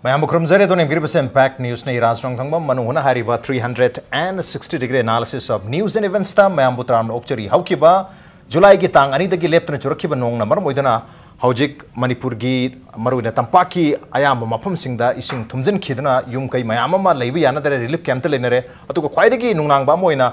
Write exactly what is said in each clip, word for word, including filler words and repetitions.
ꯃꯌꯥꯝꯕꯨ ꯈꯨꯔꯨꯝꯖꯔꯤ꯫ ꯑꯗꯣ ꯌꯦꯡꯕꯤꯔꯤꯕꯁꯦ Impact Newsꯅꯤ꯫ ꯏꯔꯥꯖ ꯅꯣꯡꯊꯣꯡꯕꯝ ꯃꯅꯨꯡ ꯍꯨꯠꯅ ꯍꯥꯏꯔꯤꯕ three hundred and sixty degree analysis of news and eventsꯇ ꯃꯌꯥꯝꯕꯨ ꯇꯔꯥꯝꯅ ꯑꯣꯛꯆꯔꯤ꯫ ꯍꯧꯈꯤꯕ Julyꯒꯤ ꯇꯥꯡ ꯑꯅꯤꯗꯒꯤ ꯂꯦꯞꯇꯅ ꯆꯨꯔꯛꯈꯤꯕ ꯅꯣꯡꯅ ꯃꯔꯝ ꯑꯣꯏꯗꯨꯅ ꯍꯧꯖꯤꯛ ꯃꯅꯤꯄꯨꯔꯒꯤ, ꯃꯔꯨꯑꯣꯏꯅ ꯇꯝꯄꯥꯛꯀꯤ ꯑꯌꯥꯝꯕ ꯃꯐꯝꯁꯤꯡꯗ ꯏꯁꯤꯡ ꯊꯨꯝꯖꯤꯟꯈꯤꯗꯨꯅ ꯌꯨꯝ ꯀꯩ ꯃꯌꯥꯝ ꯑꯃ ꯂꯩꯕ ꯌꯥꯅꯗꯔꯦ, relief campꯇ ꯂꯩꯅꯔꯦ꯫ ꯑꯗꯨꯒ ꯈ꯭ꯋꯥꯏꯗꯒꯤ ꯅꯨꯡꯅꯥꯡꯕ ꯑꯃ ꯑꯣꯏꯅ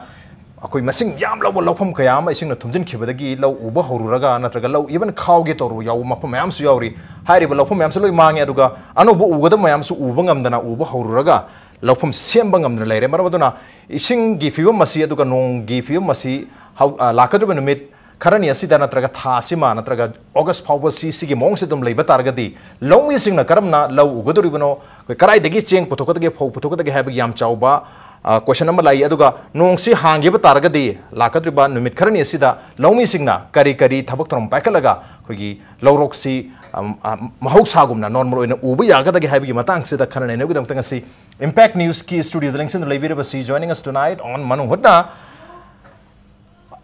ꯑꯩꯈꯣꯏ ꯃꯁꯤꯡ ꯌꯥꯝꯂꯕ ꯂꯧꯐꯝ ꯀꯌꯥ ꯑꯃ ꯏꯁꯤꯡꯅ ꯊꯨꯝꯖꯤꯟꯈꯤꯕꯗꯒꯤ ꯂꯧ ꯎꯕ ꯍꯧꯔꯨꯔꯒ ꯅꯠꯇ꯭ꯔꯒ ꯂꯧ even ꯈꯥꯎꯒꯦ ꯇꯧꯔꯨ ꯌꯥꯎꯕ ꯃꯐꯝ ꯃꯌꯥꯝꯁꯨ ꯌꯥꯎꯔꯤ꯫ ꯍꯥꯏꯔꯤꯕ ꯂꯧꯐꯝ ꯃꯌꯥꯝꯁꯨ ꯂꯣꯏ ꯃꯥꯡꯉꯦ꯫ ꯑꯗꯨꯒ ꯑꯅꯧꯕ ꯎꯒꯗꯕ ꯃꯌꯥꯝꯁꯨ ꯎꯕ ꯉꯝꯗꯅ, ꯎꯕ ꯍꯧꯔꯨꯔꯒ ꯂꯧꯐꯝ ꯁꯦꯝꯕ ꯉꯝꯗꯅ ꯂꯩꯔꯦ꯫ ꯃꯔꯝ ꯑꯗꯨꯅ ꯏꯁꯤꯡꯒꯤ ꯐꯤꯕꯝ ꯑꯁꯤ ꯑꯗꯨꯒ ꯅꯣꯡꯒꯤ ꯐꯤꯕꯝ ꯑꯁꯤ ꯍꯧ-, ꯑ, ꯂꯥꯛꯀꯗꯧꯔꯤꯕ ꯅꯨꯃꯤꯠ ꯈꯔꯅꯤ ꯑꯁꯤꯗ ꯅꯠꯇ꯭ꯔꯒ ꯊꯥ ꯑꯁꯤꯃ ꯅꯠꯇ꯭ꯔꯒ August ꯐꯥꯎꯕ ꯁꯤ, ꯁꯤꯒꯤ ꯃꯑꯣꯡꯁꯤ ꯑꯗꯨꯝ ꯂꯩꯕ ꯇꯥꯔꯒꯗꯤ ꯂꯧꯃꯤꯁꯤꯡꯅ ꯀꯔꯝꯅ ꯂꯧ ꯎꯒꯗꯧꯔꯤꯕꯅꯣ, ꯑꯩꯈꯣꯏ ꯀꯗꯥꯏꯗꯒꯤ ꯆꯦꯡ ꯄꯨꯊꯣꯛꯀꯗꯒꯦ, ꯐꯧ ꯄꯨꯊꯣꯛꯀꯗꯒꯦ ꯍꯥꯏꯕꯒꯤ ꯌꯥꯝ ꯆꯥꯎꯕ, ꯑ, question ꯑꯃ ꯂꯥꯛꯏ꯫ ꯑꯗꯨꯒ ꯅꯣꯡꯁꯤ ꯍꯥꯡꯈꯤꯕ ꯇꯥꯔꯒꯗꯤ ꯂꯥꯛꯀꯗꯧꯔꯤꯕ ꯅꯨꯃꯤꯠ ꯈꯔꯅꯤ ꯑꯁꯤꯗ ꯂꯧꯃꯤꯁꯤꯡꯅ ꯀꯔꯤ ꯀꯔꯤ ꯊꯕꯛ ꯊꯧꯔꯝ ꯄꯥꯏꯈꯠꯂꯒ ꯑꯩꯈꯣꯏꯒꯤ ꯂꯧꯔꯣꯛꯁꯤ, ꯑꯝ, ꯑ, ꯃꯍꯧꯁꯥꯒꯨꯝꯅ normal ꯑꯣꯏꯅ ꯎꯕ ꯌꯥꯒꯗꯒꯦ ꯍꯥꯏꯕꯒꯤ ꯃꯇꯥꯡꯁꯤꯗ ꯈꯟꯅ ꯅꯩꯅꯕꯒꯤꯗꯃꯛꯇ ꯉꯁꯤ Impact Newsꯀꯤ studioꯗ ꯂꯦꯡꯁꯤꯟꯗꯨꯅ ꯂꯩꯕꯤꯔꯤꯕꯁꯤ, joining us tonight on ꯃꯅꯨꯡ ꯍꯨꯠꯅ,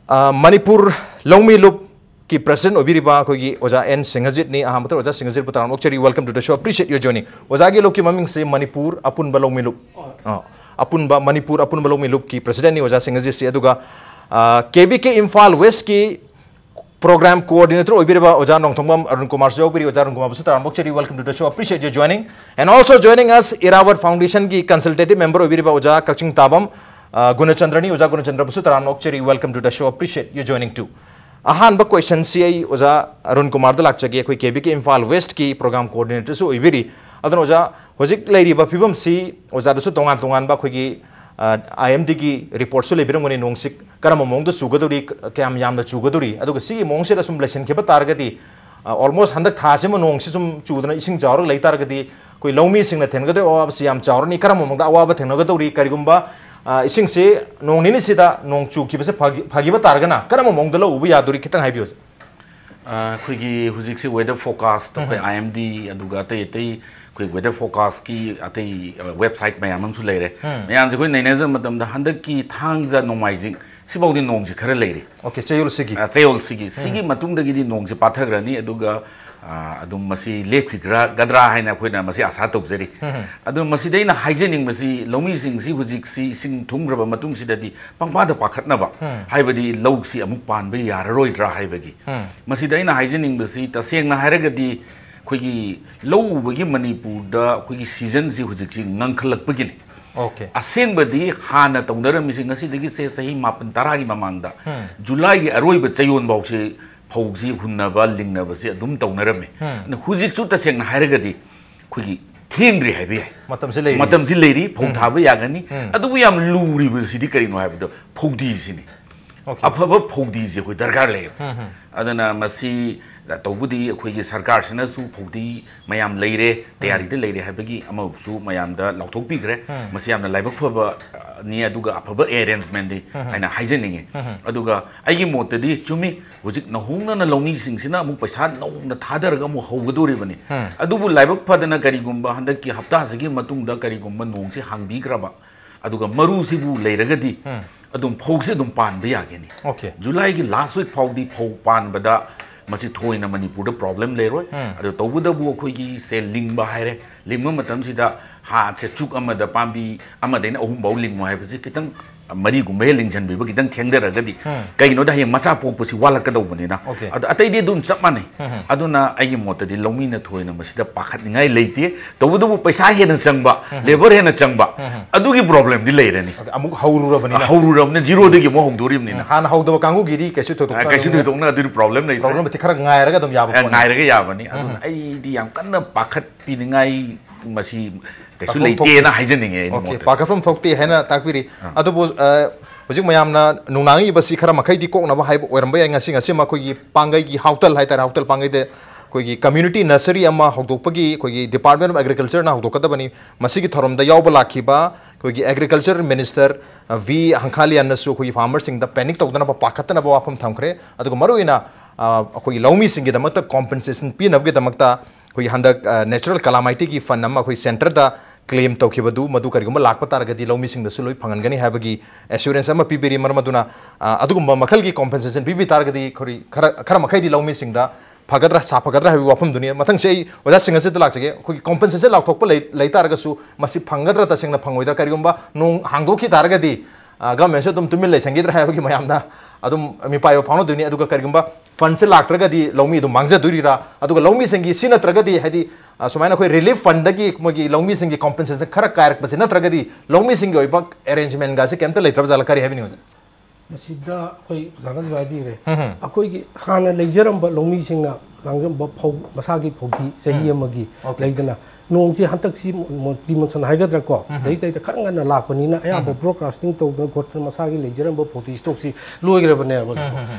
ꯑ, ꯃꯅꯤꯄꯨꯔ ꯂꯧꯃꯤ ꯂꯨꯞꯀꯤ president ꯑꯣꯏꯕꯤꯔꯤꯕ ꯑꯩꯈꯣꯏꯒꯤ ꯑꯣꯖꯥ ꯑꯦꯟ ꯁꯤꯡꯍꯖꯤꯠꯅꯤ꯫ ꯑꯍꯥꯟꯕꯗ ꯑꯣꯖꯥ ꯁꯤꯡꯍꯖꯤꯠꯄꯨ ꯇꯔꯥꯝꯅ ꯑꯣꯛꯆꯔꯤ, welcome to the show, appreciate your joining꯫ ꯑꯣꯖꯥꯒꯤ ꯂꯨꯞꯀꯤ ꯃꯃꯤꯡꯁꯤ ꯃꯅꯤꯄꯨꯔ ꯑꯄꯨꯟꯕ ꯂꯧꯃꯤ ꯂꯨꯞ, ꯑ, ꯑꯄꯨꯟꯕ, ꯃꯅꯤꯄꯨꯔ ꯑꯄꯨꯟꯕ ꯂꯧꯃꯤ ꯂꯨꯞꯀꯤ presidentꯅꯤ ꯑꯣꯖꯥ ꯁꯤꯡꯍꯖꯤꯠꯁꯤ꯫ ꯑꯗꯨꯒ, ꯑ, KVK ꯏꯝꯐꯥꯜ Westꯀꯤ program coordinator ꯑꯣꯏꯕꯤꯔꯤꯕ ꯑꯣꯖꯥ ꯅꯣꯡꯊꯣꯡꯕꯝ ꯑꯔꯨꯟ ꯀꯨꯃꯥꯔꯁꯨ ꯌꯥꯎꯕꯤꯔꯤ꯫ ꯑꯣꯖꯥ ꯑꯔꯨꯟ ꯀꯨꯃꯥꯔꯕꯨꯁꯨ ꯇꯔꯥꯝꯅ ꯑꯣꯛꯆꯔꯤ, welcome to the show, appreciate your joining꯫ And also joining us, Irrawadh Foundationꯒꯤ consultative member ꯑꯣꯏꯕꯤꯔꯤꯕ ꯑꯣꯖꯥ ꯀꯛꯆꯤꯡ ꯇꯥꯕꯝ, ꯑ, ꯒꯨꯅꯆꯟꯗ꯭ꯔꯅꯤ꯫ ꯑꯣꯖꯥ ꯒꯨꯅꯆꯟꯗ꯭ꯔꯕꯨꯁꯨ ꯇꯔꯥꯝꯅ ꯑꯣꯛꯆꯔꯤ, welcome to the show, appreciate your joining too꯫ ꯑꯍꯥꯟꯕ questionꯁꯤ ꯑꯩ ꯑꯣꯖꯥ ꯑꯔꯨꯟ ꯀꯨꯃꯥꯔꯗ ꯂꯥꯛꯆꯒꯦ꯫ ꯑꯩꯈꯣꯏ KVK ꯏꯝꯐꯥꯜ Westꯀꯤ program coordinatorꯁꯨ ꯑꯣꯏꯕꯤꯔꯤ꯫ ꯑꯗꯨꯅ ꯑꯣꯖꯥ, ꯍꯧꯖꯤꯛ ꯂꯩꯔꯤꯕ ꯐꯤꯕꯝꯁꯤ ꯑꯣꯖꯥꯗꯁꯨ ꯇꯣꯉꯥꯟ ꯇꯣꯉꯥꯟꯕ ꯑꯩꯈꯣꯏꯒꯤ, ꯑ, IMDꯒꯤ reportꯁꯨ ꯂꯩꯕꯤꯔꯝꯒꯅꯤ, ꯅꯣꯡꯁꯤ ꯀꯔꯝꯕ ꯃꯑꯣꯡꯗ ꯆꯨꯒꯗꯧꯔꯤ, ꯀ-, ꯀꯌꯥꯝ ꯌꯥꯝꯅ ꯆꯨꯒꯗꯧꯔꯤ, ꯑꯗꯨꯒ ꯁꯤꯒꯤ ꯃꯑꯣꯡꯁꯤꯗ ꯁꯨꯝ ꯂꯩꯁꯤꯟꯈꯤꯕ ꯇꯥꯔꯒꯗꯤ, ꯑ, almost ꯍꯟꯗꯛ ꯊꯥꯁꯤꯃ ꯅꯣꯡꯁꯤ ꯁꯨꯝ ꯆꯨꯗꯅ ꯏꯁꯤꯡ ꯆꯥꯎꯔꯒ ꯂꯩ ꯇꯥꯔꯒꯗꯤ ꯑꯩꯈꯣꯏ ꯂꯧꯃꯤꯁꯤꯡꯅ ꯊꯦꯡꯅꯒꯗꯧꯔꯤꯕ ꯑꯋꯥꯕꯁꯤ ꯌꯥꯝ ꯆꯥꯎꯔꯅꯤ꯫ ꯀꯔꯝꯕ ꯃꯑꯣꯡꯗ ꯑꯋꯥꯕ ꯊꯦꯡꯅꯒꯗꯧꯔꯤ? ꯀꯔꯤꯒꯨꯝꯕ, ꯑ, ꯏꯁꯤꯡꯁꯤ ꯅꯣꯡ ꯅꯤꯅꯤꯁꯤꯗ ꯅꯣꯡ ꯆꯨꯈꯤꯕꯁꯦ ꯐꯈꯤ-, ꯐꯈꯤꯕ ꯇꯥꯔꯒꯅ ꯀꯔꯝꯕ ꯃꯑꯣꯡꯗ ꯂꯧ ꯎꯕ ꯌꯥꯗꯣꯔꯤ? ꯈꯤꯇꯪ ꯍꯥꯏꯕꯤꯌꯨ꯫ ꯑ, ꯑꯩꯈꯣꯏꯒꯤ ꯍꯧꯖꯤꯛꯁꯦ weather forecast, ꯑꯩꯈꯣꯏ ꯎꯝ꯫ IMD, ꯑꯗꯨꯒ ꯑꯇꯩ ꯑꯇꯩ ꯑꯩꯈꯣꯏ weather forecastꯀꯤ ꯑꯇꯩ, ꯑ, website ꯃꯌꯥꯝ ꯑꯃꯁꯨ ꯂꯩꯔꯦ꯫ ꯎꯝ꯫ ꯃꯌꯥꯝꯁꯦ ꯑꯩꯈꯣꯏ ꯅꯩꯅꯖꯕ ꯃꯇꯝꯗ ꯍꯟꯗꯛꯀꯤ ꯊꯥꯡꯖ, ꯅꯣꯡꯃꯥꯏꯖꯤꯡ ꯁꯤꯐꯥꯎꯗꯤ ꯅꯣꯡꯁꯤ ꯈꯔ ꯂꯩꯔꯤ꯫ Okay, ꯆꯌꯣꯜꯁꯤꯒꯤ꯫ ꯑ, ꯆꯌꯣꯜꯁꯤꯒꯤ꯫ ꯎꯝ꯫ ꯁꯤꯒꯤ ꯃꯇꯨꯡꯗꯒꯤꯗꯤ ꯅꯣꯡꯁꯤ ꯄꯥꯊꯈ꯭ꯔꯅꯤ, ꯑꯗꯨꯒ ꯑꯥ, ꯑꯗꯨꯝ ꯃꯁꯤ ꯂꯦꯞꯈꯤꯒꯗ꯭ꯔꯥ ꯍꯥꯏꯅ ꯑꯩꯈꯣꯏꯅ ꯃꯁꯤ ꯑꯥꯁꯥ ꯇꯧꯖꯔꯤ꯫ ꯑꯗꯨ ꯃꯁꯤꯗ ꯑꯩꯅ ꯍꯥꯏꯖꯅꯤꯡꯕꯁꯤ, ꯂꯧꯃꯤꯁꯤꯡꯁꯤ ꯍꯧꯖꯤꯛꯁꯤ ꯏꯁꯤꯡ ꯊꯨꯝꯈ꯭ꯔꯕ ꯃꯇꯨꯡꯁꯤꯗꯗꯤ ꯄꯪꯄꯥꯗ ꯄꯥꯈꯠꯅꯕ, ꯍꯥꯏꯕꯗꯤ ꯂꯧꯁꯤ ꯑꯃꯨꯛ ꯄꯥꯟꯕ ꯌꯥꯔꯔꯣꯏꯗ꯭ꯔꯥ ꯍꯥꯏꯕꯒꯤ꯫ ꯃꯁꯤꯗ ꯑꯩꯅ ꯍꯥꯏꯖꯅꯤꯡꯕꯁꯤ, ꯇꯁꯦꯡꯅ ꯍꯥꯏꯔꯒꯗꯤ ꯑꯩꯈꯣꯏꯒꯤ ꯂꯧ ꯎꯕꯒꯤ ꯃꯅꯤꯄꯨꯔꯗ ꯑꯩꯈꯣꯏꯒꯤ ꯁꯤꯖꯟꯁꯤ ꯍꯧꯖꯤꯛꯁꯤ ꯉꯟꯈꯠꯂꯛꯄꯒꯤꯅꯤ꯫ ꯑꯣꯀꯦ꯫ ꯑꯁꯦꯡꯕꯗꯤ ꯍꯥꯟꯅ ꯇꯧꯅꯔꯝꯃꯤꯁꯤ, ꯉꯁꯤꯗꯒꯤ ꯁꯦ ꯆꯍꯤ ꯃꯥꯄꯟ ꯇꯔꯥꯒꯤ ꯃꯃꯥꯡꯗ ꯖꯨꯂꯥꯏꯒꯤ ꯑꯔꯣꯏꯕ ꯆꯌꯣꯜꯐꯥꯎꯁꯤ ꯐꯧꯁꯤ ꯍꯨꯟꯅꯕ, ꯂꯤꯡꯅꯕꯁꯤ ꯑꯗꯨꯝ ꯇꯧꯅꯔꯝꯃꯤ꯫ ꯑꯗꯨꯅ ꯍꯧꯖꯤꯛꯁꯨ ꯇꯁꯦꯡꯅ ꯍꯥꯏꯔꯒꯗꯤ ꯑꯩꯈꯣꯏꯒꯤ ꯊꯦꯡꯗ꯭ꯔꯤ ꯍꯥꯏꯕ ꯌꯥꯏ꯫ ꯃꯇꯝꯁꯤ ꯂꯩꯔꯤ꯫ ꯃꯇꯝꯁꯤ ꯂꯩꯔꯤ, ꯐꯧ ꯊꯥꯕ ꯌꯥꯒꯅꯤ꯫ ꯑꯗꯨꯕꯨ ꯌꯥꯝ ꯂꯨꯔꯤꯕꯁꯤꯗꯤ ꯀꯔꯤꯅꯣ ꯍꯥꯏꯕꯗ, ꯐꯧꯗꯤꯁꯤꯅꯤ꯫ ꯑꯣꯀꯦ꯫ ꯑꯐꯕ ꯐꯧꯗꯤꯁꯦ ꯑꯩꯈꯣꯏ ꯗꯔꯀꯥꯔ ꯂꯩꯌꯦꯕ꯫ ꯑꯗꯨꯅ ꯃꯁꯤ ꯇꯧꯕꯗꯤ ꯑꯩꯈꯣꯏꯒꯤ ꯁꯔꯀꯥꯔꯁꯤꯅꯁꯨ ꯐꯧꯗꯤ ꯃꯌꯥꯝ ꯂꯩꯔꯦ, ꯇꯌꯥꯔꯤꯗ ꯂꯩꯔꯦ ꯍꯥꯏꯕꯒꯤ ꯑꯃꯁꯨ ꯃꯌꯥꯝꯗ ꯂꯥꯎꯊꯣꯛꯄꯤꯈ꯭ꯔꯦ꯫ ꯃꯁꯤ ꯌꯥꯝꯅ ꯂꯥꯏꯕꯛ ꯐꯕꯅꯤ, ꯑꯗꯨꯒ ꯑꯐꯕ ꯑꯦꯔꯦꯟꯖꯃꯦꯟꯠꯅꯤ ꯍꯥꯏꯅ ꯍꯥꯏꯖꯅꯤꯡꯉꯤ꯫ ꯑꯗꯨꯒ ꯑꯩꯒꯤ ꯃꯣꯠꯇꯗꯤ ꯆꯨꯝꯃꯤ, ꯍꯧꯖꯤꯛ ꯅꯧꯍꯧꯅꯅ ꯂꯧꯃꯤꯁꯤꯡꯁꯤꯅ ꯑꯃꯨꯛ ꯄꯩꯁꯥ ꯅꯧꯅ ꯊꯥꯗꯔꯒ ꯑꯃꯨꯛ ꯍꯧꯒꯗꯧꯔꯤꯕꯅꯤ꯫ ꯑꯗꯨꯕꯨ ꯂꯥꯏꯕꯛ ꯐꯗꯅ ꯀꯔꯤꯒꯨꯝꯕ ꯍꯟꯗꯛꯀꯤ ꯍꯞꯇꯥꯁꯤꯒꯤ ꯃꯇꯨꯡꯗ ꯀꯔꯤꯒꯨꯝꯕ ꯅꯣꯡꯁꯤ ꯍꯥꯡꯕꯤꯈ꯭ꯔꯕ, ꯑꯗꯨꯒ ꯃꯔꯨꯁꯤꯕꯨ ꯂꯩꯔꯒꯗꯤ ꯑꯗꯨꯝ ꯐꯧꯁꯤ ꯑꯗꯨꯝ ꯄꯥꯟꯕ ꯌꯥꯒꯅꯤ꯫ ꯑꯣꯀꯦ꯫ ꯖꯨꯂꯥꯏꯒꯤ ꯂꯥꯁ ꯋꯤꯛ ꯐꯥꯎꯗꯤ ꯐꯧ ꯄꯥꯟꯕꯗ ꯃꯁꯤ ꯊꯣꯏꯅ ꯃꯅꯤꯄꯨꯔꯗ ꯄ꯭ꯔꯣꯕ꯭ꯂꯦꯝ ꯂꯩꯔꯣꯏ꯫ ꯑꯗꯨ ꯇꯧꯕꯇꯕꯨ ꯑꯩꯈꯣꯏꯒꯤ ꯁꯦ ꯂꯤꯡꯕ ꯍꯥꯏꯔꯦ, ꯂꯤꯡꯕ ꯃꯇꯝꯁꯤꯗ ꯍꯥꯠꯁꯦ ꯆꯨꯛ ꯑꯃꯗ ꯄꯥꯝꯕꯤ ꯑꯃꯗꯩꯅ ꯑꯍꯨꯝ ꯐꯥꯎ ꯂꯤꯡꯉꯨ ꯍꯥꯏꯕꯁꯤ ꯈꯤꯇꯪ, ꯃꯔꯤꯒꯨꯝꯕ ꯍꯦꯛ ꯂꯤꯡꯁꯤꯟꯕꯤꯕ ꯈꯤꯇꯪ ꯊꯦꯡꯊꯔꯒꯗꯤ, ꯀꯩꯒꯤꯅꯣꯗ ꯍꯌꯦꯡ ꯃꯆꯥ ꯄꯣꯛꯄꯁꯤ ꯋꯥꯠꯂꯛꯀꯗꯧꯕꯅꯤꯅ꯫ ꯑꯣꯀꯦ꯫ ꯑꯗ ꯑꯇꯩꯗꯤ ꯑꯗꯨꯝ ꯆꯞ ꯃꯥꯟꯅꯩ꯫ ꯑꯗꯨꯅ ꯑꯩꯒꯤ ꯃꯣꯠꯇꯗꯤ ꯂꯧꯃꯤꯅ ꯊꯣꯏꯅ ꯃꯁꯤꯗ ꯄꯥꯈꯠꯅꯤꯡꯉꯥꯏ ꯂꯩꯇꯦ꯫ ꯇꯧꯕꯇꯕꯨ ꯄꯩꯁꯥ ꯍꯦꯟꯅ ꯆꯪꯕ, ꯂꯦꯕꯔ ꯍꯦꯟꯅ ꯆꯪꯕ, ꯑꯗꯨꯒꯤ ꯄ꯭ꯔꯣꯕ꯭ꯂꯦꯝꯗꯤ ꯂꯩꯔꯅꯤ꯫ ꯑꯣꯀꯦ, ꯑꯃꯨꯛ ꯍꯧꯔꯨꯔꯕꯅꯤꯅ꯫ ꯍꯧꯔꯨꯔꯕꯅꯤꯅ, ꯖꯤꯔꯣꯗꯒꯤ ꯑꯃꯨꯛ ꯍꯧꯗꯣꯔꯤꯕꯅꯤꯅ꯫ ꯍꯥꯟꯅ ꯍꯧꯗꯕ ꯀꯥꯡꯕꯨꯒꯤꯗꯤ ꯀꯩꯁꯨ ꯊꯣꯏꯗꯣꯛꯄ ꯀꯩꯁꯨ ꯊꯣꯏꯗꯣꯛꯅ ꯑꯗꯨꯒꯤ ꯄ꯭ꯔꯣꯕ꯭ꯂꯦꯝ ꯂꯩꯇ꯭ꯔꯦ꯫ ꯄ꯭ꯔꯣꯕ꯭ꯂꯦꯝ ꯈꯔ ꯉꯥꯏꯔꯒ ꯑꯗꯨꯝ ꯌꯥꯕ ꯑꯦ, ꯄꯣꯠꯅꯤ꯫ ꯉꯥꯏꯔꯒ ꯌꯥꯕꯅꯤ꯫ ꯑꯗꯨꯅ ꯑꯩꯗꯤ ꯌꯥꯝ ꯀꯟꯅ ꯄꯥꯈꯠꯄꯤꯅꯤꯡꯉꯥꯏ ꯃꯁꯤ ꯀꯩꯁꯨ ꯋꯥꯐꯝ ꯂꯩꯇꯦꯅ ꯊꯣꯛꯇꯦ꯫ ꯍꯥꯏꯖꯅꯤꯡꯉꯦ ꯑꯩꯒꯤ ꯑꯣꯀꯦ, ꯃꯣꯠꯇꯗꯤ꯫ ꯄꯥꯈꯠꯐꯝ ꯊꯣꯛꯇꯦ ꯍꯥꯏꯅ ꯇꯥꯛꯄꯤꯔꯤ꯫ ꯑꯗꯨꯕꯨ ꯑ, ꯍꯧꯖꯤꯛ ꯃꯌꯥꯝꯅ ꯅꯨꯡꯅꯥꯡꯉꯤꯕꯁꯤ ꯈꯔ ꯃꯈꯩꯗꯤ ꯀꯣꯛꯅꯕ ꯍꯥꯏꯕ ꯑꯣꯏꯔꯝꯕ ꯌꯥꯏ꯫ ꯉꯁꯤ, ꯉꯁꯤ ꯑꯩꯈꯣꯏꯒꯤ ꯄꯥꯡꯒꯩꯒꯤ ꯍꯥꯎꯇꯜ ꯍꯥꯏꯇꯥꯔꯦ, ꯍꯥꯎꯇꯜ ꯄꯥꯡꯒꯩꯗ ꯑꯩꯈꯣꯏꯒꯤ ꯀꯝꯃ꯭ꯌꯨꯅꯤꯇꯤ ꯅꯔꯁꯔꯤ ꯑꯃ ꯍꯧꯗꯣꯛꯄꯒꯤ ꯑꯩꯈꯣꯏꯒꯤ Department of Agriculture ꯅ ꯍꯧꯗꯣꯛꯀꯗꯕꯅꯤ꯫ ꯃꯁꯤꯒꯤ ꯊꯧꯔꯝꯗ ꯌꯥꯎꯕ ꯂꯥꯛꯈꯤꯕ ꯑꯩꯈꯣꯏꯒꯤ ꯑꯦꯒ꯭ꯔꯤꯀꯜꯆꯔ ꯃꯤꯅꯤꯁꯇꯔ, ꯑ, ꯚꯤ ꯍꯪꯈꯥꯂꯤꯌꯥꯟꯅꯁꯨ ꯑꯩꯈꯣꯏꯒꯤ ꯐꯥꯔꯃꯔꯁꯤꯡꯗ ꯄꯦꯅꯤꯛ ꯇꯧꯗꯅꯕ, ꯄꯥꯈꯠꯇꯅꯕ ꯋꯥꯐꯝ ꯊꯝꯈ꯭ꯔꯦ꯫ ꯑꯗꯨꯒ ꯃꯔꯨꯑꯣꯏꯅ, ꯑ, ꯑꯩꯈꯣꯏꯒꯤ ꯂꯧꯃꯤꯁꯤꯡꯒꯤꯗꯃꯛꯇ ꯀꯣꯝꯄꯦꯟꯁꯦꯁꯟ ꯄꯤꯅꯕꯒꯤꯗꯃꯛꯇ ꯑꯩꯈꯣꯏꯒꯤ ꯍꯟꯗꯛ, ꯑ, natural calamity ꯒꯤ ꯐꯟ ꯑꯃ ꯑꯩꯈꯣꯏ ꯁꯦꯟꯇꯔꯗ ꯀ꯭ꯂꯦꯝ ꯇꯧꯈꯤꯕꯗꯨ, ꯃꯗꯨ ꯀꯔꯤꯒꯨꯝꯕ ꯂꯥꯛꯄ ꯇꯥꯔꯒꯗꯤ ꯂꯧꯃꯤꯁꯤꯡꯗꯁꯨ ꯂꯣꯏ ꯐꯪꯍꯟꯒꯅꯤ ꯍꯥꯏꯕꯒꯤ ꯑꯦꯁꯨꯔꯦꯟꯁ ꯑꯃ ꯄꯤꯕꯤꯔꯤ꯫ ꯃꯔꯝ ꯑꯗꯨꯅ, ꯑ, ꯑꯗꯨꯒꯨꯝꯕ ꯃꯈꯜꯒꯤ ꯀꯣꯝꯄꯦꯟꯁꯦꯁꯟ ꯄꯤꯕꯤ ꯇꯥꯔꯒꯗꯤ ꯑꯩꯈꯣꯏ ꯈꯔ, ꯈꯔ ꯃꯈꯩꯗꯤ ꯂꯧꯃꯤꯁꯤꯡꯗ ꯐꯒꯗ꯭ꯔꯥ, ꯁꯥꯐꯒꯗ꯭ꯔꯥ ꯍꯥꯏꯕꯒꯤ ꯋꯥꯐꯝꯗꯨꯅꯤ꯫ ꯃꯊꯪꯁꯦ ꯑꯩ ꯑꯣꯖꯥ ꯁꯤꯡꯍꯁꯤꯗ ꯂꯥꯛꯆꯒꯦ꯫ ꯑꯩꯈꯣꯏꯒꯤ ꯀꯣꯝꯄꯦꯟꯁꯦꯁꯟ ꯂꯥꯎꯊꯣꯛꯄ ꯂꯩ, ꯂꯩ ꯇꯥꯔꯒꯁꯨ ꯃꯁꯤ ꯐꯪꯒꯗ꯭ꯔꯥ, ꯇꯁꯦꯡꯅ ꯐꯪꯉꯣꯏꯗ꯭ꯔꯥ? ꯀꯔꯤꯒꯨꯝꯕ ꯅꯣꯡ ꯍꯥꯡꯗꯣꯛꯈꯤ ꯇꯥꯔꯒꯗꯤ, ꯑ, ꯒꯚꯔꯟꯃꯦꯟꯠꯁꯦ ꯑꯗꯨꯝ ꯇꯨꯃꯤꯟ ꯂꯩꯁꯟꯈꯤꯗ꯭ꯔꯥ ꯍꯥꯏꯕꯒꯤ ꯃꯌꯥꯝꯅ ꯑꯗꯨꯝ ꯃꯤꯄꯥꯏꯕ ꯐꯥꯎꯅꯗꯣꯏꯅꯤ꯫ ꯑꯗꯨꯒ ꯀꯔꯤꯒꯨꯝꯕ ꯐꯟꯁꯦ ꯂꯥꯛꯇ꯭ꯔꯒꯗꯤ ꯂꯧꯃꯤ ꯑꯗꯨꯝ ꯃꯥꯡꯖꯗꯣꯔꯤꯔꯥ? ꯑꯗꯨꯒ ꯂꯧꯃꯤꯁꯤꯡꯒꯤ ꯁꯤ ꯅꯠꯇ꯭ꯔꯒꯗꯤ, ꯍꯥꯏꯗꯤ, ꯑ, ꯁꯨꯃꯥꯏꯅ ꯑꯩꯈꯣꯏ ꯔꯤꯂꯤꯐ ꯐꯟꯗꯒꯤ ꯃꯣꯏꯒꯤ ꯂꯧꯃꯤꯁꯤꯡꯒꯤ ꯀꯣꯝꯄꯦꯟꯁꯦꯁꯟ ꯈꯔ ꯀꯥꯏꯔꯛꯄꯁꯤ ꯅꯠꯇ꯭ꯔꯒꯗꯤ ꯂꯧꯃꯤꯁꯤꯡꯒꯤ ꯑꯣꯏꯕ ꯑꯦꯔꯦꯟꯖꯃꯦꯟꯒꯁꯤ ꯀꯩꯝꯇ ꯂꯩꯇ꯭ꯔꯕ ꯖꯥꯠꯂꯥ? ꯀꯔꯤ ꯍꯥꯏꯕꯤꯅꯤꯡꯉꯤ, ꯑꯣꯖꯥ? ꯃꯁꯤꯗ ꯑꯩꯈꯣꯏ ꯑꯣꯖꯥꯅꯁꯨ ꯍꯥꯏꯕꯤꯈ꯭ꯔꯦ꯫ ꯑꯩꯈꯣꯏꯒꯤ ꯍꯥꯟꯅ ꯂꯩꯖꯔꯝꯕ ꯂꯧꯃꯤꯁꯤꯡꯅ ꯂꯥꯡꯖꯝꯕ ꯐꯧ, ꯃꯁꯥꯒꯤ ꯐꯧꯗꯤ ꯆꯍꯤ ꯑꯃꯒꯤ, okay, ꯂꯩꯗꯅ, ꯅꯣꯡꯁꯤ ꯍꯟꯗꯛꯁꯤ ꯃꯣꯟꯁꯨꯟ ꯍꯥꯏꯒꯗ꯭ꯔꯥꯀꯣ, ꯁꯤꯗꯩꯗꯩꯗ ꯈꯔ ꯉꯟꯅ ꯂꯥꯛꯄꯅꯤꯅ ꯑꯌꯥꯝꯕ ꯕ꯭ꯔꯣꯗꯀꯥꯁꯇꯤꯡ ꯇꯧꯗꯅ ꯈꯣꯠꯇꯅ ꯃꯁꯥꯒꯤ ꯂꯩꯖꯔꯝꯕ ꯐꯧꯗꯤ ꯏꯁꯇꯣꯛꯁꯤ ꯂꯣꯏꯈ꯭ꯔꯕꯅꯦꯕ,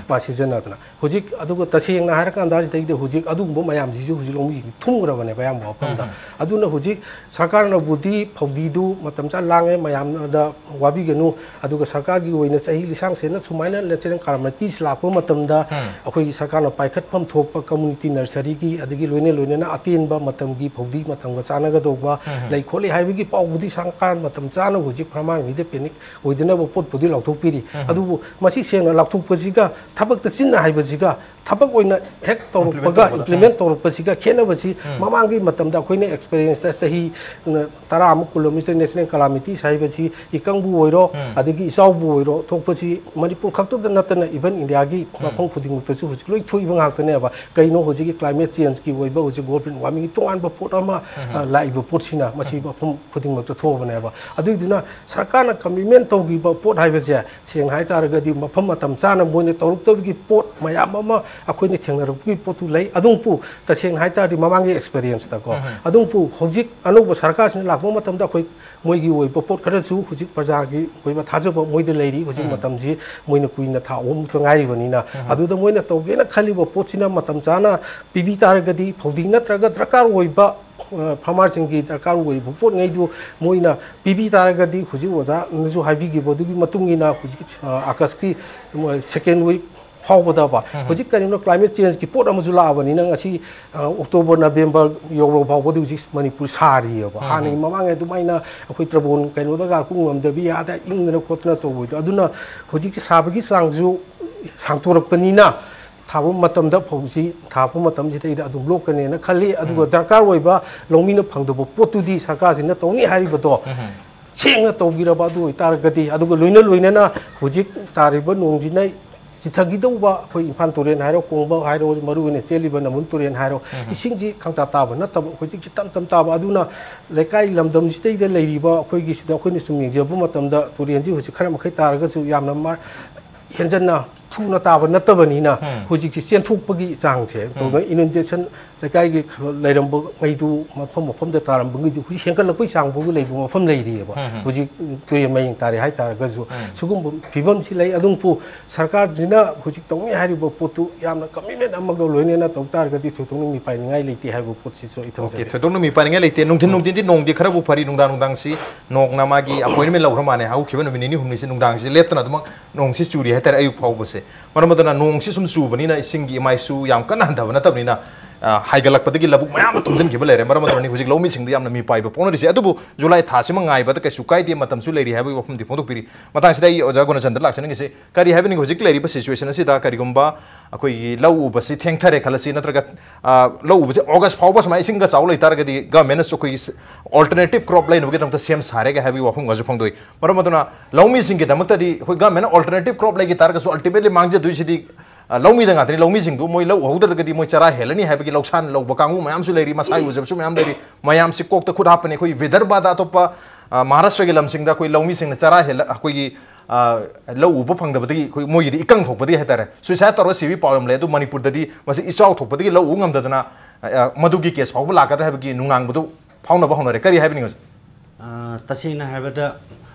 ꯃꯥ ꯁꯤꯖꯤꯟꯅꯗꯅ꯫ ꯍꯧꯖꯤꯛ, ꯑꯗꯨꯒ ꯇꯁꯦꯡꯅ ꯍꯥꯏꯔꯀꯥꯟꯗ ꯁꯤꯗꯩꯗ ꯍꯧꯖꯤꯛ ꯑꯗꯨꯒꯨꯝꯕ ꯃꯌꯥꯝꯁꯤꯁꯨ ꯍꯧꯖꯤꯛ ꯂꯧꯃꯤꯁꯤꯡ ꯊꯨꯝꯈ꯭ꯔꯕꯅꯦꯕ ꯑꯌꯥꯝꯕ ꯃꯐꯝꯗ꯫ ꯑꯗꯨꯅ ꯍꯧꯖꯤꯛ ꯁꯔꯀꯥꯔꯅꯕꯨꯗꯤ ꯐꯧꯗꯤꯗꯨ ꯃꯇꯝ ꯆꯥꯅ ꯂꯥꯡꯉꯦ, ꯃꯌꯥꯝꯗ ꯋꯥꯕꯤꯒꯅꯨ, ꯑꯗꯨꯒ ꯁꯔꯀꯥꯔꯒꯤ ꯑꯣꯏꯅ ꯆꯍꯤ ꯂꯤꯁꯥꯡꯁꯦꯟꯅ ꯁꯨꯃꯥꯏꯅ natural calamities ꯂꯥꯛꯄ ꯃꯇꯝꯗ ꯑꯩꯈꯣꯏꯒꯤ ꯁꯔꯀꯥꯔꯅ ꯄꯥꯏꯈꯠꯐꯝ ꯊꯣꯛꯄ community nurseryꯒꯤ, ꯑꯗꯒꯤ ꯂꯣꯏꯅ ꯂꯣꯏꯅꯅ ꯑꯇꯦꯟꯕ ꯃꯇꯝꯒꯤ ꯐꯧꯗꯤ ꯃꯇꯝꯒ ꯆꯥꯟꯅꯒꯗꯧꯕ ꯂꯩ ꯈꯣꯠꯂꯤ ꯍꯥꯏꯕꯒꯤ ꯄꯥꯎꯕꯨꯗꯤ ꯁꯔꯀꯥꯔ ꯃꯇꯝ ꯆꯥꯅ ꯍꯧꯖꯤꯛ ꯐꯥꯔꯃꯔꯉꯩꯗ panic ꯑꯣꯏꯗꯅꯕ ꯄꯣꯠꯄꯨꯗꯤ ꯂꯥꯎꯊꯣꯛꯄꯤꯔꯤ꯫ ꯑꯗꯨꯕꯨ ꯃꯁꯤ ꯁꯦꯡꯅ ꯂꯥꯎꯊꯣꯛꯄꯁꯤꯒ ꯊꯕꯛꯇ ꯆꯤꯟꯅ ꯍꯥꯏꯕꯁꯤꯒ ꯊꯕꯛ ꯑꯣꯏꯅ ꯍꯦꯛ ꯇꯧꯔꯛꯄꯒ, implement ꯇꯧꯕꯗ, implement ꯇꯧꯔꯛꯄꯁꯤꯒ ꯈꯦꯠꯅꯕꯁꯤ, ꯃꯃꯥꯡꯒꯤ ꯃꯇꯝꯗ ꯑꯩꯈꯣꯏꯅ experienceꯇ ꯆꯍꯤ, ꯎꯝ, ꯇꯔꯥꯃꯨꯛ, ꯀꯨꯟꯃꯨꯛ ꯁꯤꯗ natural calamities ꯍꯥꯏꯕꯁꯤ ꯏꯀꯪꯕꯨ ꯑꯣꯏꯔꯣ, ꯑꯗꯒꯤ ꯏꯆꯥꯎꯕꯨ ꯑꯣꯏꯔꯣ ꯊꯣꯛꯄꯁꯤ ꯃꯅꯤꯄꯨꯔ ꯈꯛꯇꯗ ꯅꯠꯇꯅ even ꯏꯟꯗꯤꯌꯥꯒꯤ ꯃꯐꯝ ꯈꯨꯗꯤꯡꯃꯛꯇꯁꯨ ꯍꯧꯖꯤꯛ ꯂꯣꯏ ꯊꯣꯛꯏꯕ ꯉꯥꯛꯇꯅꯦꯕ꯫ ꯀꯩꯅꯣ, ꯍꯧꯖꯤꯛꯀꯤ climate changeꯀꯤ ꯑꯣꯏꯕ, ꯍꯧꯖꯤꯛ global warmingꯒꯤ ꯇꯣꯉꯥꯟꯕ ꯄꯣꯠ ꯑꯃ, ꯑ, ꯂꯥꯛꯏꯕ ꯄꯣꯠꯁꯤꯅ ꯃꯁꯤ ꯃꯐꯝ ꯈꯨꯗꯤꯡꯃꯛꯇ ꯊꯣꯛꯑꯕꯅꯦꯕ꯫ ꯑꯗꯨꯏꯗꯨꯅ ꯁꯔꯀꯥꯔꯅ commitment ꯇꯧꯈꯤꯕ ꯄꯣꯠ ꯍꯥꯏꯕꯁꯦ ꯁꯦꯡꯅ ꯍꯥꯏꯇꯥꯔꯒꯗꯤ ꯃꯐꯝ ꯃꯇꯝ ꯆꯥꯅ ꯃꯣꯏꯅ ꯇꯧꯔꯛꯇꯕꯒꯤ ꯄꯣꯠ ꯃꯌꯥꯝ ꯑꯃ ꯑꯩꯈꯣꯏꯅ ꯊꯦꯡꯅꯔꯛꯄꯒꯤ ꯄꯣꯠꯇꯨ ꯂꯩ꯫ ꯑꯗꯨꯕꯨ ꯇꯁꯦꯡꯅ ꯍꯥꯏꯇꯥꯔꯗꯤ ꯃꯃꯥꯡꯒꯤ experienceꯇꯀꯣ, ꯑꯗꯨꯕꯨ ꯍꯧꯖꯤꯛ ꯑꯅꯧꯕ ꯁꯔꯀꯥꯔꯁꯤꯅ ꯂꯥꯛꯄ ꯃꯇꯝꯗ ꯑꯩꯈꯣꯏ ꯃꯣꯏꯒꯤ ꯑꯣꯏꯕ ꯄꯣꯠ ꯈꯔꯁꯨ ꯍꯧꯖꯤꯛ ꯄ꯭ꯔꯖꯥꯒꯤ ꯑꯣꯏꯕ ꯊꯥꯖꯕ ꯃꯣꯏꯗ ꯂꯩꯔꯤ꯫ ꯍꯧꯖꯤꯛ ꯃꯇꯝꯁꯤ ꯃꯣꯏꯅ ꯀꯨꯏꯅ ꯊꯥ ꯑꯍꯨꯝꯃꯨꯛꯇ ꯉꯥꯏꯔꯤꯕꯅꯤꯅ, ꯑꯗꯨꯗ ꯃꯣꯏꯅ ꯇꯧꯒꯦꯅ ꯈꯜꯂꯤꯕ ꯄꯣꯠꯁꯤꯅ ꯃꯇꯝ ꯆꯥꯅ ꯄꯤꯕꯤ ꯇꯥꯔꯒꯗꯤ ꯐꯧꯗꯤ ꯅꯠꯇ꯭ꯔꯒ ꯗꯔꯀꯥꯔ ꯑꯣꯏꯕ, ꯑ, ꯐꯥꯔꯃꯔꯁꯤꯡꯒꯤ ꯗꯔꯀꯥꯔ ꯑꯣꯏꯔꯤꯕ ꯄꯣꯠꯉꯩꯗꯨ ꯃꯣꯏꯅ ꯄꯤꯕꯤ ꯇꯥꯔꯒꯗꯤ ꯍꯧꯖꯤꯛ ꯑꯣꯖꯥꯅꯁꯨ ꯍꯥꯏꯕꯤꯈꯤꯕ ꯑꯗꯨꯒꯤ ꯃꯇꯨꯡ ꯏꯟꯅ ꯍꯧꯖꯤꯛ, ꯑ, ꯑꯥꯒꯁꯀꯤ, ꯎꯝ, second week ꯐꯥꯎꯕꯗꯕ ꯍꯧꯖꯤꯛ ꯀꯔꯤꯒꯨꯝꯕ climate changeꯀꯤ ꯄꯣꯠ ꯑꯃꯁꯨ ꯂꯥꯛꯑꯕꯅꯤꯅ ꯉꯁꯤ, ꯑ, October, November ꯌꯧꯔꯕ ꯐꯥꯎꯕꯗꯤ ꯍꯧꯖꯤꯛ ꯃꯅꯤꯄꯨꯔ ꯁꯥꯔꯤꯑꯕ꯫ ꯍꯥꯟꯅꯒꯤ ꯃꯃꯥꯡꯉꯩ ꯑꯗꯨꯃꯥꯏꯅ ꯑꯩꯈꯣꯏ ꯇ꯭ꯔꯕꯣꯟ ꯀꯩꯅꯣꯗꯒ ꯀꯨꯝ ꯉꯝꯗꯕꯤ ꯑꯥꯗ ꯏꯪꯗꯅ ꯈꯣꯠꯇꯅ ꯇꯧꯕꯗꯣ, ꯑꯗꯨꯅ ꯍꯧꯖꯤꯛꯁꯦ ꯁꯥꯕꯒꯤ ꯆꯥꯡꯁꯨ ꯁꯥꯡꯇꯣꯔꯛꯄꯅꯤꯅ ꯊꯥꯕ ꯃꯇꯝꯗ ꯐꯧꯁꯤ ꯊꯥꯕ ꯃꯇꯝꯁꯤꯗꯩꯗ ꯑꯗꯨꯝ ꯂꯣꯛꯀꯅꯦꯅ ꯈꯜꯂꯤ꯫ ꯑꯗꯨꯒ ꯎꯝ꯫ ꯗꯔꯀꯥꯔ ꯑꯣꯏꯕ ꯂꯧꯃꯤꯅ ꯐꯪꯗꯕ ꯄꯣꯠꯇꯨꯗꯤ ꯁꯔꯀꯥꯔꯁꯤꯅ ꯇꯧꯅꯤ ꯍꯥꯏꯔꯤꯕꯗꯣ ꯎꯝ꯫ ꯁꯦꯡꯅ ꯇꯧꯕꯤꯔꯕ ꯑꯗꯨ ꯑꯣꯏꯇꯥꯔꯒꯗꯤ, ꯑꯗꯨꯒ ꯂꯣꯏꯅ ꯂꯣꯏꯅꯅ ꯍꯧꯖꯤꯛ ꯇꯥꯔꯤꯕ ꯅꯣꯡꯁꯤꯅ ꯆꯤꯊꯈꯤꯗꯧꯕ ꯑꯩꯈꯣꯏ ꯏꯝꯐꯥꯜ ꯇꯨꯔꯦꯜ ꯍꯥꯏꯔꯣ, ꯀꯣꯡꯕ ꯍꯥꯏꯔꯣ, ꯃꯔꯨ ꯑꯣꯏꯅ ꯆꯦꯜꯂꯤꯕ ꯅꯝꯕꯨꯜ ꯇꯨꯔꯦꯜ ꯍꯥꯏꯔꯣ, ꯎꯝ꯫ ꯏꯁꯤꯡꯁꯤ ꯈꯪꯇꯥ ꯇꯥꯕ ꯅꯠꯇꯕ, ꯍꯧꯖꯤꯛꯁꯤ ꯇꯞ ꯇꯞ ꯇꯥꯕ꯫ ꯑꯗꯨꯅ ꯂꯩꯀꯥꯏ ꯂꯝꯗꯝꯁꯤꯗꯩꯗ ꯂꯩꯔꯤꯕ ꯑꯩꯈꯣꯏꯒꯤ ꯁꯤꯗ ꯑꯩꯈꯣꯏꯅ ꯁꯨꯝ ꯌꯦꯡꯖꯕ ꯃꯇꯝꯗ ꯇꯨꯔꯦꯜꯁꯤ ꯍꯧꯖꯤꯛ ꯈꯔ ꯃꯈꯩ ꯇꯥꯔꯒꯁꯨ ꯌꯥꯝꯅ ꯃꯥ-, ꯍꯦꯟꯖꯟꯅ ꯊꯨꯅ ꯇꯥꯕ ꯅꯠꯇꯕꯅꯤꯅ ꯎꯝ꯫ ꯍꯧꯖꯤꯛꯁꯤ ꯆꯦꯟꯊꯣꯛꯄꯒꯤ ꯆꯥꯡꯁꯦ, ꯎꯝ꯫ ꯇꯧꯗꯅ inundation ꯂꯩꯀꯥꯏꯒꯤ ꯂꯩꯔꯝꯕ ꯉꯩꯗꯨ ꯃꯐꯝ ꯃꯐꯝꯗ ꯇꯥꯔꯝꯕ ꯉꯩꯗꯨ ꯍꯧꯖꯤꯛ ꯍꯦꯟꯒꯠꯂꯛꯄꯒꯤ ꯆꯥꯡ ꯐꯥꯎꯕ ꯂꯩꯕ ꯃꯐꯝ ꯂꯩꯔꯤꯑꯕ꯫ ꯎꯝ, ꯎꯝ꯫ ꯍꯧꯖꯤꯛ ꯇꯨꯔꯦꯜ ꯃꯌꯦꯡ ꯇꯥꯔꯦ ꯍꯥꯏꯇꯥꯔꯒꯁꯨ ꯎꯝ꯫ ꯁꯤꯒꯨꯝꯕ ꯐꯤꯕꯝꯁꯤ ꯂꯩ꯫ ꯑꯗꯨꯕꯨ ꯁꯔꯀꯥꯔꯁꯤꯅ ꯍꯧꯖꯤꯛ ꯇꯧꯅꯤ ꯍꯥꯏꯔꯤꯕ ꯄꯣꯠꯇꯨ ꯌꯥꯝꯅ commitment ꯑꯃꯒ ꯂꯣꯏꯅꯅ ꯇꯧ ꯇꯥꯔꯒꯗꯤ ꯊꯣꯏꯗꯣꯛꯅ ꯃꯤꯄꯥꯏꯅꯤꯡꯉꯥꯏ ꯂꯩꯇꯦ ꯍꯥꯏꯕ ꯄꯣꯠꯁꯤꯁꯨ ꯑꯩ ꯑꯣꯀꯦ, ꯊꯝꯖꯒꯦ꯫ ꯊꯣꯏꯗꯣꯛꯅ ꯃꯤꯄꯥꯏꯅꯤꯡꯉꯥꯏ ꯂꯩꯇꯦ꯫ ꯅꯨꯡꯊꯤꯟ ꯎꯝ꯫ ꯅꯨꯡꯊꯤꯟꯗꯤ ꯅꯣꯡꯗꯤ ꯈꯔꯕꯨ ꯐꯔꯤ, ꯅꯨꯡꯗꯥꯡ ꯅꯨꯡꯗꯥꯡꯁꯤ ꯅꯣꯡꯅ ꯃꯥꯒꯤ appointment ꯂꯧꯈ꯭ꯔ ꯃꯥꯜꯂꯦ꯫ ꯍꯧꯈꯤꯕ ꯅꯨꯃꯤꯠ ꯅꯤꯅꯤ ꯍꯨꯝꯅꯤꯁꯤ ꯅꯨꯡꯗꯥꯡꯁꯤ ꯂꯦꯞꯇꯅ ꯑꯗꯨꯃꯛ ꯅꯣꯡꯁꯤ ꯆꯨꯔꯤ ꯍꯥꯏꯇꯥꯔꯦ, ꯑꯌꯨꯛ ꯐꯥꯎꯕꯁꯦ꯫ ꯃꯔꯝ ꯑꯗꯨꯅ ꯅꯣꯡꯁꯤ ꯁꯨꯝ ꯆꯨꯕꯅꯤꯅ ꯏꯁꯤꯡꯒꯤ ꯏꯃꯥꯏꯁꯨ ꯌꯥꯝ ꯀꯟꯅ ꯍꯟꯊꯕ ꯅꯠꯇꯕꯅꯤꯅ, ꯑ, ꯍꯥꯏꯒꯠꯂꯛꯄꯗꯒꯤ ꯂꯧꯕꯨꯛ ꯃꯌꯥꯝ ꯑꯃ ꯊꯨꯝꯖꯤꯟꯈꯤꯕ ꯂꯩꯔꯦ꯫ ꯃꯔꯝ ꯑꯗꯨꯅꯅꯤ ꯍꯧꯖꯤꯛ ꯂꯧꯃꯤꯁꯤꯡꯗ ꯌꯥꯝꯅ ꯃꯤꯄꯥꯏꯕ ꯐꯣꯡꯅꯔꯤꯁꯦ꯫ ꯑꯗꯨꯕꯨ ꯖꯨꯂꯥꯏ ꯊꯥꯁꯤꯃ ꯉꯥꯏꯕꯗ ꯀꯩꯁꯨ ꯀꯥꯏꯗꯦ, ꯃꯇꯝꯁꯨ ꯂꯩꯔꯤ ꯍꯥꯏꯕꯒꯤ ꯋꯥꯐꯝꯗꯤ ꯐꯣꯡꯗꯣꯛꯄꯤꯔꯤ꯫ ꯃꯇꯥꯡꯁꯤꯗ ꯑꯩ ꯑꯣꯖꯥ ꯒꯨꯅꯆꯟꯗ꯭ꯔ ꯂꯥꯛꯆꯅꯤꯡꯉꯤꯁꯦ, ꯀꯔꯤ ꯍꯥꯏꯕꯤꯅꯤꯡꯉꯤ? ꯍꯧꯖꯤꯛ ꯂꯩꯔꯤꯕ situation ꯑꯁꯤꯗ ꯀꯔꯤꯒꯨꯝꯕ ꯑꯩꯈꯣꯏꯒꯤ ꯂꯧ ꯎꯕꯁꯤ ꯊꯦꯡꯊꯔꯦ ꯈꯜꯂꯁꯤ, ꯅꯠꯇ꯭ꯔꯒ, ꯑ, ꯂꯧ ꯎꯕꯁꯤ ꯑꯣꯒꯁ ꯐꯥꯎꯕ ꯁꯨꯃꯥꯏꯅ ꯏꯁꯤꯡꯒ ꯆꯥꯎ ꯂꯩꯇꯥꯔꯒꯗꯤ government ꯅꯁꯨ ꯑꯩꯈꯣꯏꯒꯤ alternative crop ꯂꯩꯅꯕꯒꯤꯗꯃꯛꯇ ꯁꯦꯝ ꯁꯥꯔꯦꯒ ꯍꯥꯏꯕꯒꯤ ꯋꯥꯐꯝꯒꯁꯨ ꯐꯣꯡꯗꯣꯛꯏ꯫ ꯃꯔꯝ ꯑꯗꯨꯅ ꯂꯧꯃꯤꯁꯤꯡꯒꯤꯗꯃꯛꯇꯗꯤ ꯑꯩꯈꯣꯏ government ꯅ alternative crop ꯂꯩꯈꯤ ꯇꯥꯔꯒꯁꯨ ultimately ꯃꯥꯡꯖꯗꯣꯏꯁꯤꯗꯤ, ꯑ, ꯂꯧꯃꯤꯗ ꯉꯥꯛꯇꯅꯤ꯫ ꯂꯧꯃꯤꯁꯤꯡꯗꯨ ꯃꯣꯏ ꯂꯧ ꯎꯍꯧꯗ꯭ꯔꯒꯗꯤ ꯃꯣꯏ ꯆꯔꯥ ꯍꯦꯜꯂꯅꯤ ꯍꯥꯏꯕꯒꯤ ꯂꯧꯁꯥꯟ ꯂꯧꯕ ꯀꯥꯡꯕꯨ ꯃꯌꯥꯝꯁꯨ ꯂꯩꯔꯤ, ꯃꯁꯥꯒꯤ ꯎꯖꯕꯁꯨ ꯃꯌꯥꯝ ꯂꯩꯔꯤ꯫ ꯃꯌꯥꯝꯁꯤ ꯀꯣꯛꯇ ꯈꯨꯠ ꯍꯥꯞꯄꯅꯤ꯫ ꯑꯩꯈꯣꯏ ꯕꯤꯗꯔꯕꯥꯗ ꯑꯇꯣꯞꯄ, ꯑ, ꯃꯍꯥꯔꯥꯁꯇ꯭ꯔꯒꯤ ꯂꯝꯁꯤꯡꯗ ꯑꯩꯈꯣꯏ ꯂꯧꯃꯤꯁꯤꯡꯅ ꯆꯔꯥ ꯍꯦꯜꯂ-, ꯑꯩꯈꯣꯏꯒꯤ, ꯑ, ꯂꯧ ꯎꯕ ꯐꯪꯗꯕꯗꯒꯤ ꯑꯩꯈꯣꯏ ꯃꯣꯏꯒꯤꯗꯤ ꯏꯀꯪ ꯊꯣꯛꯄꯗꯒꯤ ꯍꯥꯏꯇꯥꯔꯦ suicide ꯇꯧꯔꯒ ꯁꯤꯕꯒꯤ ꯄꯥꯎ ꯌꯥꯝ ꯂꯩ꯫ ꯑꯗꯨ ꯃꯅꯤꯄꯨꯔꯗꯗꯤ ꯃꯁꯤ ꯏꯆꯥꯎ ꯊꯣꯛꯄꯗꯒꯤ ꯂꯧ ꯎꯕ ꯉꯝꯗꯗꯅ, ꯑ, ꯑ, ꯃꯗꯨꯒꯤ case ꯐꯥꯎꯕ ꯂꯥꯛꯀꯗ꯭ꯔꯥ ꯍꯥꯏꯕꯒꯤ ꯅꯨꯡꯅꯥꯡꯕꯗꯨ ꯐꯥꯎꯅꯕ ꯍꯧꯅꯔꯦ꯫ ꯀꯔꯤ ꯍꯥꯏꯕꯤꯅꯤꯡꯉꯤ? ꯑ, ꯇꯁꯦꯡꯅ ꯍꯥꯏꯔꯕꯗ,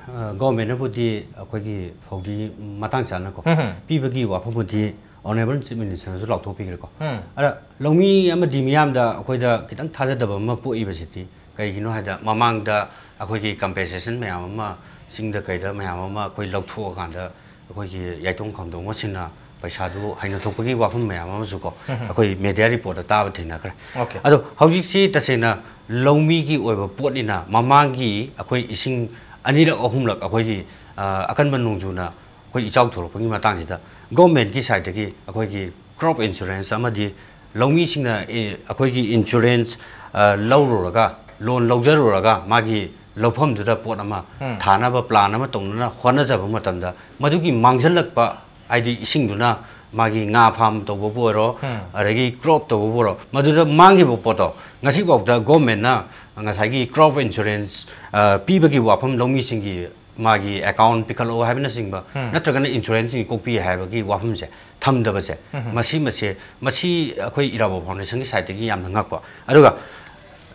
ꯑ, government ꯅꯕꯨꯗꯤ ꯑꯩꯈꯣꯏꯒꯤ ꯐꯧꯗꯤ ꯃꯇꯥꯡ ꯆꯥꯅꯀꯣ ꯎꯝ, ꯎꯝ꯫ ꯄꯤꯕꯒꯤ ꯋꯥꯐꯝꯕꯨꯗꯤ Honourable Chief Minister ꯅꯁꯨ ꯂꯥꯎꯊꯣꯛꯄꯤꯈ꯭ꯔꯦꯀꯣ꯫ ꯎꯝ꯫ ꯑꯗ ꯂꯧꯃꯤ ꯑꯃꯗꯤ ꯃꯤꯌꯥꯝꯗ ꯑꯩꯈꯣꯏꯗ ꯈꯤꯇꯪ ꯊꯥꯖꯗꯕ ꯑꯃ ꯄꯣꯛꯏꯕꯁꯤꯗꯤ ꯀꯩꯒꯤꯅꯣ ꯍꯥꯏꯗ, ꯃꯃꯥꯡꯗ ꯑꯩꯈꯣꯏꯒꯤ compensation ꯃꯌꯥꯝ ꯑꯃ, ꯆꯤꯡꯗ ꯀꯩꯗ ꯃꯌꯥꯝ ꯑꯃ ꯑꯩꯈꯣꯏ ꯂꯧꯊꯣꯛꯑꯀꯥꯟꯗ ꯑꯩꯈꯣꯏꯒꯤ ꯌꯥꯏꯇꯣꯡ ꯈꯥꯝꯗꯣꯡꯕꯁꯤꯡꯅ ꯄꯩꯁꯥꯗꯨ ꯍꯥꯏꯅ ꯊꯣꯛꯄꯒꯤ ꯋꯥꯐꯝ ꯃꯌꯥꯝ ꯑꯃꯁꯨ ꯀꯣ, ꯎꯝ, ꯎꯝ꯫ ꯑꯩꯈꯣꯏ media report ꯇ ꯇꯥꯕ ꯊꯦꯡꯅꯈ꯭ꯔꯦ꯫ ꯑꯣꯀꯦ꯫ ꯑꯗꯣ ꯍꯧꯖꯤꯛꯁꯤ ꯇꯁꯦꯡꯅ ꯂꯧꯃꯤꯒꯤ ꯑꯣꯏꯕ ꯄꯣꯠꯅꯤꯅ, ꯃꯃꯥꯡꯒꯤ ꯑꯩꯈꯣꯏ ꯏꯁꯤꯡ ꯑꯅꯤꯔꯛ ꯑꯍꯨꯝꯂꯛ ꯑꯩꯈꯣꯏꯒꯤ, ꯑ, ꯑꯀꯟꯕ ꯅꯣꯡꯖꯨꯅ ꯑꯩꯈꯣꯏ ꯏꯆꯥꯎ ꯊꯣꯛꯂꯛꯄꯒꯤ ꯃꯇꯥꯡꯁꯤꯗ government ꯀꯤ side ꯇꯒꯤ ꯑꯩꯈꯣꯏꯒꯤ ꯀ꯭ꯔꯣꯞ ꯏꯟꯁꯨꯔꯦꯟꯁ ꯑꯃꯗꯤ ꯂꯧꯃꯤꯁꯤꯡꯅ, ꯑꯦ, ꯑꯩꯈꯣꯏꯒꯤ ꯏꯟꯁꯨꯔꯦꯟꯁ, ꯑ, ꯂꯧꯔꯨꯔꯒ, ꯂꯣꯟ ꯂꯧꯖꯔꯨꯔꯒ, ꯃꯥꯒꯤ ꯂꯧꯐꯝꯗꯨꯗ ꯄꯣꯠ ꯑꯃ ꯎꯝ꯫ ꯊꯥꯅꯕ ꯄ꯭ꯂꯥꯟ ꯑꯃ ꯇꯧꯅꯅ ꯍꯣꯠꯅꯖꯕ ꯃꯇꯝꯗ, ꯃꯗꯨꯒꯤ ꯃꯥꯡꯖꯜꯂꯛꯄ, ꯍꯥꯏꯗꯤ ꯏꯁꯤꯡꯗꯨꯅ ꯃꯥꯒꯤ ꯉꯥ ꯐꯥꯝ ꯇꯧꯕꯕꯨ ꯑꯣꯏꯔꯣ, ꯎꯝ꯫ ꯑꯗꯒꯤ ꯀ꯭ꯔꯣꯞ ꯇꯧꯕꯕꯨ ꯑꯣꯏꯔꯣ, ꯃꯗꯨꯗ ꯃꯥꯡꯈꯤꯕ ꯄꯣꯠꯇꯣ ꯉꯁꯤꯐꯥꯎꯗ ꯒꯣꯔꯃꯦꯟꯅ ꯉꯁꯥꯏꯒꯤ ꯀ꯭ꯔꯣꯞ ꯏꯟꯁꯨꯔꯦꯟꯁ, ꯑ, ꯄꯤꯕꯒꯤ ꯋꯥꯐꯝ, ꯂꯧꯃꯤꯁꯤꯡꯒꯤ ꯃꯥꯒꯤ ꯑꯦꯀꯥꯎꯟ ꯄꯤꯈꯠꯂꯛꯑꯣ ꯍꯥꯏꯕꯅꯆꯤꯡꯕ, ꯎꯝ꯫ ꯅꯠꯇ꯭ꯔꯒꯅ ꯏꯟꯁꯨꯔꯦꯟꯁꯁꯤꯡ ꯀꯣꯛꯄꯤ ꯍꯥꯏꯕꯒꯤ ꯋꯥꯐꯝꯁꯦ ꯊꯝꯗꯕꯁꯦ, ꯎꯝ꯫ ꯃꯁꯤ, ꯃꯁꯦ, ꯃꯁꯤ ꯑꯩꯈꯣꯏ ꯏꯔꯥꯕꯣꯠ ꯐꯥꯎꯟꯗꯦꯁꯟꯒꯤ ꯁꯥꯏꯠꯇꯒꯤ ꯌꯥꯝꯅ ꯉꯛꯄ꯫ ꯑꯗꯨꯒ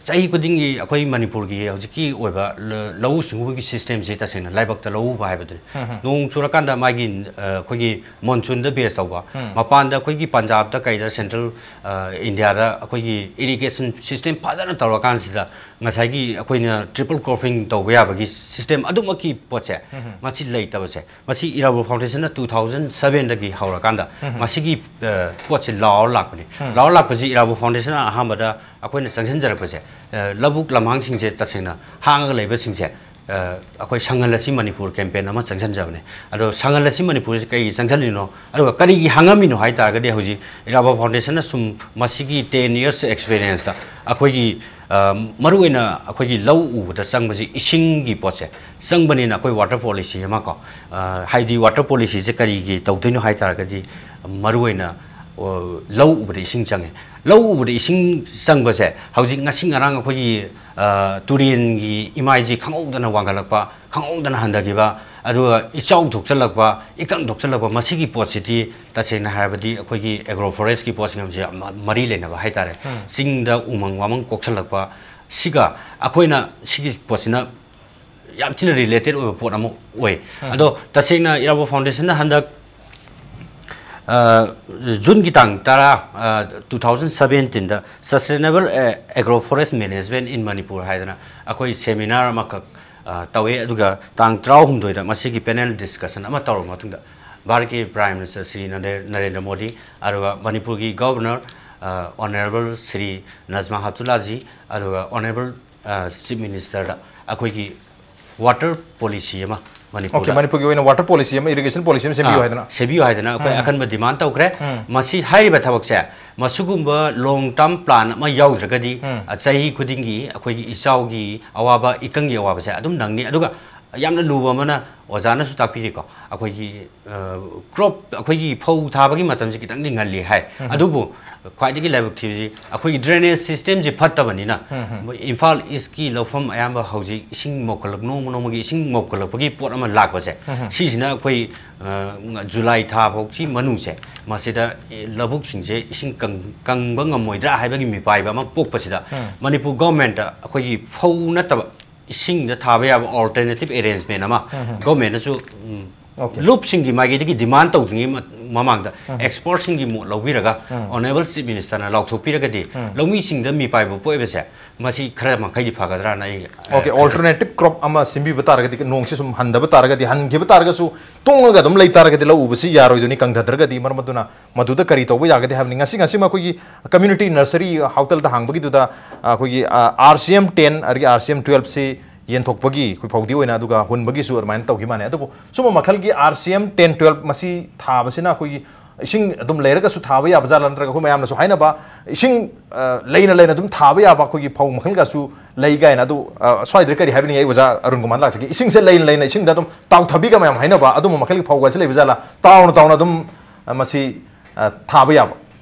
ꯆꯍꯤ ꯈꯨꯗꯤꯡꯒꯤ ꯑꯩꯈꯣꯏ ꯃꯅꯤꯄꯨꯔꯒꯤ ꯍꯧꯖꯤꯛꯀꯤ ꯑꯣꯏꯕ ꯂ-, ꯂꯧꯎ ꯁꯤꯡꯎꯕꯒꯤ ꯁꯤꯁꯇꯦꯝꯁꯤ ꯇꯁꯦꯡꯅ ꯂꯥꯏꯕꯛꯇ ꯂꯧꯎꯕ ꯍꯥꯏꯕꯗꯨꯅꯤ꯫ ꯎꯝ, ꯎꯝ꯫ ꯅꯣꯡ ꯆꯨꯔꯀꯥꯟꯗ ꯃꯥꯒꯤ, ꯑ, ꯑꯩꯈꯣꯏꯒꯤ ꯃꯣꯟꯁꯨꯟꯗ ꯕꯦꯁ ꯇꯧꯕ, ꯎꯝ꯫ ꯃꯄꯥꯟꯗ ꯑꯩꯈꯣꯏꯒꯤ ꯄꯟꯖꯥꯕꯇ ꯀꯩꯗ ꯁꯦꯟꯇ꯭ꯔꯦꯜ, ꯑ, ꯏꯟꯗꯤꯌꯥꯗ ꯑꯩꯈꯣꯏꯒꯤ ꯏꯔꯤꯒꯦꯁꯟ ꯁꯤꯁꯇꯦꯝ ꯐꯖꯅ ꯇꯧꯔꯀꯥꯟꯁꯤꯗ ꯉꯁꯥꯏꯒꯤ ꯑꯩꯈꯣꯏꯅ ꯇ꯭ꯔꯤꯄꯜ ꯀ꯭ꯔꯣꯞꯄꯤꯡ ꯇꯧꯕ ꯌꯥꯕꯒꯤ ꯁꯤꯁꯇꯦꯝ ꯑꯗꯨꯃꯛꯀꯤ ꯄꯣꯠꯁꯦ, ꯎꯝ꯫ ꯃꯁꯤ ꯂꯩꯇꯕꯁꯦ, ꯃꯁꯤ ꯏꯔꯥꯕꯣꯠ ꯐꯥꯎꯟꯗꯦꯁꯟꯅ two thousand sevenꯗꯒꯤ ꯍꯧꯔꯀꯥꯟꯗ ꯎꯝ꯫ ꯃꯁꯤꯒꯤ, ꯑ, ꯄꯣꯠꯁꯦ ꯂꯥꯎꯔ ꯂꯥꯛꯄꯅꯤ꯫ ꯎꯝ꯫ ꯂꯥꯎꯔ ꯂꯥꯛꯄꯁꯤ ꯏꯔꯥꯕꯣꯠ ꯐꯥꯎꯟꯗꯦꯁꯟꯅ ꯑꯍꯥꯟꯕꯗ ꯑꯩꯈꯣꯏꯅ ꯆꯪꯁꯤꯟꯖꯔꯛꯄꯁꯦ, ꯑ, ꯂꯧꯕꯨꯛ ꯂꯝꯍꯥꯡꯁꯤꯡꯁꯦ ꯇꯁꯦꯡꯅ ꯍꯥꯡꯉꯒ ꯂꯩꯕꯁꯤꯡꯁꯦ, ꯑ, ꯑꯩꯈꯣꯏ ꯁꯪꯍꯜꯂꯁꯤ ꯃꯅꯤꯄꯨꯔ ꯀꯦꯝꯄꯦꯟ ꯑꯃ ꯆꯪꯁꯤꯟꯖꯕꯅꯦ꯫ ꯑꯗꯣ ꯁꯪꯍꯜꯂꯁꯤ ꯃꯅꯤꯄꯨꯔꯁꯦ ꯀꯩꯒꯤ ꯆꯪꯁꯤꯜꯂꯤꯅꯣ? ꯑꯗꯨꯒ ꯀꯔꯤꯒꯤ ꯍꯥꯡꯉꯝꯃꯤꯅꯣ ꯍꯥꯏ ꯇꯥꯔꯒꯗꯤ, ꯍꯧꯖꯤꯛ ꯏꯔꯥꯕꯣꯠ ꯐꯥꯎꯟꯗꯦꯁꯟꯅ ꯁꯨꯝ ꯃꯁꯤꯒꯤ ten years experienceꯇ ꯑꯩꯈꯣꯏꯒꯤ, ꯑ, ꯃꯔꯨꯑꯣꯏꯅ ꯑꯩꯈꯣꯏꯒꯤ ꯂꯧ ꯎꯕꯗ ꯆꯪꯕꯁꯤ ꯏꯁꯤꯡꯒꯤ ꯄꯣꯠꯁꯦ ꯆꯪꯕꯅꯤꯅ, ꯑꯩꯈꯣꯏ ꯋꯥꯇꯔ ꯄꯣꯂꯤꯁꯤ ꯑꯃ ꯀꯣ, ꯑ, ꯍꯥꯏꯗꯤ ꯋꯥꯇꯔ ꯄꯣꯂꯤꯁꯤꯁꯦ ꯀꯔꯤꯒꯤ ꯇꯧꯗꯣꯏꯅꯣ ꯍꯥꯏ ꯇꯥꯔꯒꯗꯤ, ꯃꯔꯨꯑꯣꯏꯅ, ꯑ, ꯂꯧ ꯎꯕꯗ ꯏꯁꯤꯡ ꯆꯪꯉꯦ꯫ ꯂꯧ ꯎꯕꯗ ꯏꯁꯤꯡ ꯆꯪꯕꯁꯦ ꯍꯧꯖꯤꯛ ꯉꯁꯤ ꯉꯔꯥꯡ ꯑꯩꯈꯣꯏꯒꯤ, ꯑ, ꯇꯨꯔꯦꯟꯒꯤ ꯏꯃꯥꯏꯁꯤ ꯈꯪꯍꯧꯗꯅ ꯋꯥꯡꯈꯠꯂꯛꯄ, ꯈꯪꯍꯧꯗꯅ ꯍꯟꯊꯈꯤꯕ, ꯑꯗꯨꯒ ꯏꯆꯥꯎ ꯊꯣꯛꯆꯜꯂꯛꯄ, ꯏꯀꯪ ꯊꯣꯛꯆꯜꯂꯛꯄ, ꯃꯁꯤꯒꯤ ꯄꯣꯠꯁꯤꯗꯤ ꯇꯁꯦꯡꯅ ꯍꯥꯏꯔꯕꯗꯤ ꯑꯩꯈꯣꯏꯒꯤ ꯑꯦꯒ꯭ꯔꯣ ꯐꯣꯔꯦꯁꯀꯤ ꯄꯣꯠꯁꯤꯡ ꯑꯁꯤ ꯌꯥꯝ ꯃ-, ꯃꯔꯤ ꯂꯩꯅꯕ ꯍꯥꯏꯇꯥꯔꯦ꯫ ꯎꯝ꯫ ꯆꯤꯡꯗ ꯎꯃꯪ ꯋꯥꯃꯪ ꯀꯣꯛꯁꯜꯂꯛꯄ, ꯁꯤꯒ ꯑꯩꯈꯣꯏꯅ ꯁꯤꯒꯤ ꯄꯣꯠꯁꯤꯅ ꯌꯥꯝ ꯊꯤꯅ ꯔꯤꯂꯦꯇꯦꯠ ꯑꯣꯏꯕ ꯄꯣꯠ ꯑꯃ ꯑꯣꯏ꯫ ꯎꯝ꯫ ꯑꯗꯣ ꯇꯁꯦꯡꯅ ꯏꯔꯥꯕꯣꯠ ꯐꯥꯎꯟꯗꯦꯁꯟꯅ ꯍꯟꯗꯛ, ꯑ, ꯖꯨꯟꯒꯤ ꯇꯥꯡ ꯇꯔꯥ, ꯑ, two thousand seventeenꯗ Sustainable, ꯑ, Agro Forest Management in Manipur ꯍꯥꯏꯗꯅ ꯑꯩꯈꯣꯏ ꯁꯦꯃꯤꯅꯥꯔ ꯑꯃꯈꯛ, ꯑ, ꯇꯧꯋꯦ꯫ ꯑꯗꯨꯒ ꯇꯥꯡ ꯇꯔꯥꯍꯨꯝꯗꯣꯏꯗ ꯃꯁꯤꯒꯤ ꯄꯦꯅꯦꯜ ꯗꯤꯁꯀꯁꯟ ꯑꯃ ꯇꯧꯔꯕ ꯃꯇꯨꯡꯗ ꯚꯥꯔꯠꯀꯤ ꯄ꯭ꯔꯥꯏꯝ ꯃꯤꯅꯤꯁꯇꯔ ꯁ꯭ꯔꯤ ꯅꯔꯦ-, ꯅꯔꯦꯟꯗ꯭ꯔ ꯃꯣꯗꯤ, ꯑꯗꯨꯒ ꯃꯅꯤꯄꯨꯔꯒꯤ ꯒꯣꯚꯔꯅꯔ, ꯑ, ꯑꯣꯅꯔꯦꯕꯜ ꯁ꯭ꯔꯤ ꯅꯖꯃꯥ ꯍꯦꯞꯇꯨꯂꯥꯖꯤ, ꯑꯗꯨꯒ ꯑꯣꯅꯔꯦꯕꯜ, ꯑ, ꯆꯤꯐ ꯃꯤꯅꯤꯁꯇꯔꯗ ꯑꯩꯈꯣꯏꯒꯤ ꯋꯥꯇꯔ ꯄꯣꯂꯤꯁꯤ ꯑꯃ ꯃꯅꯤꯄꯨꯔꯗ꯫ ꯑꯣꯀꯦ, ꯃꯅꯤꯄꯨꯔꯒꯤ ꯑꯣꯏꯅ ꯋꯥꯇꯔ ꯄꯣꯂꯤꯁꯤ ꯑꯃ, ꯏꯔꯤꯒꯦꯁꯟ ꯄꯣꯂꯤꯁꯤ ꯑꯃ ꯁꯦꯝꯕꯤꯌꯨ ꯑꯥ, ꯍꯥꯏꯗꯅ꯫ ꯁꯦꯝꯕꯤꯌꯨ ꯍꯥꯏꯗꯅ ꯑꯩꯈꯣꯏ ꯎꯝ꯫ ꯑꯈꯟꯕ ꯗꯤꯃꯥꯟ ꯇꯧꯈ꯭ꯔꯦ꯫ ꯎꯝ꯫ ꯃꯁꯤ ꯍꯥꯏꯔꯤꯕ ꯊꯕꯛꯁꯦ, ꯃꯁꯤꯒꯨꯝꯕ ꯂꯣꯡ ꯇꯔꯝ ꯄ꯭ꯂꯥꯟ ꯑꯃ ꯌꯥꯎꯗ꯭ꯔꯒꯗꯤ, ꯎꯝ꯫ ꯑ, ꯆꯍꯤ ꯈꯨꯗꯤꯡꯒꯤ ꯑꯩꯈꯣꯏꯒꯤ ꯏꯆꯥꯎꯒꯤ ꯑꯋꯥꯕ, ꯏꯀꯪꯒꯤ ꯑꯋꯥꯕꯁꯦ ꯑꯗꯨꯝ ꯅꯪꯅꯤ꯫ ꯑꯗꯨꯒ ꯌꯥꯝꯅ ꯂꯨꯕ ꯑꯃꯅ ꯑꯣꯖꯥꯅꯁꯨ ꯇꯥꯛꯄꯤꯔꯤꯀꯣ, ꯑꯩꯈꯣꯏꯒꯤ, ꯑ, ꯀ꯭ꯔꯣꯞ, ꯑꯩꯈꯣꯏꯒꯤ ꯐꯧ ꯊꯥꯕꯒꯤ ꯃꯇꯝꯁꯤ ꯈꯤꯇꯪꯗꯤ ꯉꯜꯂꯤ ꯍꯥꯏ꯫ ꯎꯝ꯫ ꯑꯗꯨꯕꯨ ꯈ꯭ꯋꯥꯏꯗꯒꯤ ꯂꯥꯏꯕꯛ ꯊꯤꯕꯁꯤ ꯑꯩꯈꯣꯏꯒꯤ ꯗ꯭ꯔꯦꯅꯦꯖ ꯁꯤꯁꯇꯦꯝꯁꯤ ꯐꯠꯇꯕꯅꯤꯅ, ꯎꯝ, ꯎꯝ꯫ ꯃꯣꯏ ꯏꯝꯐꯥꯜ ꯏꯁꯀꯤ ꯂꯧꯐꯝ ꯑꯌꯥꯝꯕ ꯍꯧꯖꯤꯛ ꯏꯁꯤꯡ ꯃꯣꯠꯈꯠꯂꯛ-, ꯅꯣꯡꯃ ꯅꯣꯡꯃꯒꯤ ꯏꯁꯤꯡ ꯃꯣꯠꯈꯠꯂꯛꯄꯒꯤ ꯄꯣꯠ ꯑꯃ ꯂꯥꯛꯄꯁꯦ, ꯎꯝ, ꯎꯝ꯫ ꯁꯤꯁꯤꯅ ꯑꯩꯈꯣꯏ, ꯑ, ꯖꯨꯂꯥꯏ ꯊꯥ ꯐꯥꯎꯁꯤ ꯃꯅꯨꯡꯁꯦ, ꯃꯁꯤꯗ, ꯑꯦ, ꯂꯧꯕꯨꯛꯁꯤꯡꯁꯦ ꯏꯁꯤꯡ ꯀꯪ-, ꯀꯪꯕ ꯉꯝꯃꯣꯏꯗ꯭ꯔꯥ ꯍꯥꯏꯕꯒꯤ ꯃꯤꯄꯥꯏꯕ ꯑꯃ ꯄꯣꯛꯄꯁꯤꯗ, ꯎꯝ꯫ ꯃꯅꯤꯄꯨꯔ ꯒꯣꯔꯃꯦꯟꯠꯇ ꯑꯩꯈꯣꯏꯒꯤ ꯐꯧ ꯅꯠꯇꯕ ꯏꯁꯤꯡꯗ ꯊꯥꯕ ꯌꯥꯕ ꯑꯜꯇꯔꯅꯦꯇꯤꯚ ꯑꯦꯔꯦꯟꯖꯃꯦꯟ ꯑꯃ ꯎꯝ, ꯎꯝ꯫ ꯒꯣꯔꯃꯦꯟꯠꯅꯁꯨ, ꯎꯝ, ꯑꯣꯀꯦ꯫ ꯂꯨꯞꯁꯤꯡꯒꯤ ꯃꯥꯏꯀꯩꯗꯒꯤ ꯗꯤꯃꯥꯟ ꯇꯧꯗ꯭ꯔꯤꯉꯩ ꯃ-, ꯃꯃꯥꯡꯗ ꯎꯝ꯫ ꯑꯦꯛꯁꯄꯔꯠꯁꯤꯡꯒꯤ ꯃꯣꯠ ꯂꯧꯕꯤꯔꯒ ꯎꯝ꯫ ꯑꯣꯅꯔꯦꯕꯜ ꯆꯤꯐ ꯃꯤꯅꯤꯁꯇꯔꯅ ꯂꯥꯎꯊꯣꯛꯄꯤꯔꯒꯗꯤ ꯎꯝ꯫ ꯂꯧꯃꯤꯁꯤꯡꯗ ꯃꯤꯄꯥꯏꯕ ꯄꯣꯛꯏꯕꯁꯦ ꯃꯁꯤ ꯈꯔ ꯃꯈꯩꯗꯤ ꯐꯒꯗ꯭ꯔꯥꯅ ꯑꯩ, ꯑ, ꯑꯣꯀꯦ, ꯈꯟꯖꯩ꯫ ꯑꯜꯇꯔꯅꯦꯇꯤꯚ ꯀ꯭ꯔꯣꯞ ꯑꯃ ꯁꯦꯝꯕꯤꯕ ꯇꯥꯔꯒꯗꯤ, ꯅꯣꯡꯁꯤ ꯁꯨꯝ ꯍꯟꯗꯕ ꯇꯥꯔꯒꯗꯤ, ꯍꯟꯈꯤꯕ ꯇꯥꯔꯒꯁꯨ ꯇꯣꯡꯉꯒ ꯑꯗꯨꯝ ꯂꯩ ꯇꯥꯔꯒꯗꯤ ꯂꯧ ꯎꯕꯁꯤ ꯌꯥꯔꯣꯏꯗꯣꯏꯅꯤ, ꯀꯪꯊꯗ꯭ꯔꯒꯗꯤ꯫ ꯃꯔꯝ ꯑꯗꯨꯅ ꯃꯗꯨꯗ ꯀꯔꯤ ꯇꯧꯕ ꯌꯥꯒꯗꯦ ꯍꯥꯏꯕꯅꯤ꯫ ꯉꯁꯤ, ꯉꯁꯤꯃꯛ ꯑꯩꯈꯣꯏꯒꯤ ꯀꯝꯃ꯭ꯌꯨꯅꯤꯇꯤ ꯅꯔꯁꯔꯤ ꯍꯥꯎꯇꯦꯜꯗ ꯍꯥꯡꯕꯒꯤꯗꯨꯗ, ꯑ, ꯑꯩꯈꯣꯏꯒꯤ, ꯑ, RCM ten ꯑꯗꯒꯤ RCM twelve ꯁꯤ ꯌꯦꯟꯊꯣꯛꯄꯒꯤ ꯑꯩꯈꯣꯏ ꯐꯧꯗꯤ ꯑꯣꯏꯅ, ꯑꯗꯨꯒ ꯍꯨꯟꯕꯒꯤꯁꯨ ꯑꯗꯨꯃꯥꯏꯅ ꯇꯧꯈꯤ ꯃꯥꯅꯦ꯫ ꯑꯗꯨꯕꯨ ꯁꯨꯝꯕ ꯃꯈꯜꯒꯤ RCM ten, twelve ꯃꯁꯤ ꯊꯥꯕꯁꯤꯅ ꯑꯩꯈꯣꯏꯒꯤ ꯏꯁꯤꯡ ꯑꯗꯨꯝ ꯂꯩꯔꯒꯁꯨ ꯊꯥꯕ ꯌꯥꯕ ꯖꯥꯠꯂꯥ, ꯅꯠꯇ꯭ꯔꯒ ꯑꯩꯈꯣꯏ ꯃꯌꯥꯝꯅꯁꯨ ꯍꯥꯏꯅꯕ ꯏꯁꯤꯡ, ꯑ, ꯂꯩꯅ ꯂꯩꯅ ꯑꯗꯨꯝ ꯊꯥꯕ ꯌꯥꯕ ꯑꯩꯈꯣꯏꯒꯤ ꯐꯧ ꯃꯈꯜꯒꯁꯨ ꯂꯩ ꯀꯥꯏꯅ? ꯑꯗꯨ, ꯑ, ꯁ꯭ꯋꯥꯏꯗ ꯀꯔꯤ ꯍꯥꯏꯕꯤꯅꯤꯡꯉꯤ? ꯑꯩ ꯑꯣꯖꯥ ꯑꯔꯨꯟ ꯀꯨꯃꯥꯔ ꯂꯥꯛꯆꯒꯦ꯫ ꯏꯁꯤꯡꯁꯦ ꯂꯩꯅ ꯂꯩꯅ ꯏꯁꯤꯡꯗ ꯑꯗꯨꯝ ꯇꯥꯎꯊꯕꯤꯒ ꯃꯌꯥꯝ ꯍꯥꯏꯅꯕ ꯑꯗꯨꯝꯕ ꯃꯈꯜꯒꯤ ꯐꯧꯒꯁꯦ ꯂꯩꯕ ꯖꯥꯠꯂꯥ? ꯇꯥꯎꯅ ꯇꯥꯎꯅ ꯑꯗꯨꯝ, ꯑ, ꯃꯁꯤ, ꯑ, ꯊꯥꯕ ꯌꯥꯕ?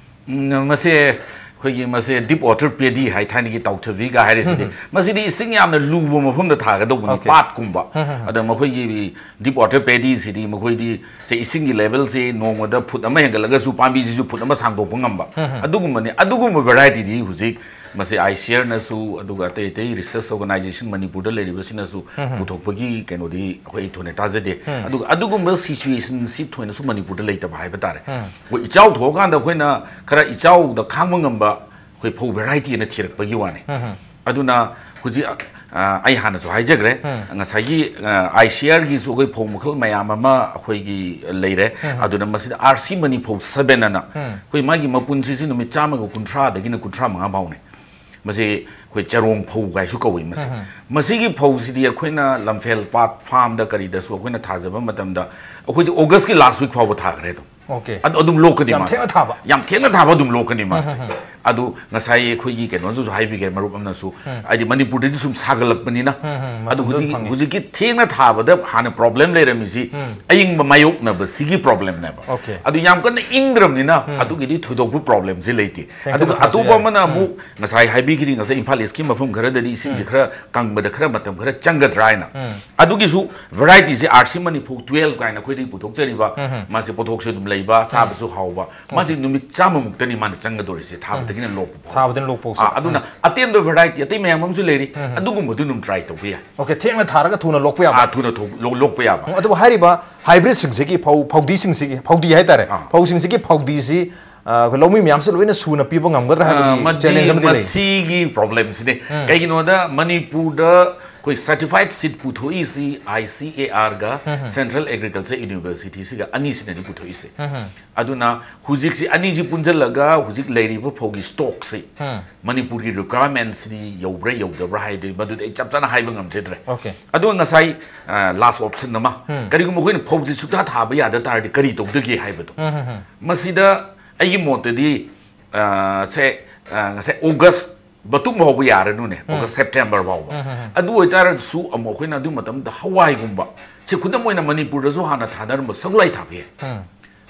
ꯎꯝ, ꯃꯁꯦ ꯑꯩꯈꯣꯏꯒꯤ, ꯃꯁꯦ ꯗꯤꯞ ꯋꯥꯇꯔ ꯄꯦꯗꯤ ꯍꯥꯏ, ꯊꯥꯏꯅꯒꯤ ꯇꯥꯎꯊꯕꯤꯒ ꯍꯥꯏꯔꯤꯁꯤꯗꯤ꯫ ꯎꯝ, ꯎꯝ꯫ ꯃꯁꯤꯗꯤ ꯏꯁꯤꯡ ꯌꯥꯝꯅ ꯂꯨꯕ ꯃꯐꯝꯗ ꯊꯥꯒꯗꯧꯕꯅꯤ, ꯑꯣꯀꯦ꯫ ꯄꯥꯠꯀꯨꯝꯕ꯫ ꯎꯝ, ꯎꯝ, ꯎꯝ꯫ ꯑꯗ ꯃꯈꯣꯏꯒꯤ ꯗꯤꯞ ꯋꯥꯇꯔ ꯄꯦꯗꯤꯁꯤꯗꯤ ꯃꯈꯣꯏꯗꯤ ꯁꯦ ꯏꯁꯤꯡꯒꯤ ꯂꯦꯚꯦꯜꯁꯦ ꯅꯣꯡꯃꯗ ꯐꯨꯠ ꯑꯃ ꯍꯦꯟꯒꯠꯂꯒꯁꯨ ꯄꯥꯝꯕꯤꯁꯤꯁꯨ ꯐꯨꯠ ꯑꯃ ꯁꯥꯡꯗꯣꯛꯄ ꯉꯝꯕ꯫ ꯎꯝ, ꯎꯝ꯫ ꯑꯗꯨꯒꯨꯝꯕꯅꯤ꯫ ꯑꯗꯨꯒꯨꯝꯕ ꯚꯦꯔꯥꯏꯇꯤꯗꯤ ꯍꯧꯖꯤꯛ ꯃꯁꯤ ICARꯅꯁꯨ ꯑꯗꯨꯒ ꯑꯇꯩ ꯑꯇꯩ ꯔꯤꯁꯔꯁ ꯑꯣꯔꯒꯅꯥꯏꯖꯦꯁꯟ ꯃꯅꯤꯄꯨꯔꯗ ꯂꯩꯔꯤꯕꯁꯤꯅꯁꯨ ꯎꯝ, ꯎꯝ꯫ ꯄꯨꯊꯣꯛꯄꯒꯤ ꯀꯩꯅꯣꯗꯤ ꯑꯩꯈꯣꯏ ꯊꯣꯏꯅ ꯇꯥꯖꯗꯦ꯫ ꯎꯝ꯫ ꯑꯗꯨꯒ ꯑꯗꯨꯒꯨꯝꯕ ꯁꯤꯆꯨꯋꯦꯁꯟꯁꯤ ꯊꯣꯏꯅꯁꯨ ꯃꯅꯤꯄꯨꯔꯗ ꯂꯩꯇꯕ ꯍꯥꯏꯕ ꯇꯥꯔꯦ꯫ ꯎꯝ꯫ ꯑꯩꯈꯣꯏ ꯏꯆꯥꯎ ꯊꯣꯛꯑꯀꯥꯟꯗ ꯑꯩꯈꯣꯏꯅ ꯈꯔ ꯏꯆꯥꯎꯗ ꯈꯥꯡꯕ ꯉꯝꯕ ꯑꯩꯈꯣꯏ ꯐꯧ ꯚꯦꯔꯥꯏꯇꯤ ꯑꯅ ꯊꯤꯔꯛꯄꯒꯤ ꯋꯥꯅꯤ꯫ ꯎꯝ, ꯎꯝ꯫ ꯑꯗꯨꯅ ꯍꯧꯖꯤꯛ, ꯑ, ꯑꯩ ꯍꯥꯟꯅꯁꯨ ꯍꯥꯏꯖꯈ꯭ꯔꯦ, ꯎꯝ꯫ ꯉꯁꯥꯏꯒꯤ, ꯑ, ICARꯒꯤꯁꯨ ꯑꯩꯈꯣꯏ ꯐꯧ ꯃꯈꯜ ꯃꯌꯥꯝ ꯑꯃ ꯑꯩꯈꯣꯏꯒꯤ ꯂꯩꯔꯦ꯫ ꯎꯝ꯫ ꯑꯗꯨꯅ ꯃꯁꯤꯗ RC ꯃꯅꯤ ꯐꯧ seven ꯑꯅ ꯎꯝ꯫ ꯑꯩꯈꯣꯏ ꯃꯥꯒꯤ ꯃꯄꯨꯟꯁꯤꯁꯤ ꯅꯨꯃꯤꯠ ꯆꯥꯝꯃꯒ ꯀꯨꯟꯊ꯭ꯔꯥꯗꯒꯤꯅ ꯀꯨꯟꯊ꯭ꯔꯥ ꯃꯉꯥ ꯐꯥꯎꯅꯤ꯫ ꯃꯁꯤ ꯑꯩꯈꯣꯏ ꯆꯔꯣꯡ ꯐꯧ ꯀꯥꯏꯁꯨ ꯀꯧꯏ ꯃꯁꯤ꯫ ꯃꯁꯤꯒꯤ ꯐꯧꯁꯤꯗꯤ ꯑꯩꯈꯣꯏꯅ ꯂꯝꯐꯦꯜ ꯄꯥꯠ ꯐꯥꯔꯝꯗ ꯀꯔꯤꯗꯁꯨ ꯑꯩꯈꯣꯏꯅ ꯊꯥꯖꯕ ꯃꯇꯝꯗ ꯑꯩꯈꯣꯏꯁꯦ ꯑꯣꯒꯁꯀꯤ ꯂꯥꯁ ꯋꯤꯛ ꯐꯥꯎꯕ ꯊꯥꯈ꯭ꯔꯦ ꯑꯗꯨꯝ꯫ ꯑꯣꯀꯦ꯫ ꯑꯗꯨ ꯑꯗꯨꯝ ꯂꯣꯛꯀꯅꯤ ꯌꯥꯝ ꯃꯥꯁꯦ꯫ ꯊꯦꯡꯅ ꯊꯥꯕ꯫ ꯌꯥꯝ ꯊꯦꯡꯅ ꯊꯥꯕ ꯑꯗꯨꯝ ꯂꯣꯛꯀꯅꯤ ꯃꯥꯁꯦ꯫ ꯑꯗꯨ ꯉꯁꯥꯏ ꯑꯩꯈꯣꯏꯒꯤ ꯀꯩꯅꯣꯅꯁꯨ ꯍꯥꯏꯕꯤꯈ꯭ꯔꯦ, ꯃꯔꯨꯞ ꯑꯃꯅꯁꯨ, ꯍꯥꯏꯗꯤ ꯃꯅꯤꯄꯨꯔꯗꯗꯤ ꯁꯨꯝ ꯁꯥꯒꯠꯂꯛꯄꯅꯤꯅ꯫ ꯑꯗꯨ ꯃꯇꯝꯗ ꯍꯧꯖꯤꯛ ꯐꯪꯉꯤ꯫ ꯍꯧꯖꯤꯛꯀꯤ ꯊꯦꯡꯅ ꯊꯥꯕꯗ ꯍꯥꯟꯅ ꯄ꯭ꯔꯣꯕ꯭ꯂꯦꯝ ꯂꯩꯔꯝꯃꯤꯁꯤ ꯑꯏꯪꯕ ꯃꯥꯌꯣꯛꯅꯕꯁꯤꯒꯤ ꯄ꯭ꯔꯣꯕ꯭ꯂꯦꯝꯅꯦꯕ꯫ ꯑꯣꯀꯦ꯫ ꯑꯗꯨ ꯌꯥꯝ ꯀꯟꯅ ꯏꯪꯗ꯭ꯔꯕꯅꯤꯅ ꯑꯗꯨꯒꯤꯗꯤ ꯊꯣꯏꯗꯣꯛꯄ ꯄ꯭ꯔꯣꯕ꯭ꯂꯦꯝꯁꯤ ꯂꯩꯇꯦ꯫ ꯊꯦꯡꯅ ꯑꯗꯨꯒ ꯊꯥꯕꯁꯨ ꯑꯇꯣꯞꯄ ꯌꯥꯏ꯫ ꯑꯃꯅ ꯑꯃꯨꯛ ꯉꯁꯥꯏ ꯍꯥꯏꯕꯤꯈꯤꯔꯤ, ꯉꯁꯥꯏ ꯏꯝꯐꯥꯜ ꯏꯁꯀꯤ ꯃꯐꯝ ꯈꯔꯗꯗꯤ ꯏꯁꯤꯡꯁꯤ ꯈꯔ ꯀꯪꯕꯗ ꯈꯔ ꯃꯇꯝ ꯈꯔ ꯆꯪꯒꯗ꯭ꯔꯥ ꯍꯥꯏꯅ꯫ ꯑꯗꯨꯒꯤꯁꯨ ꯚꯦꯔꯥꯏꯇꯤꯁꯦ ꯑꯥꯔ ꯁꯤ ꯃꯅꯤꯄꯨꯔ ꯇꯨꯌꯦꯜꯐ ꯀꯥꯏꯅ ꯑꯩꯈꯣꯏꯗꯒꯤ ꯄꯨꯊꯣꯛꯆꯔꯤꯕ, ꯃꯥꯁꯦ ꯄꯣꯠꯊꯣꯛꯁꯨ ꯑꯗꯨꯝ ꯂꯩꯕ, ꯆꯥꯕꯁꯨ ꯍꯥꯎꯕ, ꯃꯥꯁꯦ ꯅꯨꯃꯤꯠ ꯆꯥꯝꯃꯃꯨꯛꯇꯅꯤ ꯃꯥꯅ ꯆꯪꯒꯗꯣꯔꯤꯁꯦ ꯊꯥꯕꯗꯒꯤꯅ ꯂꯣꯛꯄ ꯐꯥꯎ꯫ ꯊꯥꯕꯗꯒꯤꯅ ꯂꯣꯛꯄ ꯐꯥꯎꯁꯦ꯫ ꯑꯥ, ꯑꯗꯨꯅ ꯑꯇꯦꯟꯕ ꯚꯦꯔꯥꯏꯇꯤ ꯑꯇꯩ ꯃꯌꯥꯝ ꯑꯃꯁꯨ ꯂꯩꯔꯤ, ꯑꯗꯨꯒꯨꯝꯕꯗꯨ ꯑꯗꯨꯝ ꯇ꯭ꯔꯥꯏ ꯇꯧꯕ ꯌꯥꯏ꯫ ꯑꯣꯀꯦ, ꯊꯦꯡꯅ ꯊꯥꯔꯒ ꯊꯨꯅ ꯂꯣꯛꯄ ꯌꯥꯕ꯫ ꯑꯥ, ꯊꯨꯅ ꯊꯣꯛ- ꯂꯣ- ꯂꯣꯛꯄ ꯌꯥꯕ꯫ ꯑꯗꯨꯕꯨ ꯍꯥꯏꯔꯤꯕ ꯍꯥꯏꯕ꯭ꯔꯤꯠꯁꯤꯡꯁꯤꯒꯤ ꯐꯧ ꯐꯧꯗꯤꯁꯤꯡꯁꯤꯒꯤ ꯐꯧꯗꯤ ꯍꯥꯏꯇꯥꯔꯦ, ꯑꯥ꯫ ꯐꯧꯁꯤꯡꯁꯤꯒꯤ ꯐꯧꯗꯤꯁꯤ ꯑ, ꯑꯩꯈꯣꯏ ꯂꯧꯃꯤ ꯃꯌꯥꯝꯁꯦ ꯂꯣꯏꯅ ꯁꯨꯅ ꯄꯤꯕ ꯉꯝꯒꯗ꯭ꯔꯥ ꯍꯥꯏꯕꯒꯤ ꯃꯗꯤ- ꯆꯦꯂꯦꯟꯖ ꯑꯃꯗꯤ ꯂꯩ꯫ ꯃꯁꯤꯒꯤ ꯄ꯭ꯔꯣꯕ꯭ꯂꯦꯝꯁꯤꯅꯤ꯫ ꯀꯩꯒꯤꯅꯣꯗ ꯃꯅꯤꯄꯨꯔꯗ ꯑꯩꯈꯣꯏ certificate seat ꯄꯨꯊꯣꯛꯏꯁꯤ I C A ꯑꯥꯔꯒ central agriculture ꯌꯨꯅꯤꯚꯔꯁꯤꯇꯤꯁꯤꯒ ꯑꯅꯤꯁꯤꯅꯗꯤ ꯄꯨꯊꯣꯛꯏꯁꯦ꯫ ꯑꯗꯨꯅ ꯍꯧꯖꯤꯛꯁꯤ ꯑꯅꯤꯁꯤ ꯄꯨꯟꯁꯤꯜꯂꯒ ꯍꯧꯖꯤꯛ ꯂꯩꯔꯤꯕ ꯐꯧꯒꯤ ꯁ꯭ꯇꯣꯛꯁꯤ ꯃꯅꯤꯄꯨꯔꯒꯤ ꯔꯤꯀ꯭ꯋꯥꯌꯔꯃꯦꯟꯁꯤꯗꯤ ꯌꯧꯕ꯭ꯔꯥ ꯌꯧꯗꯕ꯭ꯔꯥ ꯍꯥꯏꯗꯨ ꯃꯗꯨꯗꯤ ꯑꯩ ꯆꯞ ꯆꯥꯅ ꯍꯥꯏꯕ ꯉꯝꯖꯗ꯭ꯔꯦ꯫ ꯑꯣꯀꯦ꯫ ꯑꯗꯨꯒ ꯉꯁꯥꯏ ꯂꯥꯁ ꯑꯣꯞꯁꯟ ꯑꯃ, ꯀꯔꯤꯒꯨꯝꯕ ꯑꯩꯈꯣꯏꯅ ꯐꯧꯁꯤ ꯁꯨꯛꯊꯥ ꯊꯥꯕ ꯌꯥꯗ ꯇꯥꯔꯗꯤ ꯀꯔꯤ ꯇꯧꯗꯒꯦ ꯍꯥꯏꯕꯗꯣ꯫ ꯃꯁꯤꯗ ꯑꯩꯒꯤ ꯃꯣꯠꯇꯗꯤ ꯑ, ꯁꯦ ꯑ, ꯉꯁꯥꯏ ꯑꯣꯒꯁ ꯃꯇꯨꯡ ꯐꯥꯎꯕ ꯌꯥꯔꯅꯨꯅꯦ, ꯑꯣꯒꯁ ꯁꯦꯞꯇꯦꯝꯕꯔ ꯐꯥꯎꯕ꯫ ꯑꯗꯨ ꯑꯣꯏꯇꯥꯔꯁꯨ ꯑꯃꯨꯛ ꯑꯩꯈꯣꯏꯅ ꯑꯗꯨ ꯃꯇꯝꯗ ꯍꯋꯥꯏꯒꯨꯝꯕ, ꯁꯤ ꯈꯨꯗꯝ ꯑꯣꯏꯅ ꯃꯅꯤꯄꯨꯔꯗꯁꯨ ꯍꯥꯟꯅ ꯊꯥꯅꯔꯝꯕ ꯁꯒꯣꯜꯍꯋꯥꯏ ꯊꯥꯕ ꯌꯥꯏ꯫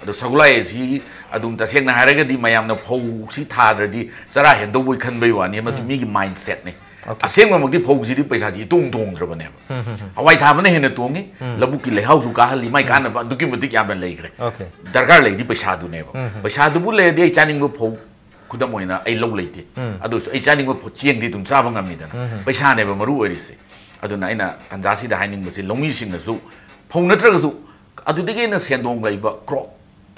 ꯑꯗꯣ ꯁꯒꯣꯜꯍꯋꯥꯏ ꯑꯁꯤ ꯑꯗꯨꯝ ꯇꯁꯦꯡꯅ ꯍꯥꯏꯔꯒꯗꯤ ꯃꯌꯥꯝꯅ ꯐꯧꯁꯤ ꯊꯥꯗ꯭ꯔꯗꯤ ꯆꯔꯥ ꯍꯦꯟꯗꯧꯕꯣꯏ ꯈꯟꯕꯩ ꯋꯥꯅꯤ, ꯃꯁꯤ ꯃꯤꯒꯤ ꯃꯥꯏꯟ ꯁꯦꯠꯅꯤ꯫ ꯑꯣꯀꯦ꯫ ꯑꯁꯦꯡꯕꯃꯛꯇꯤ ꯐꯧꯁꯤꯗꯤ ꯄꯩꯁꯥꯁꯤ ꯏꯇꯣꯡ ꯇꯣꯡꯗ꯭ꯔꯕꯅꯦꯕ꯫ ꯍꯋꯥꯏ ꯊꯥꯕꯅ ꯍꯦꯟꯅ ꯇꯣꯡꯉꯤ, ꯂꯧꯕꯨꯛꯀꯤ ꯂꯩꯍꯥꯎꯁꯨ ꯀꯥꯍꯜꯂꯤ, ꯃꯥꯏ ꯀꯥꯟꯅꯕ ꯑꯗꯨꯛꯀꯤ ꯃꯇꯤꯛ ꯌꯥꯝꯅ ꯂꯩꯈ꯭ꯔꯦ꯫ ꯑꯣꯀꯦ꯫ ꯗꯔꯀꯥꯔ ꯂꯩꯗꯤ ꯄꯩꯁꯥꯗꯨꯅꯦꯕ꯫ ꯄꯩꯁꯥꯗꯨꯕꯨ ꯂꯩꯔꯗꯤ ꯑꯩ ꯆꯥꯅꯤꯡꯕ ꯐꯧ, ꯈꯨꯗꯝ ꯑꯣꯏꯅ ꯑꯩ ꯂꯧ ꯂꯩꯇꯦ, ꯑꯗꯨꯁꯨ ꯑꯩ ꯆꯥꯅꯤꯡꯕ ꯐꯧ ꯆꯦꯡꯗꯤ ꯑꯗꯨꯝ ꯆꯥꯕ ꯉꯝꯃꯤꯗꯅ꯫ ꯄꯩꯁꯥꯅꯦꯕ ꯃꯔꯨ ꯑꯣꯏꯔꯤꯁꯦ꯫ ꯑꯗꯨꯅ ꯑꯩꯅ ꯇꯥꯟꯖꯥꯁꯤꯗ ꯍꯥꯏꯅꯤꯡꯕꯁꯤ ꯂꯧꯃꯤꯁꯤꯡꯅꯁꯨ ꯐꯧ ꯅꯠꯇ꯭ꯔꯒꯁꯨ ꯑꯗꯨꯗꯒꯤ ꯍꯦꯟꯅ ꯁꯦꯟꯗꯣꯡ ꯂꯩꯕ ꯀ꯭ꯔꯣꯞ,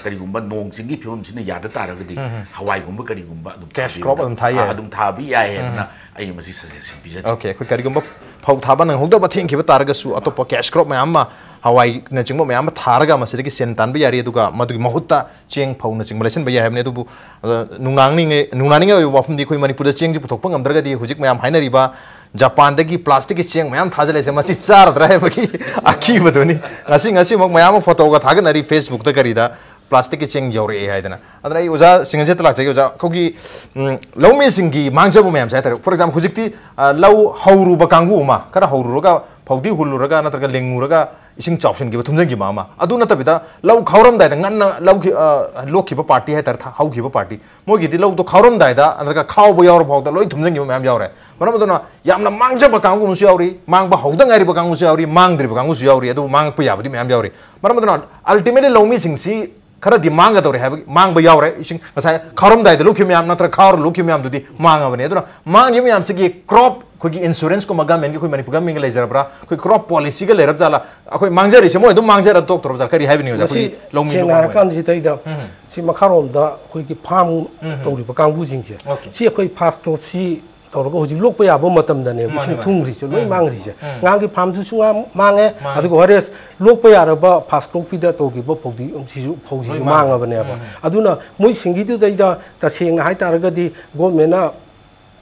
ꯀꯔꯤꯒꯨꯝꯕ ꯅꯣꯡ ꯆꯤꯡꯒꯤ ꯐꯤꯕꯝꯁꯤꯅ ꯌꯥꯗ ꯇꯥꯔꯒꯗꯤ ꯍꯋꯥꯏꯒꯨꯝꯕ ꯀꯔꯤꯒꯨꯝꯕ ꯑꯗꯨꯝ ꯀꯦꯁ ꯊꯥꯕꯤꯌꯨ꯫ ꯀ꯭ꯔꯣꯞ ꯑꯗꯨꯝ ꯊꯥ ꯌꯥꯏ꯫ ꯑꯥ, ꯑꯗꯨꯝ ꯊꯥꯕ ꯌꯥꯏ ꯍꯥꯏꯗꯅ ꯑꯩ ꯃꯁꯤ ꯁꯖꯦꯁꯟ ꯄꯤꯖꯅꯤꯡꯉꯤ꯫ ꯑꯣꯀꯦ, ꯑꯩꯈꯣꯏ ꯀꯔꯤꯒꯨꯝꯕ ꯐꯧ ꯊꯥꯕ ꯅꯪꯍꯧꯗꯕ, ꯊꯦꯡꯈꯤꯕ ꯇꯥꯔꯒꯁꯨ ꯑꯇꯣꯞꯄ cash crop ꯃꯌꯥꯝ ꯑꯃ, ꯍꯋꯥꯏꯅꯆꯤꯡꯕ ꯃꯌꯥꯝ ꯑꯃ ꯊꯥꯔꯒ ꯃꯁꯤꯗꯒꯤ ꯁꯦꯟ ꯇꯥꯟꯕ ꯌꯥꯔꯤ꯫ ꯑꯗꯨꯒ ꯃꯗꯨꯒꯤ ꯃꯍꯨꯠꯇ ꯆꯦꯡ, ꯐꯧꯅꯆꯤꯡꯕ ꯂꯩꯁꯟꯕ ꯌꯥꯏ ꯍꯥꯏꯕꯅꯤ꯫ ꯑꯗꯨꯕꯨ, ꯑ, ꯅꯨꯡꯅꯥꯡꯅꯤꯡꯉꯦ-, ꯅꯨꯡꯅꯥꯡꯅꯤꯡꯉꯥꯏ ꯑꯣꯏꯕ ꯋꯥꯐꯝꯗꯤ, ꯑꯩꯈꯣꯏ ꯃꯅꯤꯄꯨꯔꯗ ꯆꯦꯡꯁꯤ ꯄꯨꯊꯣꯛꯄ ꯉꯝꯗ꯭ꯔꯒꯗꯤ ꯍꯧꯖꯤꯛ ꯃꯌꯥꯝ ꯍꯥꯏꯅꯔꯤꯕ ꯖꯄꯥꯟꯗꯒꯤ plasticꯀꯤ ꯆꯦꯡ ꯃꯌꯥꯝ ꯊꯥꯖꯤꯜꯂꯛꯏꯁꯦ, ꯃꯁꯤ ꯆꯥꯔꯗ꯭ꯔꯥ ꯍꯥꯏꯕꯒꯤ ꯑꯀꯤꯕꯗꯨꯅꯤ꯫ ꯉꯁꯤ, ꯉꯁꯤꯃꯛ ꯃꯌꯥꯝ ꯑꯃ photoꯒ ꯊꯥꯒꯠꯅꯔꯤ Facebookꯇ ꯀꯔꯤꯗ, plasticꯀꯤ ꯆꯦꯡ ꯌꯧꯔꯛꯑꯦ ꯍꯥꯏꯗꯅ꯫ ꯑꯗꯨꯅ ꯑꯩ ꯑꯣꯖꯥ ꯁꯤꯡꯍꯟꯁꯤꯠꯇ ꯂꯥꯛꯆꯒꯦ꯫ ꯑꯣꯖꯥ, ꯑꯩꯈꯣꯏꯒꯤ, ꯎꯝ, ꯂꯧꯃꯤꯁꯤꯡꯒꯤ ꯃꯥꯡꯖꯕ ꯃꯌꯥꯝꯁꯦ ꯍꯥꯏꯇꯥꯔꯦ, for example, ꯍꯧꯖꯤꯛꯇꯤ, ꯑ, ꯂꯧ ꯍꯧꯔꯨꯕ ꯀꯥꯡꯕꯨ ꯑꯃ, ꯈꯔ ꯍꯧꯔꯨꯔꯒ, ꯐꯧꯗꯤ ꯍꯨꯜꯂꯨꯔꯒ ꯅꯠꯇ꯭ꯔꯒ ꯂꯤꯡꯉꯨꯔꯒ ꯏꯁꯤꯡ ꯆꯥꯎꯁꯤꯟꯈꯤꯕ, ꯊꯨꯝꯖꯤꯟꯈꯤꯕ ꯑꯃ, ꯑꯗꯨ ꯅꯠꯇꯕꯤꯗ ꯂꯧ ꯈꯥꯎꯔꯝꯗꯥꯏꯗ ꯉꯟꯅ ꯂꯧꯈꯤ-, ꯑ, ꯂꯣꯛꯈꯤꯕ party ꯍꯥꯏꯇꯥꯔꯦ, ꯊ-, ꯍꯧꯈꯤꯕ party, ꯃꯣꯏꯒꯤꯗꯤ ꯂꯧꯗꯣ ꯈꯥꯎꯔꯝꯗꯥꯏꯗ ꯅꯠꯇ꯭ꯔꯒ ꯈꯥꯎꯕ ꯌꯥꯎꯔ ꯐꯥꯎꯗ ꯂꯣꯏ ꯊꯨꯝꯖꯤꯟꯈꯤꯕ ꯃꯌꯥꯝ ꯌꯥꯎꯔꯦ꯫ ꯃꯔꯝ ꯑꯗꯨꯅ ꯌꯥꯝꯅ ꯃꯥꯡꯖꯕ ꯀꯥꯡꯕꯨ ꯑꯃꯁꯨ ꯌꯥꯎꯔꯤ, ꯃꯥꯡꯕ ꯍꯧꯗ ꯉꯥꯏꯔꯤꯕ ꯀꯥꯡꯕꯨꯁꯨ ꯌꯥꯎꯔꯤ, ꯃꯥꯡꯗ꯭ꯔꯤꯕ ꯀꯥꯡꯕꯨꯁꯨ ꯌꯥꯎꯔꯤ, ꯑꯗꯨꯕꯨ ꯃꯥꯡꯉꯛꯄ ꯌꯥꯕꯗꯤ ꯃꯌꯥꯝ ꯌꯥꯎꯔꯤ꯫ ꯃꯔꯝ ꯑꯗꯨꯅ ultimately ꯂꯧꯃꯤꯁꯤꯡꯁꯤ ꯈꯔꯗꯤ ꯃꯥꯡꯒꯗꯧꯔꯦ ꯍꯥꯏꯕꯒꯤ, ꯃꯥꯡꯕ ꯌꯥꯎꯔꯦ꯫ ꯏꯁꯤꯡ ꯉꯁꯥꯏ ꯈꯥꯎꯔꯝꯗꯥꯏꯗ ꯂꯨꯞꯈꯤꯕ ꯃꯌꯥꯝ ꯅꯠꯇ꯭ꯔꯒ ꯈꯥꯎꯔ ꯂꯨꯞꯈꯤꯕ ꯃꯌꯥꯝꯗꯨꯗꯤ ꯃꯥꯡꯉꯕꯅꯦ꯫ ꯑꯗꯨꯅ ꯃꯥꯡꯉꯤꯕ ꯃꯌꯥꯝꯁꯤꯒꯤ crop, ꯑꯩꯈꯣꯏꯒꯤ insuranceꯀꯨꯝꯕ governmentꯀꯤ, ꯑꯩꯈꯣꯏ ꯃꯅꯤꯄꯨꯔ governmentꯀꯤ ꯂꯩꯖꯔꯕ꯭ꯔꯥ? ꯑꯩꯈꯣꯏ crop policyꯒ ꯂꯩꯔꯕ ꯖꯥꯠꯂꯥ? ꯑꯩꯈꯣꯏ ꯃꯥꯡꯖꯔꯤꯁꯦ ꯃꯣꯏ ꯑꯗꯨꯝ ꯃꯥꯡꯖꯔ ꯇꯣꯛꯇꯧꯔꯕ ꯖꯥꯠꯂꯥ? ꯀꯔꯤ ꯍꯥꯏꯕꯤꯅꯤꯡꯉꯤ ꯑꯣꯖꯥ? ꯃꯁꯤ ꯑꯩꯈꯣꯏꯒꯤ ꯂꯧꯃꯤ ꯁꯦꯡꯅ ꯂꯧꯐꯝ ꯑꯣꯏꯅ꯫ ꯍꯥꯏꯔꯀꯥꯟꯁꯤꯗꯩꯗ ꯎꯝ꯫ ꯁꯤ ꯃꯈꯥꯔꯣꯝꯗ ꯑꯩꯈꯣꯏꯒꯤ farm ꯎꯝ꯫ ꯇꯧꯔꯤꯕ ꯀꯥꯡꯕꯨꯁꯤꯡꯁꯦ, Okay꯫ ꯁꯤ ꯑꯩꯈꯣꯏ fast cropꯁꯤ ꯇꯧꯔꯒ ꯍꯧꯖꯤꯛ ꯂꯣꯛꯄ ꯌꯥꯕ ꯃꯇꯝꯗꯅꯦꯕ ꯃꯥꯅꯦ, ꯏꯁꯤꯡ ꯃꯥꯅꯦ꯫ ꯊꯨꯝꯈ꯭ꯔꯤꯁꯦ, ꯂꯣꯏ ꯎꯝ꯫ ꯃꯥꯡꯈ꯭ꯔꯤꯁꯦ꯫ ꯎꯝ꯫ ꯉꯥꯒꯤ farmꯗꯨꯁꯨ ꯉꯥ ꯃꯥꯡꯉꯦ, ꯃꯥꯡꯉꯦ꯫ ꯑꯗꯨꯒ ꯍꯣꯔꯦꯟ ꯂꯣꯛꯄ ꯌꯥꯔꯕ fast cropꯀꯤꯗ ꯇꯧꯈꯤꯕ ꯐꯧꯗꯤ ꯁꯤꯁꯨ ꯐꯧꯁꯤꯁꯨ ꯂꯣꯏ ꯃꯥꯡꯉꯦ꯫ ꯃꯥꯡꯉꯕꯅꯦꯕ꯫ ꯎꯝ꯫ ꯑꯗꯨꯅ ꯃꯣꯏꯁꯤꯡꯒꯤꯗꯨꯗꯩꯗ ꯇꯁꯦꯡꯅ ꯍꯥꯏꯇꯥꯔꯒꯗꯤ governmentꯅ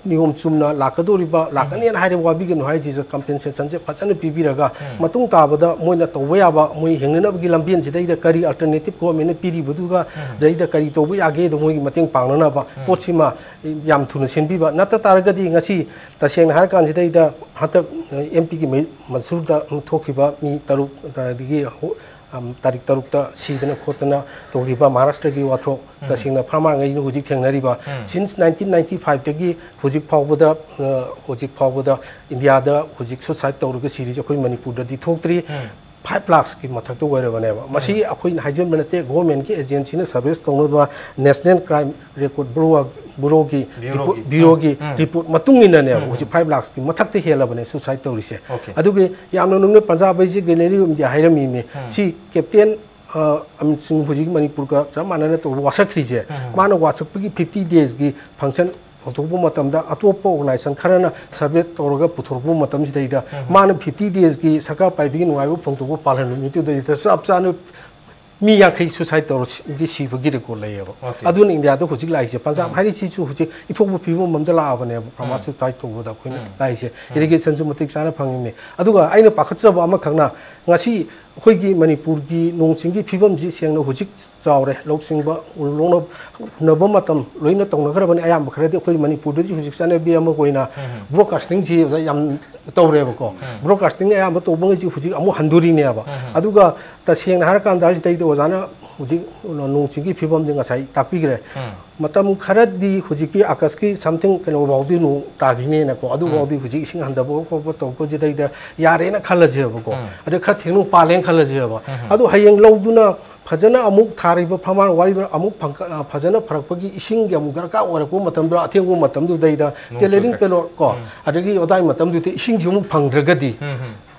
ꯅꯤꯌꯣꯝ ꯆꯨꯝꯅ ꯂꯥꯛꯀꯗꯧꯔꯤꯕ, ꯂꯥꯛꯀꯅꯦꯅ ꯍꯥꯏꯔꯦ, ꯋꯥꯕꯤꯒꯅꯨ ꯍꯥꯏꯔꯤꯁꯤꯁꯨ, compensationꯁꯦ ꯐꯖꯅ ꯄꯤꯕꯤꯔꯒ, ꯎꯝ꯫ ꯃꯇꯨꯡ ꯇꯥꯕꯗ ꯃꯣꯏꯅ ꯇꯧꯕ ꯌꯥꯕ, ꯃꯣꯏ ꯍꯤꯡꯅꯅꯕꯒꯤ ꯂꯝꯕꯦꯟꯁꯤꯗꯩꯗ ꯀꯔꯤ alternative governmentꯅ ꯄꯤꯔꯤꯕꯗꯨꯒ ꯎꯝ꯫ ꯗꯩꯗ ꯀꯔꯤ ꯇꯧꯕ ꯌꯥꯒꯦꯗꯣ ꯃꯣꯏꯒꯤ ꯃꯇꯦꯡ ꯄꯥꯡꯅꯅꯕ ꯎꯝ꯫ ꯄꯣꯠꯁꯤꯃ ꯌꯥꯝ ꯊꯨꯅ ꯁꯤꯟꯕꯤꯕ꯫ ꯅꯠꯇ ꯇꯥꯔꯒꯗꯤ ꯉꯁꯤ ꯇꯁꯦꯡꯅ ꯍꯥꯏꯔꯀꯥꯟꯁꯤꯗꯩꯗ ꯍꯟꯗꯛ, ꯑ, MP ꯒꯤ ꯃꯩ-, ꯃꯟꯁꯨꯔꯗ ꯊꯣꯛꯈꯤꯕ ꯃꯤ ꯇꯔꯨꯛ, ꯑꯗꯒꯤ ꯍꯧ-, ꯑꯝ, ꯇꯥꯔꯤꯛ ꯇꯔꯨꯛꯇ ꯁꯤꯗꯅ ꯈꯣꯠꯇꯅ ꯇꯧꯈꯤꯕ ꯃꯍꯥꯔꯥꯁꯇ꯭ꯔꯒꯤ ꯋꯥꯊꯣꯛ, ꯎꯝ꯫ ꯇꯁꯦꯡꯅ farmerꯉꯩꯅ ꯍꯧꯖꯤꯛ ꯊꯦꯡꯅꯔꯤꯕ, ꯎꯝ꯫ Since nineteen ninety fiveꯇꯒꯤ ꯍꯧꯖꯤꯛ ꯐꯥꯎꯕꯗ, ꯑ, ꯍꯧꯖꯤꯛ ꯐꯥꯎꯕꯗ ꯏꯟꯗꯤꯌꯥꯗ ꯍꯧꯖꯤꯛ suicide ꯇꯧꯔꯒ ꯁꯤꯔꯤꯁꯦ ꯑꯩꯈꯣꯏ ꯃꯅꯤꯄꯨꯔꯗꯗꯤ ꯊꯣꯛꯇ꯭ꯔꯤ꯫ ꯎꯝ꯫ Five lakhꯀꯤ ꯃꯊꯛꯇ ꯑꯣꯏꯔꯕꯅꯦꯕ꯫ ꯃꯁꯤ ꯎꯝ꯫ ꯑꯩꯈꯣꯏꯅ ꯍꯥꯏꯖꯟꯕ ꯅꯠꯇꯦ, governmentꯀꯤ agencyꯅ service ꯇꯧꯅꯕ National Crime Record Bureau, Bureauꯒꯤ ꯕ꯭ꯌꯨꯔꯣꯒꯤ꯫ Report, ꯕ꯭ꯌꯨꯔꯣꯒꯤ ꯎꯝ, ꯎꯝ꯫ Report ꯃꯇꯨꯡ ꯏꯟꯅꯅꯦꯕ ꯎꯝ, ꯎꯝ꯫ ꯍꯧꯖꯤꯛ five lakhꯀꯤ ꯃꯊꯛꯇ ꯍꯦꯜꯂꯕꯅꯦ suicide ꯇꯧꯔꯤꯁꯦ꯫ Okay꯫ ꯑꯗꯨꯒꯤ ꯌꯥꯝꯅ ꯅꯨꯡꯅ ꯄꯟꯖꯥꯕ ꯑꯩꯁꯦ ꯒꯦꯂꯦꯔꯤ ꯑꯣꯐ ꯏꯟꯗꯤꯌꯥ ꯍꯥꯏꯔꯝꯃꯤꯅꯦ꯫ ꯎꯝ꯫ ꯁꯤ Captain, ꯑ, ꯑꯃꯤꯠ ꯁꯤꯡ ꯍꯧꯖꯤꯛ ꯃꯅꯤꯄꯨꯔꯒ ꯆꯞ ꯃꯥꯟꯅꯅ ꯇꯧꯕ ꯋꯥꯁꯛꯈ꯭ꯔꯤꯁꯦ, ꯎꯝ, ꯎꯝ꯫ ꯃꯥꯅ ꯋꯥꯁꯛꯄꯒꯤ fifty daysꯀꯤ function ꯍꯧꯗꯣꯛꯄ ꯃꯇꯝꯗ ꯑꯇꯣꯞꯄ ꯑꯣꯔꯒꯅꯥꯏꯖꯦꯁꯟ ꯈꯔꯅ ꯁꯔꯚꯦ ꯇꯧꯔꯒ ꯄꯨꯊꯣꯔꯛꯄ ꯃꯇꯝꯁꯤꯗꯩꯗ ꯃꯥꯅ ꯐꯤꯐꯇꯤ ꯗꯦꯖꯀꯤ ꯁꯔꯀꯥꯔ ꯄꯥꯏꯕꯒꯤ ꯅꯨꯡꯉꯥꯏꯕ ꯐꯣꯡꯗꯣꯛꯄ ꯄꯥꯜꯍꯟꯕ ꯅꯨꯃꯤꯠꯇꯨꯗꯩꯗ ꯆꯞ ꯆꯥꯅ ꯃꯤ ꯌꯥꯡꯈꯩ ꯁꯨꯁꯥꯏꯠ ꯇꯧꯔꯒꯤ ꯁꯤꯕꯒꯤ ꯔꯦꯀꯣꯔꯗ ꯂꯩꯌꯦꯕ꯫ ꯑꯗꯨꯅ ꯏꯟꯗꯤꯌꯥꯗ ꯍꯧꯖꯤꯛ ꯂꯥꯛꯏꯁꯦ꯫ ꯄꯟꯖꯥꯕ ꯍꯥꯏꯔꯤꯁꯤꯁꯨ ꯍꯧꯖꯤꯛ ꯏꯊꯣꯛꯄ ꯐꯤꯕꯝ ꯑꯃꯗ ꯂꯥꯛꯑꯕꯅꯦꯕ꯫ ꯐꯥꯔꯃꯥꯁꯤꯁ ꯇꯧꯕꯗ ꯑꯩꯈꯣꯏꯅ ꯂꯥꯛꯏꯁꯦ꯫ ꯏꯔꯤꯒꯦꯁꯟꯁꯨ ꯃꯇꯤꯛ ꯆꯥꯅ ꯐꯪꯉꯤꯅꯦ꯫ ꯑꯗꯨꯒ ꯑꯩꯅ ꯄꯥꯈꯠꯆꯕ ꯑꯃꯈꯛꯅ, ꯉꯁꯤ ꯑꯩꯈꯣꯏꯒꯤ ꯃꯅꯤꯄꯨꯔꯒꯤ ꯅꯣꯡ ꯆꯤꯡꯒꯤ ꯐꯤꯕꯝꯁꯤ ꯁꯦꯡꯅ ꯍꯧꯖꯤꯛ ꯆꯥꯎꯔꯦ꯫ ꯂꯧ ꯁꯤꯡꯕ ꯎ ꯂꯣꯛꯅ ꯍꯨꯟꯅꯕ ꯃꯇꯝ ꯂꯣꯏꯅ ꯇꯧꯅꯈ꯭ꯔꯕꯅꯤ꯫ ꯑꯌꯥꯝꯕ ꯈꯔꯗꯤ ꯑꯩꯈꯣꯏ ꯃꯅꯤꯄꯨꯔꯗꯗꯤ ꯍꯧꯖꯤꯛ ꯆꯠꯅꯕꯤ ꯑꯃ ꯑꯣꯏꯅ ꯕ꯭ꯔꯣꯗꯀꯥꯁꯇꯤꯡꯁꯤ ꯌꯥꯝ ꯇꯧꯔꯦꯕꯀꯣ꯫ ꯕ꯭ꯔꯣꯗꯀꯥꯁꯇꯤꯡ ꯑꯌꯥꯝꯕ ꯇꯧꯕꯉꯩꯁꯤ ꯍꯧꯖꯤꯛ ꯑꯃꯨꯛ ꯍꯟꯗꯣꯔꯤꯅꯦꯕ꯫ ꯑꯗꯨꯒ ꯇꯁꯦꯡꯅ ꯍꯥꯏꯔꯀꯥꯟꯗ ꯁꯤꯗꯩꯗ ꯑꯣꯖꯥꯅ ꯍꯧꯖꯤꯛ ꯅꯣꯡ ꯆꯤꯡꯒꯤ ꯐꯤꯕꯝꯁꯤ ꯉꯁꯥꯏ ꯇꯥꯛꯄꯤꯈ꯭ꯔꯦ꯫ ꯃꯇꯝ ꯈꯔꯗꯤ ꯍꯧꯖꯤꯛꯀꯤ ꯑꯥꯒꯁꯀꯤ ꯁꯝꯊꯤꯡ ꯀꯩꯅꯣꯐꯥꯎꯗꯤ ꯅꯣꯡ ꯇꯥꯈꯤꯅꯦꯅꯀꯣ꯫ ꯑꯗꯨꯐꯥꯎꯗꯤ ꯍꯧꯖꯤꯛ ꯏꯁꯤꯡ ꯍꯟꯊꯕ ꯈꯣꯠꯄ ꯇꯧꯔꯛꯄꯁꯤꯗꯩꯗ ꯌꯥꯔꯦꯅ ꯈꯜꯂꯁꯦꯕꯀꯣ꯫ ꯑꯗꯩ ꯈꯔ ꯊꯦꯡꯅ ꯄꯥꯜꯂꯦꯅ ꯈꯜꯂꯁꯦꯕ꯫ ꯑꯗꯨ ꯍꯌꯦꯡ ꯂꯧꯗꯨꯅ ꯐꯖꯅ ꯑꯃꯨꯛ ꯊꯥꯔꯤꯕ ꯐꯥꯔꯃꯔ ꯋꯥꯔꯤꯗꯨꯅ ꯑꯃꯨꯛ ꯐꯪꯀ-, ꯑ, ꯐꯖꯅ ꯐꯔꯛꯄꯒꯤ ꯏꯁꯤꯡꯒꯤ ꯑꯃꯨꯛ ꯗꯔꯀꯥꯔ ꯑꯣꯏꯔꯛꯄ ꯃꯇꯝꯗ, ꯑꯊꯦꯡꯕ ꯃꯇꯝꯗꯨꯗꯩꯗ ꯇꯦꯂꯔꯤꯡ ꯆꯨꯔꯦ꯫ ꯄꯦꯂꯣꯠ ꯀꯣ, ꯑꯗꯒꯤ ꯑꯗꯥꯏ ꯃꯇꯝꯗꯨꯗ ꯏꯁꯤꯡꯁꯤ ꯑꯃꯨꯛ ꯐꯪꯗ꯭ꯔꯒꯗꯤ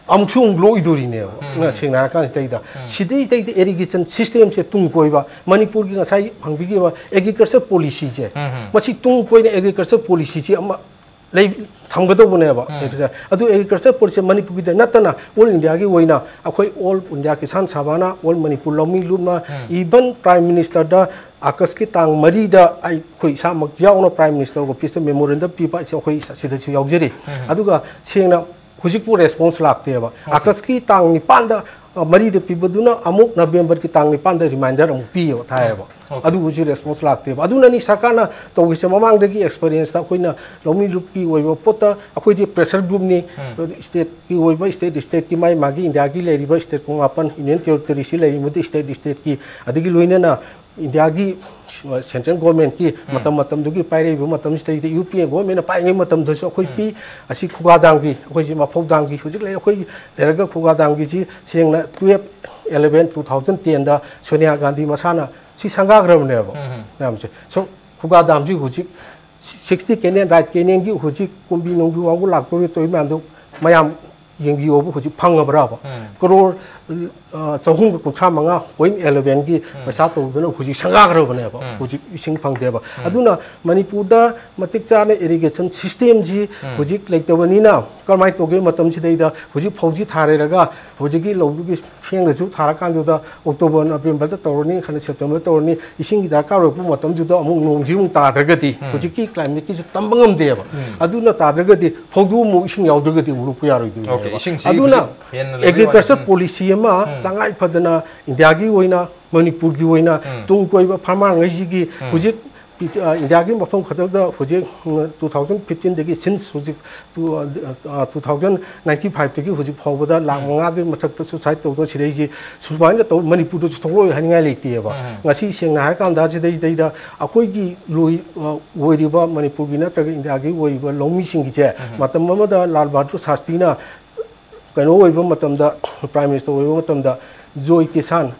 ꯑꯃꯨꯛꯁꯨ ꯑꯃꯨꯛ ꯂꯣꯛꯏꯗꯣꯔꯤꯅꯦꯕ꯫ ꯁꯦꯡꯅ ꯍꯥꯏꯔꯀꯥꯟꯁꯤꯗꯩꯗ ꯁꯤꯗꯩꯁꯤꯗꯩꯗ ꯏꯔꯤꯒꯦꯁꯟ ꯁꯤꯁꯇꯦꯝꯁꯦ ꯇꯨꯡ ꯀꯣꯏꯕ, ꯃꯅꯤꯄꯨꯔꯒꯤ ꯉꯁꯥꯏ ꯐꯪꯕꯤꯈꯤꯕ ꯑꯦꯒ꯭ꯔꯤꯀꯜꯆꯔ ꯄꯣꯂꯤꯁꯤꯁꯦ, ꯃꯁꯤ ꯇꯨꯡ ꯀꯣꯏꯅ ꯑꯦꯒ꯭ꯔꯤꯀꯜꯆꯔ ꯄꯣꯂꯤꯁꯤꯁꯦ ꯑꯃ ꯂꯩ ꯊꯝꯒꯗꯧꯕꯅꯦꯕ꯫ ꯑꯗꯨ ꯑꯦꯒ꯭ꯔꯤꯀꯜꯆꯔ ꯄꯣꯂꯤꯁꯤ ꯃꯅꯤꯄꯨꯔꯒꯤꯗ ꯅꯠꯇꯅ ꯑꯣꯜ ꯏꯟꯗꯤꯌꯥꯒꯤ ꯑꯣꯏꯅ ꯑꯩꯈꯣꯏ ꯑꯣꯜ ꯏꯟꯗꯤꯌꯥ ꯀꯤꯁꯥꯟ ꯁꯚꯥꯅ, ꯑꯣꯜ ꯃꯅꯤꯄꯨꯔ ꯂꯧꯃꯤ ꯂꯨꯞꯅ, ꯏꯚꯟ ꯄ꯭ꯔꯥꯏꯝ ꯃꯤꯅꯤꯁꯇꯔꯗ ꯑꯥꯒꯁꯀꯤ ꯇꯥꯡ ꯃꯔꯤꯗ ꯑꯩꯈꯣꯏ ꯏꯁꯥꯃꯛ ꯌꯥꯎꯅ ꯄ꯭ꯔꯥꯏꯝ ꯃꯤꯅꯤꯁꯇꯔ ꯑꯣꯐꯤꯁꯇ ꯃꯦꯃꯣꯔꯦꯟꯗꯝ ꯄꯤꯕ ꯑꯁꯤ ꯑꯩꯈꯣꯏ ꯁꯤꯗꯁꯨ ꯌꯥꯎꯖꯔꯤ꯫ ꯑꯗꯨꯒ ꯁꯦꯡꯅ ꯍꯧꯖꯤꯛꯄꯨ ꯔꯦꯁꯄꯣꯟꯁ ꯂꯥꯛꯇꯦꯕ꯫ ꯑꯥꯒꯁꯀꯤ ꯇꯥꯡ ꯅꯤꯄꯥꯟꯗ, ꯑ, ꯃꯔꯤꯗ ꯄꯤꯕꯗꯨꯅ ꯑꯃꯨꯛ ꯅꯕꯦꯝꯕꯔꯒꯤ ꯇꯥꯡ ꯅꯤꯄꯥꯟꯗ ꯔꯤꯃꯥꯏꯟꯗꯔ ꯑꯃꯨꯛ ꯄꯤꯌꯦꯕ, ꯊꯥꯏꯌꯦꯕ꯫ ꯑꯗꯨ ꯍꯧꯖꯤꯛ ꯔꯦꯁꯄꯣꯟꯁ ꯂꯥꯛꯇꯦꯕ꯫ ꯑꯗꯨꯅꯅꯤ ꯁꯔꯀꯥꯔꯅ ꯇꯧꯔꯤꯁꯦ꯫ ꯃꯃꯥꯡꯗꯒꯤ ꯑꯦꯛꯁꯄꯔꯤꯌꯦꯟꯁꯇ ꯑꯩꯈꯣꯏꯅ ꯂꯧꯃꯤ ꯂꯨꯞꯀꯤ ꯑꯣꯏꯕ ꯄꯣꯠꯇ ꯑꯩꯈꯣꯏꯗꯤ ꯄ꯭ꯔꯦꯁꯔ ꯒ꯭ꯔꯨꯞꯅꯤ꯫ ꯑꯗꯨ ꯁ꯭ꯇꯦꯠꯀꯤ ꯑꯣꯏꯕ, ꯁ꯭ꯇꯦꯠ ꯁ꯭ꯇꯦꯠꯀꯤ ꯃꯥꯏ ꯃꯥꯒꯤ ꯏꯟꯗꯤꯌꯥꯒꯤ ꯂꯩꯔꯤꯕ ꯁ꯭ꯇꯦꯠ ꯀꯨꯟꯃꯥꯄꯟ ꯌꯨꯅꯤꯌꯟ ꯇꯦꯔꯤꯇꯣꯔꯤꯁꯤ ꯂꯩꯔꯤꯕꯗꯤ ꯁ꯭ꯇꯦꯠ ꯁ꯭ꯇꯦꯠꯀꯤ, ꯑꯗꯒꯤ ꯂꯣꯏꯅꯅ ꯏꯟꯗꯤꯌꯥꯒꯤ ꯁꯦꯟꯇ꯭ꯔꯦꯜ ꯒꯣꯔꯃꯦꯟꯠꯀꯤ ꯃꯇꯝ ꯃꯇꯝꯗꯨꯒꯤ ꯄꯥꯏꯔꯛꯏꯕ ꯃꯇꯝꯁꯤꯗꯩꯗ ꯌꯨ ꯄꯤ ꯑꯦ ꯒꯣꯔꯃꯦꯟꯅ ꯄꯥꯏꯔꯤꯉꯩ ꯃꯇꯝꯗꯁꯨ ꯑꯩꯈꯣꯏ ꯄꯤ꯫ ꯑꯁꯤ ꯈꯨꯒꯥ ꯗꯥꯝꯒꯤ, ꯑꯩꯈꯣꯏꯁꯤ ꯃꯐꯧ ꯗꯥꯝꯒꯤ ꯍꯧꯖꯤꯛ ꯂꯩ, ꯑꯩꯈꯣꯏ ꯂꯩꯔꯒ ꯈꯨꯒꯥ ꯗꯥꯝꯒꯤꯁꯤ ꯁꯦꯡꯅ ꯇꯨꯌꯦꯜꯞ ꯑꯦꯂꯚꯦꯟ ꯇꯨ ꯊꯥꯎꯖꯟ ꯇꯦꯟꯗ ꯁꯣꯅꯤꯌꯥ ꯒꯥꯟꯙꯤ ꯃꯁꯥꯅ ꯁꯤ ꯁꯪꯒꯥꯈ꯭ꯔꯕꯅꯦꯕ꯫ ꯃꯌꯥꯝꯁꯦ꯫ ꯁꯣ ꯈꯨꯒꯥ ꯗꯥꯝꯁꯤ ꯍꯧꯖꯤꯛ ꯁꯤꯛꯁꯇꯤ ꯀꯦꯅꯦꯜ, ꯔꯥꯏꯠ ꯀꯦꯅꯦꯜꯒꯤ ꯍꯧꯖꯤꯛ ꯀꯨꯝꯕꯤ ꯅꯨꯡꯕꯤ ꯋꯥꯡꯒꯨ ꯂꯥꯛꯇꯧꯔꯤ ꯇꯧꯔꯤ ꯃꯌꯥꯝꯗꯣ ꯃꯌꯥꯝ ꯌꯦꯡꯕꯤꯌꯣꯕꯨ ꯍꯧꯖꯤꯛ ꯐꯪꯉꯕ꯭ꯔꯕ? ꯎꯝ꯫ ꯀꯔꯣꯔ, ꯑ, ꯆꯍꯨꯝꯒ ꯀꯨꯟꯊ꯭ꯔꯥ ꯃꯉꯥ ꯄꯣꯏꯟ ꯑꯦꯂꯚꯦꯟꯒꯤ ꯎꯝ꯫ ꯄꯩꯁꯥ ꯇꯧꯗꯨꯅ ꯍꯧꯖꯤꯛ ꯁꯪꯒꯥꯈ꯭ꯔꯕꯅꯦꯕ꯫ ꯎꯝ꯫ ꯍꯧꯖꯤꯛ ꯏꯁꯤꯡ ꯐꯪꯗꯦꯕ꯫ ꯎꯝ꯫ ꯑꯗꯨꯅ ꯃꯅꯤꯄꯨꯔꯗ ꯃꯇꯤꯛ ꯆꯥꯅ ꯏꯔꯤꯒꯦꯁꯟ ꯁꯤꯁꯇꯦꯝꯁꯤ ꯎꯝ꯫ ꯍꯧꯖꯤꯛ ꯂꯩꯇꯕꯅꯤꯅ ꯀꯔꯝꯍꯥꯏꯅ ꯇꯧꯒꯦ? ꯃꯇꯝꯁꯤꯗꯩꯗ ꯍꯧꯖꯤꯛ ꯐꯧꯁꯤ ꯊꯥꯔꯦꯔꯒ ꯍꯧꯖꯤꯛꯀꯤ ꯂꯧꯗꯨꯒꯤ ꯐꯦꯡꯗꯁꯨ ꯊꯥꯔꯀꯥꯟꯗꯨꯗ ꯑꯣꯛꯇꯣꯕꯔ, ꯅꯕꯦꯝꯕꯔꯗ ꯇꯧꯔꯅꯤ, ꯈꯜꯂ ꯁꯦꯞꯇꯦꯝꯕꯔꯗ ꯇꯧꯔꯅꯤ, ꯏꯁꯤꯡꯒꯤ ꯗꯔꯀꯥꯔ ꯑꯣꯏꯔꯛꯄ ꯃꯇꯝꯗꯨꯗ ꯑꯃꯨꯛ ꯅꯣꯡꯁꯤ ꯑꯃꯨꯛ ꯇꯥꯗ꯭ꯔꯒꯗꯤ ꯎꯝ꯫ ꯍꯧꯖꯤꯛꯀꯤ ꯀ꯭ꯂꯥꯏꯃꯦꯠꯀꯤꯁꯤ ꯇꯝꯕ ꯉꯝꯗꯦꯕ꯫ ꯎꯝ꯫ ꯑꯗꯨꯅ ꯇꯥꯗ꯭ꯔꯒꯗꯤ ꯐꯧꯗꯨ ꯑꯃꯨꯛ ꯏꯁꯤꯡ ꯌꯥꯎꯗ꯭ꯔꯒꯗꯤ ꯑꯃꯨꯛ ꯂꯣꯛꯄ ꯌꯥꯔꯣꯏꯗꯣꯏꯅꯦꯕ꯫ ꯑꯣꯀꯦ, ꯏꯁꯤꯡꯁꯤ ꯑꯗꯨꯅ ꯍꯧꯖꯤꯛ ꯍꯦꯟꯅ ꯂꯩꯕꯒꯤ ꯑꯦꯒ꯭ꯔꯤꯀꯜꯆꯔ ꯋꯥꯅꯤ꯫ ꯎꯝ꯫ ꯄꯣꯂꯤꯁꯤ ꯑꯃ ꯎꯝ꯫ ꯇꯉꯥꯏ ꯐꯗꯅ ꯏꯟꯗꯤꯌꯥꯒꯤ ꯑꯣꯏꯅ, ꯃꯅꯤꯄꯨꯔꯒꯤ ꯑꯣꯏꯅ ꯎꯝ꯫ ꯇꯨꯡ ꯀꯣꯏꯕ ꯐꯥꯔꯃꯔꯉꯩꯁꯤꯒꯤ ꯎꯝ꯫ ꯍꯧꯖꯤꯛ ꯄꯤ-, ꯑ, ꯏꯟꯗꯤꯌꯥꯒꯤ ꯃꯐꯝ ꯈꯛꯇꯗ ꯍꯧꯖꯤꯛ, ꯎꯝ, ꯇꯨ ꯊꯥꯎꯖꯟ ꯐꯤꯐꯇꯤꯟꯗꯒꯤ since ꯍꯧꯖꯤꯛ ꯇꯨ, ꯑ, ꯑ, ꯇꯨ ꯊꯥꯎꯖꯟ ꯅꯥꯏꯟꯇꯤ ꯐꯥꯏꯚꯇꯒꯤ ꯍꯧꯖꯤꯛ ꯐꯥꯎꯕꯗ ꯂꯥꯈ ꯎꯝ꯫ ꯃꯉꯥꯒꯤ ꯃꯊꯛꯇ suicide ꯇꯧꯗꯨꯅ ꯁꯤꯔꯛꯏꯁꯤ ꯁꯨꯃꯥꯏꯅ ꯇꯧ ꯃꯅꯤꯄꯨꯔꯗꯁꯨ ꯊꯣꯛꯂꯛꯑꯣꯏ ꯍꯥꯏꯅꯤꯡꯉꯥꯏ ꯂꯩꯇꯦꯕ꯫ ꯎꯝ꯫ ꯉꯁꯤ ꯁꯦꯡꯅ ꯍꯥꯏꯔꯀꯥꯟꯗ ꯁꯤꯗꯩꯁꯤꯗꯩꯗ ꯑꯩꯈꯣꯏꯒꯤ ꯂꯣꯏ-, ꯑ, ꯑꯣꯏꯔꯤꯕ ꯃꯅꯤꯄꯨꯔꯒꯤ ꯅꯠꯇ꯭ꯔꯒ ꯏꯟꯗꯤꯌꯥꯒꯤ ꯑꯣꯏꯔꯤꯕ ꯂꯧꯃꯤꯁꯤꯡꯒꯤꯁꯦ ꯎꯝ꯫ ꯃꯇꯝ ꯑꯃꯗ ꯂꯥꯜ ꯕꯍꯥꯗꯨꯔ ꯁꯥꯁꯇ꯭ꯔꯤꯅ ꯀꯩꯅꯣ ꯑꯣꯏꯕ ꯃꯇꯝꯗ, ꯄ꯭ꯔꯥꯏꯝ ꯃꯤꯅꯤꯁꯇꯔ ꯑꯣꯏꯕ ꯃꯇꯝꯗ ꯖꯣꯏ ꯀꯤꯁꯥꯟ,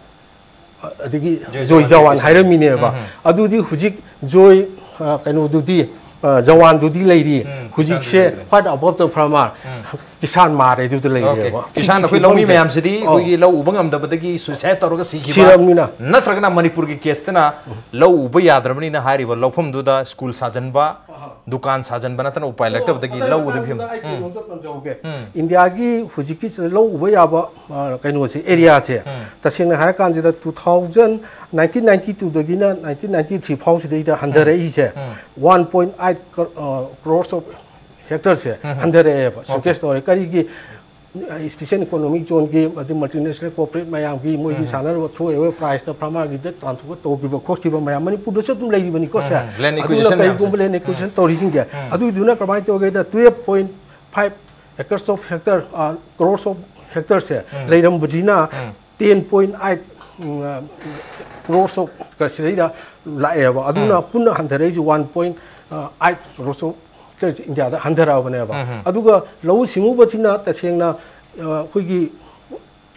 ꯑꯗꯒꯤ ꯖꯣꯏ ꯖꯣꯏ ꯖꯋꯥꯟ ꯖꯋꯥꯟ ꯀꯤꯁꯥꯟ꯫ ꯍꯥꯏꯔꯝꯃꯤꯅꯦꯕ꯫ ꯎꯝ, ꯎꯝ꯫ ꯑꯗꯨꯗꯤ ꯍꯧꯖꯤꯛ ꯖꯣꯏ, ꯑ, ꯀꯩꯅꯣꯗꯨꯗꯤ, ꯑ, ꯖꯋꯥꯟꯗꯨꯗꯤ ꯂꯩꯔꯤ꯫ ꯎꯝ, ꯍꯧꯖꯤꯛꯁꯦ ꯀꯤꯁꯥꯟꯗꯨꯗꯤ ꯂꯩꯔꯤ꯫ What about the farmer? ꯎꯝ꯫ ꯀꯤꯁꯥꯟ ꯃꯥꯔꯦ ꯑꯗꯨꯗ ꯑꯣꯀꯦ꯫ ꯂꯩꯔꯦꯕ꯫ ꯀꯤꯁꯥꯟ ꯑꯩꯈꯣꯏ ꯂꯧꯃꯤ ꯐꯤꯕꯝꯁꯦ꯫ ꯃꯌꯥꯝꯁꯤꯗꯤ ꯑꯧ꯫ ꯑꯩꯈꯣꯏꯒꯤ ꯂꯧ ꯎꯕ ꯉꯝꯗꯕꯗꯒꯤ suicide ꯇꯧꯔꯒ ꯁꯤꯈꯤꯕ ꯁꯤꯔꯕꯅꯤꯅ꯫ ꯅꯠꯇ꯭ꯔꯒꯅ ꯃꯅꯤꯄꯨꯔꯒꯤ ꯀꯦꯁꯇꯅ ꯂꯧ ꯎꯕ ꯌꯥꯗ꯭ꯔꯕꯅꯤꯅ ꯍꯥꯏꯔꯤꯕ ꯂꯧꯐꯝꯗꯨꯗ ꯁ꯭ꯀꯨꯜ ꯁꯥꯖꯟꯕ, ꯑꯍꯥ꯫ ꯗꯨꯀꯥꯟ ꯁꯥꯖꯟꯕ ꯅꯠꯇꯅ ꯎꯄꯥꯏ ꯂꯩꯔꯛꯇꯕꯗꯒꯤ ꯑꯣ, ꯂꯧ ꯎꯗꯕꯒꯤ ꯐꯤꯕꯝ꯫ ꯑꯗꯨꯗ ꯑꯩ ꯎꯝ꯫ ꯀꯩꯅꯣꯝꯇ ꯄꯟꯖꯍꯧꯒꯦ꯫ ꯎꯝ꯫ ꯏꯟꯗꯤꯌꯥꯒꯤ ꯍꯧꯖꯤꯛꯀꯤ ꯂꯧ ꯎꯕ ꯌꯥꯕ, ꯑ, ꯀꯩꯅꯣꯁꯦ, ꯑꯦꯔꯤꯌꯥꯁꯦ, ꯎꯝ꯫ ꯇꯁꯦꯡꯅ ꯍꯥꯏꯔꯀꯥꯟꯁꯤꯗ two thousand, nineteen ninety twoꯗꯒꯤꯅ nineteen ninety three ꯐꯥꯎꯁꯤꯗꯩꯗ ꯍꯟꯊꯔꯛꯏꯁꯦ ꯎꯝ꯫ One point eight ꯀ-, ꯑ, crores of hectareꯁꯦ ꯎꯝ꯫ ꯍꯟꯊꯔꯛꯑꯦꯕ꯫ ꯑꯣꯀꯦ꯫ Showcase ꯇꯧꯔꯦ꯫ ꯀꯔꯤꯒꯤ? Special Economic Zoneꯒꯤ, ꯑꯗꯩ multinational corporate ꯃꯌꯥꯝꯒꯤ ꯃꯣꯏꯒꯤ ꯎꯝ꯫ ꯁꯥꯟꯅꯔꯨꯕ throw away priceꯇ farmerꯒꯤꯗ ꯇꯥꯟꯊꯣꯛꯑ ꯇꯧꯈꯤꯕ ꯈꯣꯠꯈꯤꯕ ꯃꯌꯥꯝ ꯃꯅꯤꯄꯨꯔꯗꯁꯨ ꯑꯗꯨꯝ ꯂꯩꯔꯤꯕꯅꯤꯀꯣ, ꯁꯦ꯫ ꯎꯝ꯫ Land ꯑꯗꯨꯅ acquisition ꯀꯔꯤꯒꯨꯝꯕ ꯃꯌꯥꯝꯁꯦ꯫ Land acquisition ꯎꯝ꯫ ꯇꯧꯔꯤꯁꯤꯡꯁꯦ, ꯎꯝ꯫ ꯑꯗꯨꯏꯗꯨꯅ ꯀꯃꯥꯏꯅ ꯇꯧꯒꯦꯗ, twelve point five acres of hectare, ꯑ, crores of hectareꯁꯦ ꯎꯝ꯫ ꯂꯩꯔꯝꯕꯁꯤꯅ ꯎꯝ꯫ ten point eight, ꯎꯝ, ꯑ, crores of ꯀ-, ꯁꯤꯗꯩꯗ ꯂꯥꯛꯑꯦꯕ꯫ ꯑꯗꯨꯅ ꯎꯝ꯫ ꯄꯨꯟꯅ ꯍꯟꯊꯔꯛꯏꯁꯦ one point eight crores of ꯀꯩꯁꯦ ꯏꯟꯗꯤꯌꯥꯗ ꯍꯟꯊꯔꯛꯑꯕꯅꯦꯕ꯫ ꯎꯝ, ꯎꯝ꯫ ꯑꯗꯨꯒ ꯂꯧꯎ ꯁꯤꯡꯎꯕꯁꯤꯅ ꯇꯁꯦꯡꯅ, ꯑ, ꯑꯩꯈꯣꯏꯒꯤ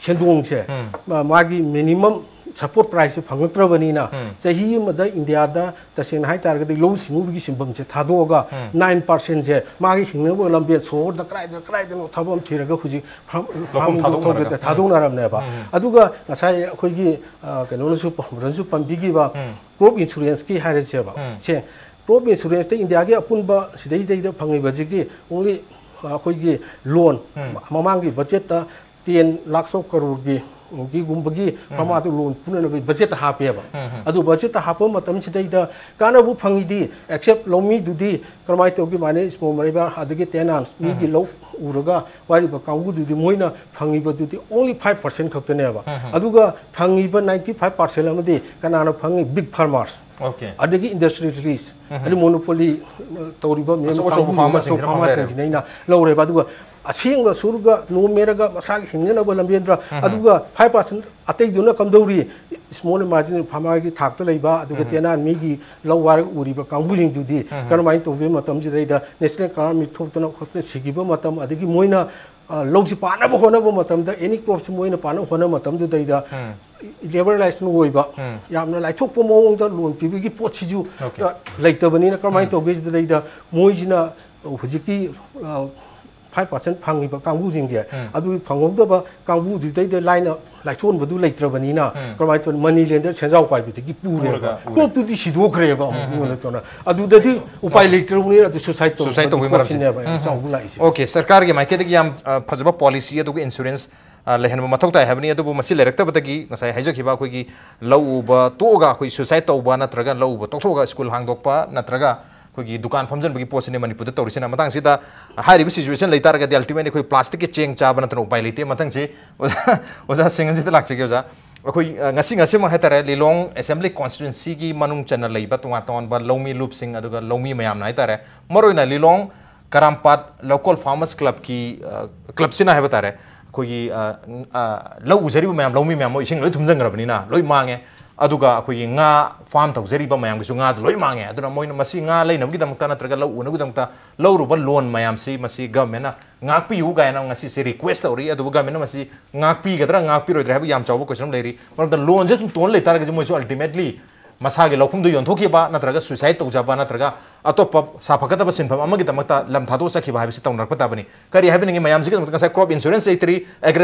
ꯁꯦꯟꯗꯣꯡꯁꯦ, ꯎꯝ꯫ ꯃꯥ-, ꯃꯥꯒꯤ minimum ꯁꯄꯣꯔꯠ ꯄ꯭ꯔꯥꯏꯁꯁꯦ ꯐꯪꯉꯛꯇ꯭ꯔꯕꯅꯤꯅ, ꯎꯝ꯫ ꯆꯍꯤ ꯑꯃꯗ ꯏꯟꯗꯤꯌꯥꯗ ꯇꯁꯦꯡꯅ ꯍꯥꯏꯇꯥꯔꯒꯗꯤ ꯂꯧꯎ ꯁꯤꯡꯎꯕꯒꯤ ꯁꯤꯟꯐꯝꯁꯦ ꯊꯥꯗꯣꯛꯑꯒ, ꯎꯝ꯫ ꯅꯥꯏꯟ ꯄꯥꯔꯁꯦꯟꯁꯦ ꯃꯥꯒꯤ ꯍꯤꯡꯅꯕ ꯂꯝꯕꯦꯜ ꯁꯣꯍꯣꯔꯗ ꯀꯗꯥꯏꯗ ꯀꯗꯥꯏꯗꯅꯣ ꯊꯕꯛ ꯑꯃ ꯊꯤꯔꯒ ꯍꯧꯖꯤꯛ ꯐꯥꯔꯝ, ꯂꯧꯐꯝ ꯐꯥꯔꯃꯤꯡꯗꯣ ꯊꯥꯗꯣꯛꯅꯔꯒ꯫ ꯇꯧꯒꯦ, ꯎꯝ꯫ ꯊꯥꯗꯣꯛꯅꯔꯕꯅꯦꯕ꯫ ꯎꯝ꯫ ꯑꯗꯨꯒ ꯉꯁꯥꯏ ꯑꯩꯈꯣꯏꯒꯤ, ꯑ, ꯀꯩꯅꯣꯅꯁꯨ, ꯕ꯭ꯔꯗꯔꯅꯁꯨ ꯄꯟꯕꯤꯈꯤꯕ ꯎꯝ꯫ ꯀ꯭ꯔꯣꯞ ꯏꯟꯁꯨꯔꯦꯟꯁꯀꯤ ꯍꯥꯏꯔꯁꯦꯕ꯫ ꯎꯝ꯫ ꯁꯦ, ꯀ꯭ꯔꯣꯞ ꯏꯟꯁꯨꯔꯦꯟꯁꯇ ꯏꯟꯗꯤꯌꯥꯒꯤ ꯑꯄꯨꯟꯕ ꯁꯤꯗꯩꯗꯩꯗ ꯐꯪꯉꯤꯕꯁꯤꯒꯤ only, ꯑ, ꯑꯩꯈꯣꯏꯒꯤ ꯂꯣꯟ, ꯎꯝ꯫ ꯃꯃꯥꯡꯒꯤ ꯕꯖꯦꯠꯇ ten lakhs of crore ꯒꯤ, ꯒꯤꯒꯨꯝꯕꯒꯤ ꯎꯝ꯫ ꯃꯃꯥꯗꯨ ꯂꯣꯟ ꯄꯨꯅꯅꯕꯒꯤ ꯕꯖꯦꯠꯇ ꯍꯥꯞꯄꯦꯕ꯫ ꯎꯝ, ꯎꯝ꯫ ꯑꯗꯨ ꯕꯖꯦꯠꯇ ꯍꯥꯞꯄ ꯃꯇꯝꯁꯤꯗꯩꯗ ꯀꯥꯟꯅꯕ ꯐꯪꯉꯤꯗꯤ, ꯑꯦꯛꯁꯦꯞ ꯂꯧꯃꯤꯗꯨꯗꯤ ꯀꯔꯝꯍꯥꯏꯅ ꯇꯧꯒꯦ? ꯃꯥꯅꯦ, ꯏꯁꯃꯣꯜ ꯃꯔꯩꯕ ꯑꯗꯒꯤ ꯇꯦꯅꯥꯟꯁ ꯃꯤꯒꯤ ꯎꯝ꯫ ꯂꯧ ꯎꯔꯒ ꯋꯥꯔꯤꯕ ꯀꯥꯡꯕꯨꯗꯨꯗꯤ ꯃꯣꯏꯅ ꯐꯪꯉꯤꯕꯗꯨꯗꯤ only five percent ꯈꯛꯇꯅꯦꯕ꯫ ꯎꯝ, ꯎꯝ꯫ ꯑꯗꯨꯒ ꯐꯪꯉꯤꯕ ninety five percent ꯑꯃꯗꯤ ꯀꯅꯥꯅ ꯐꯪꯉꯤ? Big farmers꯫ Okay꯫ ꯑꯗꯒꯤ ꯏꯟꯗꯁꯇ꯭ꯔꯤꯌꯦꯂꯤꯁ, ꯎꯝ꯫ ꯑꯗꯩ ꯃꯣꯅꯣꯄꯣꯂꯤ ꯇꯧꯔꯤꯕ ꯃꯌꯥꯝ ꯑꯆꯧ ꯑꯆꯧꯕ ꯀꯥꯡꯕꯨꯁꯤꯡ, ꯐꯥꯔꯃꯔꯁꯤꯡꯁꯤꯅ ꯑꯆꯧꯕ ꯐꯪꯕ ꯐꯥꯔꯃꯔꯁꯤꯡꯁꯤꯅ ꯑꯩꯅ ꯂꯧꯔꯦꯕ꯫ ꯑꯗꯨꯒ ꯑꯁꯦꯡꯕ ꯁꯨꯔꯒ ꯅꯣꯝꯃꯦꯔꯒ ꯃꯁꯥꯒꯤ ꯍꯤꯡꯅꯅꯕ ꯂꯝꯕꯦꯟꯗ꯭ꯔ, ꯎꯝ꯫ ꯑꯗꯨꯒ five percent ꯑꯇꯩꯗꯨꯅ ꯀꯝꯗꯧꯔꯤ? ꯏꯁꯃꯣꯜ ꯑꯦꯟ ꯃꯥꯔꯖꯤꯅꯦꯜ ꯐꯥꯔꯃꯔꯒꯤ ꯊꯥꯛꯇ ꯂꯩꯕ, ꯑꯗꯨꯒ ꯎꯝ꯫ ꯇꯦꯅꯥꯟ ꯃꯤꯒꯤ ꯂꯧ ꯋꯥꯔꯒ ꯎꯔꯤꯕ ꯀꯥꯡꯕꯨꯁꯤꯡꯗꯨꯗꯤ ꯎꯝ꯫ ꯀꯔꯝꯍꯥꯏꯅ ꯇꯧꯕꯒꯤ ꯃꯇꯝꯁꯤꯗꯩꯗ ꯅꯦꯁꯅꯦꯜ ꯀ꯭ꯔꯥꯏꯝ ꯊꯣꯛꯇꯅ ꯈꯣꯠꯇꯅ ꯁꯤꯈꯤꯕ ꯃꯇꯝ, ꯑꯗꯒꯤ ꯃꯣꯏꯅ, ꯑ, ꯂꯧꯁꯤ ꯄꯥꯟꯅꯕ ꯍꯣꯠꯅꯕ ꯃꯇꯝꯗ, ꯑꯦꯅꯤ ꯀ꯭ꯔꯣꯞꯁꯤ ꯃꯣꯏꯅ ꯄꯥꯟꯅꯕ ꯍꯣꯠꯅꯕ ꯃꯇꯝꯗꯨꯗꯩꯗ ꯎꯝ꯫ ꯂꯦꯕꯔ ꯂꯥꯏꯁꯟ ꯑꯣꯏꯕ, ꯎꯝ꯫ ꯌꯥꯝꯅ ꯂꯥꯏꯊꯣꯛꯄ ꯃꯑꯣꯡꯗ ꯂꯣꯟ ꯄꯤꯕꯒꯤ ꯄꯣꯠꯁꯤꯁꯨ, OK꯫ ꯑ, ꯂꯩꯇꯕꯅꯤꯅ ꯀꯔꯝꯍꯥꯏꯅ ꯎꯝ꯫ ꯇꯧꯒꯦ ꯁꯤꯗꯩꯗ ꯃꯣꯏꯁꯤꯅ ꯍꯧꯖꯤꯛꯀꯤ, ꯑ, five percent ꯐꯪꯉꯤꯕ ꯀꯥꯡꯕꯨꯁꯤꯡꯁꯦ, ꯎꯝ꯫ ꯑꯗꯨꯒꯤ ꯐꯪꯍꯧꯗꯕ ꯀꯥꯡꯕꯨꯗꯨꯗꯩꯗ ꯂꯥꯏꯅ ꯂꯥꯏꯊꯣꯛꯍꯟꯕꯗꯨ ꯂꯩꯇ꯭ꯔꯕꯅꯤꯅ ꯎꯝ꯫ ꯀꯔꯝꯍꯥꯏꯅ ꯇꯧꯅꯤ? ꯃꯅꯤ ꯂꯦꯟꯗꯔ ꯁꯦꯟꯖꯥꯎ ꯄꯥꯏꯕꯗꯒꯤ ꯄꯨꯔꯦꯕ꯫ ꯄꯨꯔꯒ ꯎꯔꯦ꯫ ꯀ꯭ꯔꯣꯞꯇꯨꯗꯤ ꯁꯤꯗꯣꯛꯈ꯭ꯔꯦꯕ ꯑꯃꯨꯛ ꯎꯝ, ꯎꯝ꯫ ꯃꯤꯉꯣꯟꯗ ꯇꯧꯅ꯫ ꯑꯗꯨꯗꯗꯤ ꯎꯄꯥꯏ ꯂꯩꯇ꯭ꯔꯕꯅꯤꯅ ꯑꯗꯨ ꯁꯨꯁꯥꯏꯠ ꯇꯧꯕꯒꯤ ꯁꯨꯁꯥꯏꯠ ꯇꯧꯕꯒꯤ ꯃꯔꯝꯁꯦ꯫ ꯄꯣꯠꯁꯤꯅꯦꯕ ꯌꯥꯝ ꯎꯝ, ꯎꯝ꯫ ꯆꯥꯎꯕ ꯂꯥꯛꯏꯁꯦ꯫ OK, ꯁꯔꯀꯥꯔꯒꯤ ꯃꯥꯏꯀꯩꯗꯒꯤ ꯌꯥꯝ, ꯑ, ꯐꯖꯕ ꯄꯣꯂꯤꯁꯤ ꯑꯗꯨꯒ ꯏꯟꯁꯨꯔꯦꯟꯁ, ꯑ, ꯂꯩꯍꯟꯕ ꯃꯊꯧ ꯇꯥꯏ ꯍꯥꯏꯕꯅꯤ꯫ ꯑꯗꯨꯕꯨ ꯃꯁꯤ ꯂꯩꯔꯛꯇꯕꯗꯒꯤ ꯉꯁꯥꯏ ꯍꯥꯏꯖꯈꯤꯕ ꯑꯩꯈꯣꯏꯒꯤ ꯂꯧ ꯎꯕ ꯇꯣꯛꯑꯒ ꯑꯩꯈꯣꯏ ꯁꯨꯁꯥꯏꯠ ꯇꯧꯕ ꯅꯠꯇ꯭ꯔꯒ ꯂꯧ ꯎꯕ ꯇꯣꯛꯊꯣꯛꯑꯒ ꯁ꯭ꯀꯨꯜ ꯍꯥꯡꯗꯣꯛꯄ ꯅꯠꯇ꯭ꯔꯒ ꯑꯩꯈꯣꯏꯒꯤ ꯗꯨꯀꯥꯟ ꯐꯝꯖꯟꯕꯒꯤ ꯄꯣꯠꯁꯤꯅꯦ ꯃꯅꯤꯄꯨꯔꯗ ꯇꯧꯔꯤꯁꯤꯅ꯫ ꯃꯇꯥꯡꯁꯤꯗ ꯍꯥꯏꯔꯤꯕ ꯁꯤꯆꯨꯋꯦꯁꯟ ꯂꯩꯇꯥꯔꯒꯗꯤ ultimately ꯑꯩꯈꯣꯏ ꯄ꯭ꯂꯥꯁꯇꯤꯛꯀꯤ ꯆꯦꯡ ꯆꯥꯕ ꯅꯠꯇꯅ ꯎꯄꯥꯏ ꯂꯩꯇꯦ꯫ ꯃꯊꯪꯁꯤ ꯑꯣꯖꯥ, ꯑꯣꯖꯥ ꯁꯤꯡꯍꯟꯁꯤꯗ ꯂꯥꯛꯆꯒꯦ ꯑꯣꯖꯥ꯫ ꯑꯩꯈꯣꯏ, ꯑ, ꯉꯁꯤ, ꯉꯁꯤꯃꯛ ꯍꯥꯏꯇꯥꯔꯦ, ꯂꯤꯂꯣꯡ ꯑꯦꯁꯦꯝꯕ꯭ꯂꯤ ꯀꯣꯟꯁꯇꯤꯇ꯭ꯋꯦꯟꯁꯤꯒꯤ ꯃꯅꯨꯡ ꯆꯟꯅ ꯂꯩꯕ ꯇꯣꯉꯥꯟ ꯇꯣꯉꯥꯟꯕ ꯂꯧꯃꯤ ꯂꯨꯞꯁꯤꯡ ꯑꯗꯨꯒ ꯂꯧꯃꯤ ꯃꯌꯥꯝꯅ ꯍꯥꯏꯇꯥꯔꯦ, ꯃꯔꯨꯑꯣꯏꯅ ꯂꯤꯂꯣꯡ ꯀꯔꯥꯝꯄꯥꯠ ꯂꯣꯀꯦꯜ ꯐꯥꯔꯃꯔꯁ ꯀ꯭ꯂꯕꯀꯤ, ꯑ, ꯀ꯭ꯂꯕꯁꯤꯅ ꯍꯥꯏꯕ ꯇꯥꯔꯦ, ꯑꯩꯈꯣꯏꯒꯤ, ꯑ, ꯑ, ꯂꯧ ꯎꯖꯔꯤꯕ ꯃꯌꯥꯝ, ꯂꯧꯃꯤ ꯃꯌꯥꯝ ꯃꯣꯏ ꯏꯁꯤꯡ ꯂꯣꯏ ꯊꯨꯝꯖꯤꯟꯈ꯭ꯔꯕꯅꯤꯅ ꯂꯣꯏ ꯃꯥꯡꯉꯦ꯫ ꯑꯗꯨꯒ ꯑꯩꯈꯣꯏꯒꯤ ꯉꯥ ꯐꯥꯔꯝ ꯇꯧꯖꯔꯤꯕ ꯃꯌꯥꯝꯒꯤꯁꯨ ꯉꯥꯗꯨ ꯂꯣꯏ ꯃꯥꯡꯉꯦ꯫ ꯑꯗꯨꯅ ꯃꯣꯏꯅ ꯃꯁꯤ ꯉꯥ ꯂꯩꯅꯕꯒꯤꯗꯃꯛꯇ ꯅꯠꯇ꯭ꯔꯒ ꯂꯧ ꯎꯅꯕꯒꯤꯗꯃꯛꯇ ꯂꯧꯔꯨꯕ ꯂꯣꯟ ꯃꯌꯥꯝꯁꯤ ꯃꯁꯤ ꯒꯚꯔꯟꯃꯦꯟꯅ ꯉꯥꯛꯄꯤꯌꯨ ꯀꯥꯏꯅ ꯉꯁꯤꯁꯦ ꯔꯤꯀ꯭ꯋꯦꯁ ꯇꯧꯔꯤ꯫ ꯑꯗꯨꯕꯨ ꯒꯚꯔꯟꯃꯦꯟꯅ ꯃꯁꯤ ꯉꯥꯛꯄꯤꯒꯗ꯭ꯔꯥ ꯉꯥꯛꯄꯤꯔꯣꯏꯗ꯭ꯔꯥ ꯍꯥꯏꯕ ꯌꯥꯝ ꯆꯥꯎꯕ ꯀꯣꯏꯁꯟ ꯑꯃ ꯂꯩꯔꯤ꯫ ꯃꯔꯝꯗꯤ ꯂꯣꯟꯁꯦ ꯑꯗꯨꯝ ꯇꯣꯟ ꯂꯩꯇꯥꯔꯒꯗꯤ ꯃꯣꯏꯁꯨ ꯑꯜꯇꯤꯃꯦꯠꯂꯤ ꯃꯁꯥꯒꯤ ꯂꯧꯐꯝꯗꯨ ꯌꯣꯟꯊꯣꯛꯈꯤꯕ ꯅꯠꯇ꯭ꯔꯒ ꯁꯨꯏꯁꯥꯏꯠ ꯇꯧꯖꯕ ꯅꯠꯇ꯭ꯔꯒ ꯑꯇꯣꯞꯄ ꯁꯥꯐꯒꯗꯕ ꯁꯤꯟꯐꯝ ꯑꯃꯒꯤꯗꯃꯛꯇ ꯂꯝ ꯊꯥꯗꯣꯛꯆꯈꯤꯕ ꯍꯥꯏꯕꯁꯤ ꯇꯧꯅꯔꯛꯄ ꯇꯥꯕꯅꯤ꯫ ꯀꯔꯤ ꯍꯥꯏꯕꯤꯅꯤꯡꯉꯤ? ꯃꯌꯥꯝꯁꯤꯒꯤꯗꯃꯛꯇ ꯉꯁꯥꯏ ꯀ꯭ꯔꯣꯞ ꯏꯟꯁꯨꯔꯦꯟꯁ ꯂꯩꯇ꯭ꯔꯤ,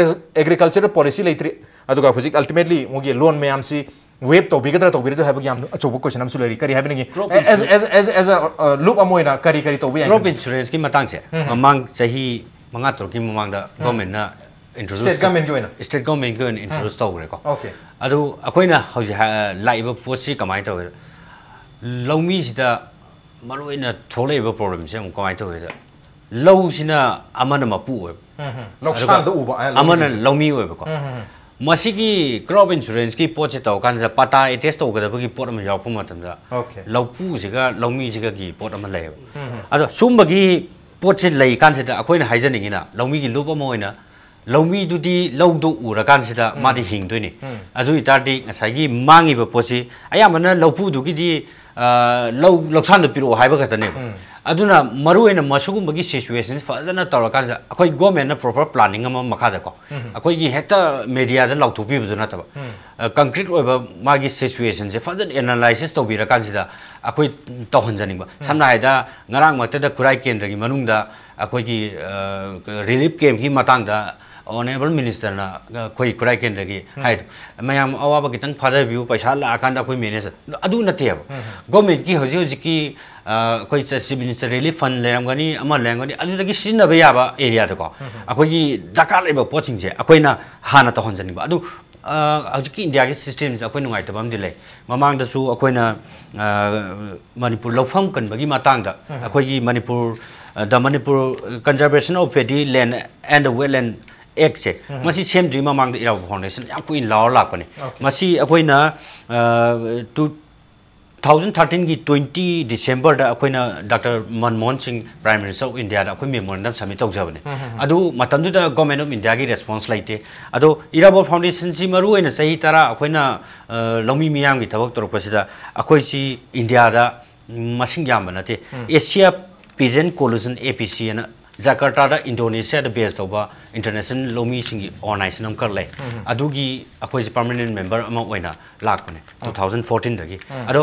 ꯑꯦꯒ꯭ꯔꯤꯀꯜꯆꯔꯦꯜ ꯄꯣꯂꯤꯁꯤ ꯂꯩꯇ꯭ꯔꯤ, ꯑꯗꯨꯒ ꯍꯧꯖꯤꯛ ꯑꯜꯇꯤꯃꯦꯠꯂꯤ ꯃꯣꯏꯒꯤ ꯂꯣꯟ ꯃꯌꯥꯝꯁꯤ ꯋꯦꯞ ꯇꯧꯕꯤꯒꯗ꯭ꯔꯥ ꯇꯧꯕꯤꯔꯣꯏꯗ꯭ꯔꯥ ꯍꯥꯏꯕꯒꯤ ꯌꯥꯝ ꯑꯆꯧꯕ ꯀꯣꯏꯁꯟ ꯑꯃꯁꯨ ꯂꯩꯔꯤ꯫ ꯀꯔꯤ ꯍꯥꯏꯕꯤꯅꯤꯡꯉꯤ? Crop As, insurance. As, as, as a, uh, ꯂꯨꯞ ꯑꯃ ꯑꯣꯏꯅ ꯀꯔꯤ ꯀꯔꯤ ꯇꯧꯕ ꯌꯥꯏ? Crop insuranceꯀꯤ ꯃꯇꯥꯡꯁꯦ ꯎꯝ꯫ ꯃꯃꯥꯡ ꯆꯍꯤ ꯃꯉꯥ ꯇꯔꯨꯛꯀꯤ ꯃꯃꯥꯡꯗ ꯎꯝ꯫ Governmentꯅ introduce State governmentꯀꯤ ꯑꯣꯏꯅ? State governmentꯀꯤ ꯑꯣꯏꯅ introduce ꯎꯝ꯫ ꯇꯧꯈ꯭ꯔꯦꯀꯣ꯫ Okay. ꯑꯗꯨ ꯑꯩꯈꯣꯏꯅ ꯍꯧꯖꯤꯛ ꯍꯥ-, ꯂꯥꯛꯏꯕ ꯄꯣꯠꯁꯤ ꯀꯃꯥꯏꯅ ꯇꯧꯒꯦ? ꯂꯧꯃꯤꯁꯤꯗ ꯃꯔꯨꯑꯣꯏꯅ ꯊꯣꯛꯂꯛꯏꯕ problemꯁꯦ ꯑꯃꯨꯛ ꯀꯃꯥꯏꯅ ꯇꯧꯒꯦꯗ, ꯂꯧꯁꯤꯅ ꯑꯃꯅ ꯃꯄꯨ ꯑꯣꯏꯕ, ꯎꯝ, ꯎꯝ꯫ ꯂꯧꯁꯥꯟꯗ ꯑꯗꯨꯒ ꯎꯕ, ꯑ, ꯑꯃꯅ ꯂꯧꯃꯤꯁꯤꯡꯁꯦ꯫ ꯂꯧꯃꯤ ꯑꯣꯏꯕꯀꯣ꯫ ꯎꯝ, ꯎꯝ, ꯎꯝ꯫ ꯃꯁꯤꯒꯤ crop insuranceꯀꯤ ꯄꯣꯠꯁꯦ ꯇꯧꯔꯀꯥꯟꯁꯤꯗ ꯄꯥꯇꯥ attach ꯇꯧꯒꯗꯕꯒꯤ ꯄꯣꯠ ꯑꯃ ꯌꯥꯎꯔꯛꯄ ꯃꯇꯝꯗ Okay. ꯂꯧꯄꯨꯁꯤꯒ ꯂꯧꯃꯤꯁꯤꯒꯒꯤ ꯄꯣꯠ ꯑꯃ ꯂꯩꯌꯦꯕ꯫ ꯎꯝ, ꯎꯝ꯫ ꯑꯗꯣ ꯁꯨꯝꯕꯒꯤ ꯄꯣꯠꯁꯦ ꯂꯩ ꯀꯥꯟꯁꯤꯗ ꯑꯩꯈꯣꯏꯅ ꯍꯥꯏꯖꯅꯤꯡꯉꯤꯅ ꯂꯧꯃꯤꯒꯤ ꯂꯨꯞ ꯑꯃ ꯑꯣꯏꯅ ꯂꯧꯃꯤꯗꯨꯗꯤ ꯂꯧꯗꯣ ꯎꯔꯀꯥꯟꯁꯤꯗ ꯎꯝ꯫ ꯃꯥꯗꯤ ꯍꯤꯡꯗꯣꯏꯅꯤ꯫ ꯎꯝ꯫ ꯑꯗꯨ ꯑꯣꯏꯇꯥꯔꯗꯤ ꯉꯁꯥꯏꯒꯤ ꯃꯥꯡꯉꯤꯕ ꯄꯣꯠꯁꯤ ꯑꯌꯥꯝꯕꯅ ꯂꯧꯄꯨꯗꯨꯒꯤꯗꯤ, ꯑ, ꯂꯧ, ꯂꯧꯁꯥꯟꯗ ꯄꯤꯔꯛꯑꯣ ꯍꯥꯏꯕ ꯈꯛꯇꯅꯦꯕ꯫ ꯎꯝ꯫ ꯑꯗꯨꯅ ꯃꯔꯨꯑꯣꯏꯅ ꯃꯁꯤꯒꯨꯝꯕꯒꯤ situation ꯐꯖꯅ ꯇꯧꯔꯀꯥꯟꯁꯤꯗ ꯑꯩꯈꯣꯏ governmentꯅ proper planning ꯑꯃ ꯃꯈꯥꯗꯀꯣ, ꯎꯝ꯫ ꯑꯩꯈꯣꯏꯒꯤ ꯍꯦꯛꯇ mediaꯗ ꯂꯥꯎꯊꯣꯛꯄꯤꯕꯗꯨ ꯅꯠꯇꯕ, ꯎꯝ꯫ ꯑ, concrete ꯑꯣꯏꯕ ꯃꯥꯒꯤ situationꯁꯦ ꯐꯖꯅ analysis ꯇꯧꯕꯤꯔꯀꯥꯟꯁꯤꯗ ꯑꯩꯈꯣꯏ ꯇꯧꯍꯟꯖꯅꯤꯡꯕ꯫ ꯎꯝ꯫ ꯁꯝꯅ ꯍꯥꯏꯔꯕꯗ ꯉꯔꯥꯡꯃꯛꯇꯗ ꯈꯨꯔꯥꯏ ꯀꯦꯟꯗ꯭ꯔꯒꯤ ꯃꯅꯨꯡꯗ ꯑꯩꯈꯣꯏꯒꯤ, ꯑ, relief campꯀꯤ ꯃꯇꯥꯡꯗ Honourable Ministerꯅ, ꯑ, ꯑꯩꯈꯣꯏ ꯈꯨꯔꯥꯏ ꯀꯦꯟꯗ꯭ꯔꯒꯤ ꯎꯝ꯫ ꯍꯥꯏꯗꯣ, "ꯃꯌꯥꯝ ꯑꯋꯥꯕ ꯈꯤꯇꯪ ꯐꯥꯊꯕꯤꯌꯨ, ꯄꯩꯁꯥ ꯂꯥꯛꯑꯀꯥꯟꯗ ꯑꯩꯈꯣꯏ manage", ꯑꯗꯨ ꯅꯠꯇꯦꯕ꯫ ꯎꯝ꯫ Governmentꯀꯤ ꯍꯧꯖꯤꯛ ꯍꯧꯖꯤꯛꯀꯤ, ꯑ, ꯑꯩꯈꯣꯏ ꯆ-, Chief Minister relief fund ꯂꯩꯔꯝꯒꯅꯤ, ꯑꯃ ꯂꯩꯔꯝꯒꯅꯤ, ꯑꯗꯨꯗꯒꯤ ꯁꯤꯖꯤꯟꯅꯕ ꯌꯥꯕ areaꯗꯀꯣ, ꯎꯝ꯫ ꯑꯩꯈꯣꯏꯒꯤ ꯗꯔꯀꯥꯔ ꯂꯩꯕ ꯄꯣꯠꯁꯤꯡꯁꯦ ꯑꯩꯈꯣꯏꯅ ꯍꯥꯟꯅ ꯇꯧꯍꯟꯖꯅꯤꯡꯕ꯫ ꯑꯗꯨ, ꯑ, ꯍꯧꯖꯤꯛꯀꯤ Indiaꯒꯤ systemꯁꯤꯗ ꯑꯩꯈꯣꯏ ꯅꯨꯡꯉꯥꯏꯇꯕ ꯑꯃꯗꯤ ꯂꯩ꯫ ꯃꯃꯥꯡꯗꯁꯨ ꯑꯩꯈꯣꯏꯅ, ꯑ, ꯃꯅꯤꯄꯨꯔ ꯂꯧꯐꯝ ꯀꯟꯕꯒꯤ ꯃꯇꯥꯡꯗ ꯎꯝ꯫ ꯑꯩꯈꯣꯏꯒꯤ ꯃꯅꯤꯄꯨꯔ, ꯑ, the Manipur, ꯑ, Conservation of Paddy Land and Wetland Actꯁꯦ, ꯎꯝ꯫ ꯃꯁꯤ ꯁꯦꯝꯗ꯭ꯔꯤ ꯃꯃꯥꯡꯗ ꯏꯔꯥꯕꯣꯠ Foundationꯅ ꯌꯥꯝ ꯀꯨꯏꯅ ꯂꯥꯎꯔ ꯂꯥꯛꯄꯅꯦ꯫ Okay꯫ ꯃꯁꯤ ꯑꯩꯈꯣꯏꯅ, ꯑ, two ꯊꯥꯎꯖꯟ ꯊꯥꯔꯇꯤꯟꯒꯤ ꯇ꯭ꯋꯦꯟꯇꯤ ꯗꯤꯁꯦꯝꯕꯔꯗ ꯑꯩꯈꯣꯏꯅ ꯗꯥꯛꯇꯔ ꯃꯟꯃꯣꯍꯟ ꯁꯤꯡ, Prime Minister of Indiaꯗ ꯑꯩꯈꯣꯏ memorandum submit ꯇꯧꯖꯕꯅꯦ꯫ ꯑꯗꯨ ꯃꯇꯝꯗꯨꯗ Government of Indiaꯒꯤ response ꯂꯩꯇꯦ꯫ ꯑꯗꯣ Irabor Foundationꯁꯤ ꯃꯔꯨ ꯑꯣꯏꯅ ꯆꯍꯤ ꯇꯔꯥ ꯑꯩꯈꯣꯏꯅ, ꯑ, ꯂꯧꯃꯤ ꯃꯤꯌꯥꯝꯒꯤ ꯊꯕꯛ ꯇꯧꯔꯛꯄꯁꯤꯗ ꯑꯩꯈꯣꯏꯁꯤ ꯏꯟꯗꯤꯌꯥꯗ ꯃꯁꯤꯡ ꯌꯥꯝꯕ ꯅꯠꯇꯦ꯫ Asia Peasant Coalition, A P C ꯑꯅ ꯖꯀꯥꯔꯇꯥꯗ, ꯏꯟꯗꯣꯅꯦꯁꯤꯌꯥꯗ base ꯇꯧꯕ international ꯂꯧꯃꯤꯁꯤꯡꯒꯤ organization ꯑꯃꯈꯛ ꯂꯩ꯫ ꯑꯗꯨꯒꯤ ꯑꯩꯈꯣꯏꯁꯦ permanent member ꯑꯃ ꯑꯣꯏꯅ ꯂꯥꯛꯄꯅꯦ ꯇꯨ ꯊꯥꯎꯖꯟ ꯐꯣꯔꯇꯤꯟꯗꯒꯤ꯫ ꯑꯗꯣ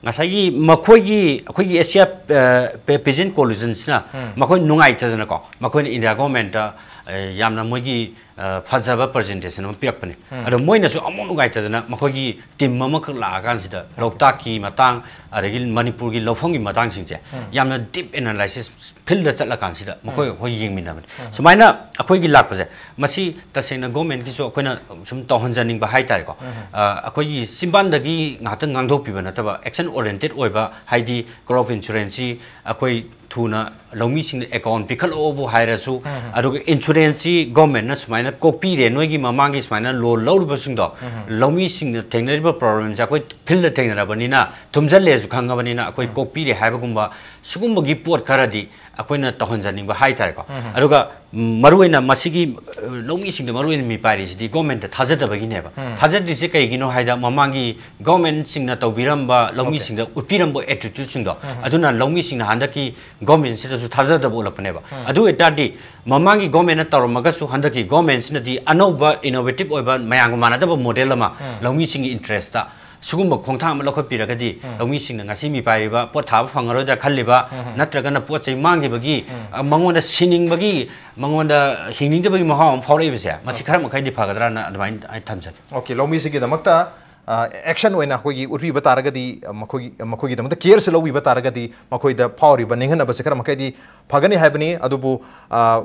ꯉꯁꯥꯏꯒꯤ ꯃꯈꯣꯏꯒꯤ, ꯑꯩꯈꯣꯏꯒꯤ Asia, ꯑ, Pe-, Peasant Coalitionꯁꯤꯅ ꯃꯈꯣꯏ ꯅꯨꯡꯉꯥꯏꯇꯗꯅꯀꯣ, ꯃꯈꯣꯏꯅ ꯏꯟꯗꯤꯌꯥ governmentꯇ, ꯑ, ꯌꯥꯝꯅ ꯃꯣꯏꯒꯤ, ꯑ, ꯐꯖꯕ presentation ꯑꯃ ꯄꯤꯔꯛꯄꯅꯦ꯫ ꯑꯗꯣ ꯃꯣꯏꯅꯁꯨ ꯑꯃꯨꯛ ꯅꯨꯡꯉꯥꯏꯇꯗꯅ ꯃꯈꯣꯏꯒꯤ team ꯑꯃꯈꯛ ꯂꯥꯛꯑꯀꯥꯟꯁꯤꯗ ꯂꯣꯛꯇꯥꯛꯀꯤ ꯃꯇꯥꯡ, ꯑꯗꯒꯤ ꯃꯅꯤꯄꯨꯔꯒꯤ ꯂꯧꯐꯝꯒꯤ ꯃꯇꯥꯡꯁꯤꯡꯁꯦ ꯌꯥꯝꯅ deep analysis fieldꯗ ꯆꯠꯂꯀꯥꯟꯁꯤꯗ ꯃꯈꯣꯏ ꯑꯩꯈꯣꯏ ꯌꯦꯡꯃꯤꯟꯅꯕꯅꯤ꯫ ꯁꯨꯃꯥꯏꯅ ꯑꯩꯈꯣꯏꯒꯤ ꯂꯥꯛꯄꯁꯦ, ꯃꯁꯤ ꯇꯁꯦꯡꯅ governmentꯀꯤꯁꯨ ꯑꯩꯈꯣꯏꯅ ꯁꯨꯝ ꯇꯧꯍꯟꯖꯅꯤꯡꯕ ꯍꯥꯏꯇꯥꯔꯦꯀꯣ꯫ ꯑ, ꯑꯩꯈꯣꯏꯒꯤ ꯆꯤꯝꯕꯥꯟꯗꯒꯤ ꯉꯥꯛꯇꯪ ꯉꯥꯡꯊꯣꯛꯄꯤꯕ ꯅꯠꯇꯕ, action oriented ꯑꯣꯏꯕ, ꯍꯥꯏꯗꯤ crop insuranceꯁꯤ ꯑꯩꯈꯣꯏ ꯊꯨꯅ ꯂꯧꯃꯤꯁꯤꯡꯗ account ꯄꯤꯈꯠꯂꯛꯑꯣꯕꯨ ꯍꯥꯏꯔꯁꯨ, ꯑꯗꯨꯒ insuranceꯁꯤ governmentꯅ ꯁꯨꯃꯥꯏꯅ ꯀꯣꯛꯄꯤꯔꯦ, ꯅꯣꯏꯒꯤ ꯃꯃꯥꯡꯒꯤ ꯁꯨꯃꯥꯏꯅ loan ꯂꯧꯔꯨꯕꯁꯤꯡꯗꯣ, ꯂꯧꯃꯤꯁꯤꯡꯅ ꯊꯦꯡꯅꯔꯤꯕ problemꯁꯦ ꯑꯩꯈꯣꯏ fieldꯗ ꯊꯦꯡꯅꯔꯕꯅꯤꯅ, ꯊꯨꯝꯖꯜꯂꯦꯁꯨ ꯈꯪꯉꯕꯅꯤꯅ ꯑꯩꯈꯣꯏ ꯀꯣꯛꯄꯤꯔꯦ ꯍꯥꯏꯕꯒꯨꯝꯕ ꯁꯤꯒꯨꯝꯕꯒꯤ ꯄꯣꯠ ꯈꯔꯗꯤ ꯑꯩꯈꯣꯏꯅ ꯇꯧꯍꯟꯖꯅꯤꯡꯕ ꯍꯥꯏꯇꯥꯔꯦꯀꯣ꯫ ꯑꯗꯨꯒ, ꯎꯝ, ꯃꯔꯨꯑꯣꯏꯅ ꯃꯁꯤꯒꯤ, ꯑ, ꯂꯧꯃꯤꯁꯤꯡꯗ ꯃꯔꯨꯑꯣꯏꯅ ꯃꯤꯄꯥꯏꯔꯤꯁꯤꯗꯤ governmentꯇ ꯊꯥꯖꯗꯕꯒꯤꯅꯦꯕ꯫ ꯊꯥꯖꯗ꯭ꯔꯤꯁꯦ ꯀꯩꯒꯤꯅꯣ ꯍꯥꯏꯗ, ꯃꯃꯥꯡꯒꯤ governmentꯁꯤꯡꯅ ꯇꯧꯕꯤꯔꯝꯕ, ꯂꯧꯃꯤꯁꯤꯡꯗ ꯎꯠꯄꯤꯔꯝꯕ attitudeꯁꯤꯡꯗꯣ, ꯑꯗꯨꯅ ꯂꯧꯃꯤꯁꯤꯡꯅ ꯍꯟꯗꯛꯀꯤ governmentꯁꯤꯗꯁꯨ ꯊꯥꯖꯗꯕ ꯎꯠꯂꯛꯄꯅꯦꯕ꯫ ꯑꯗꯨ ꯑꯣꯏꯇꯥꯔꯗꯤ ꯃꯃꯥꯡꯒꯤ governmentꯅ ꯇꯧꯔꯝꯃꯒꯁꯨ ꯍꯟꯗꯛꯀꯤ governmentꯁꯤꯅꯗꯤ ꯑꯅꯧꯕ innovative ꯑꯣꯏꯕ, ꯃꯌꯥꯝꯒ ꯃꯥꯟꯅꯗꯕ model ꯑꯃ ꯂꯧꯃꯤꯁꯤꯡꯒꯤ interestꯇ ꯁꯤꯒꯨꯝꯕ ꯈꯣꯡꯊꯥꯡ ꯑꯃ ꯂꯧꯈꯠꯄꯤꯔꯒꯗꯤ ꯂꯧꯃꯤꯁꯤꯡꯅ ꯉꯁꯤ ꯃꯤꯄꯥꯏꯔꯤꯕ ꯄꯣꯠ ꯊꯥꯕ ꯐꯪꯉꯔꯣꯏꯗ꯭ꯔꯥ ꯈꯜꯂꯤꯕ, ꯅꯠꯇ꯭ꯔꯒꯅ ꯄꯣꯠ ꯆꯩ ꯃꯥꯡꯈꯤꯕꯒꯤ, ꯑ, ꯃꯉꯣꯟꯗ ꯁꯤꯅꯤꯡꯕꯒꯤ, ꯃꯉꯣꯟꯗ ꯍꯤꯡꯅꯤꯡꯗꯕꯒꯤ ꯃꯍꯥꯎ ꯑꯃ ꯐꯥꯎꯔꯛꯏꯕꯁꯦ, ꯃꯁꯤ ꯈꯔ ꯃꯈꯩꯗꯤ ꯐꯒꯗ꯭ꯔꯥꯅ ꯑꯗꯨꯃꯥꯏꯅ ꯑꯩ ꯊꯝꯖꯒꯦ꯫ OK, ꯂꯧꯃꯤꯁꯤꯡꯒꯤꯗꯃꯛꯇ, ꯑ, action ꯑꯣꯏꯅ ꯑꯩꯈꯣꯏꯒꯤ ꯎꯠꯄꯤꯕ ꯇꯥꯔꯒꯗꯤ, ꯑ, ꯃꯈꯣꯏꯒꯤ, ꯃꯈꯣꯏꯒꯤꯗꯃꯛꯇ careꯁꯦ ꯂꯧꯕꯤꯕ ꯇꯥꯔꯒꯗꯤ ꯃꯈꯣꯏꯗ ꯐꯥꯎꯔꯤꯕ ꯅꯤꯡꯍꯟꯅꯕꯁꯦ ꯈꯔ ꯃꯈꯩꯗꯤ ꯐꯒꯅꯤ ꯍꯥꯏꯕꯅꯤ꯫ ꯑꯗꯨꯕꯨ, ꯑ,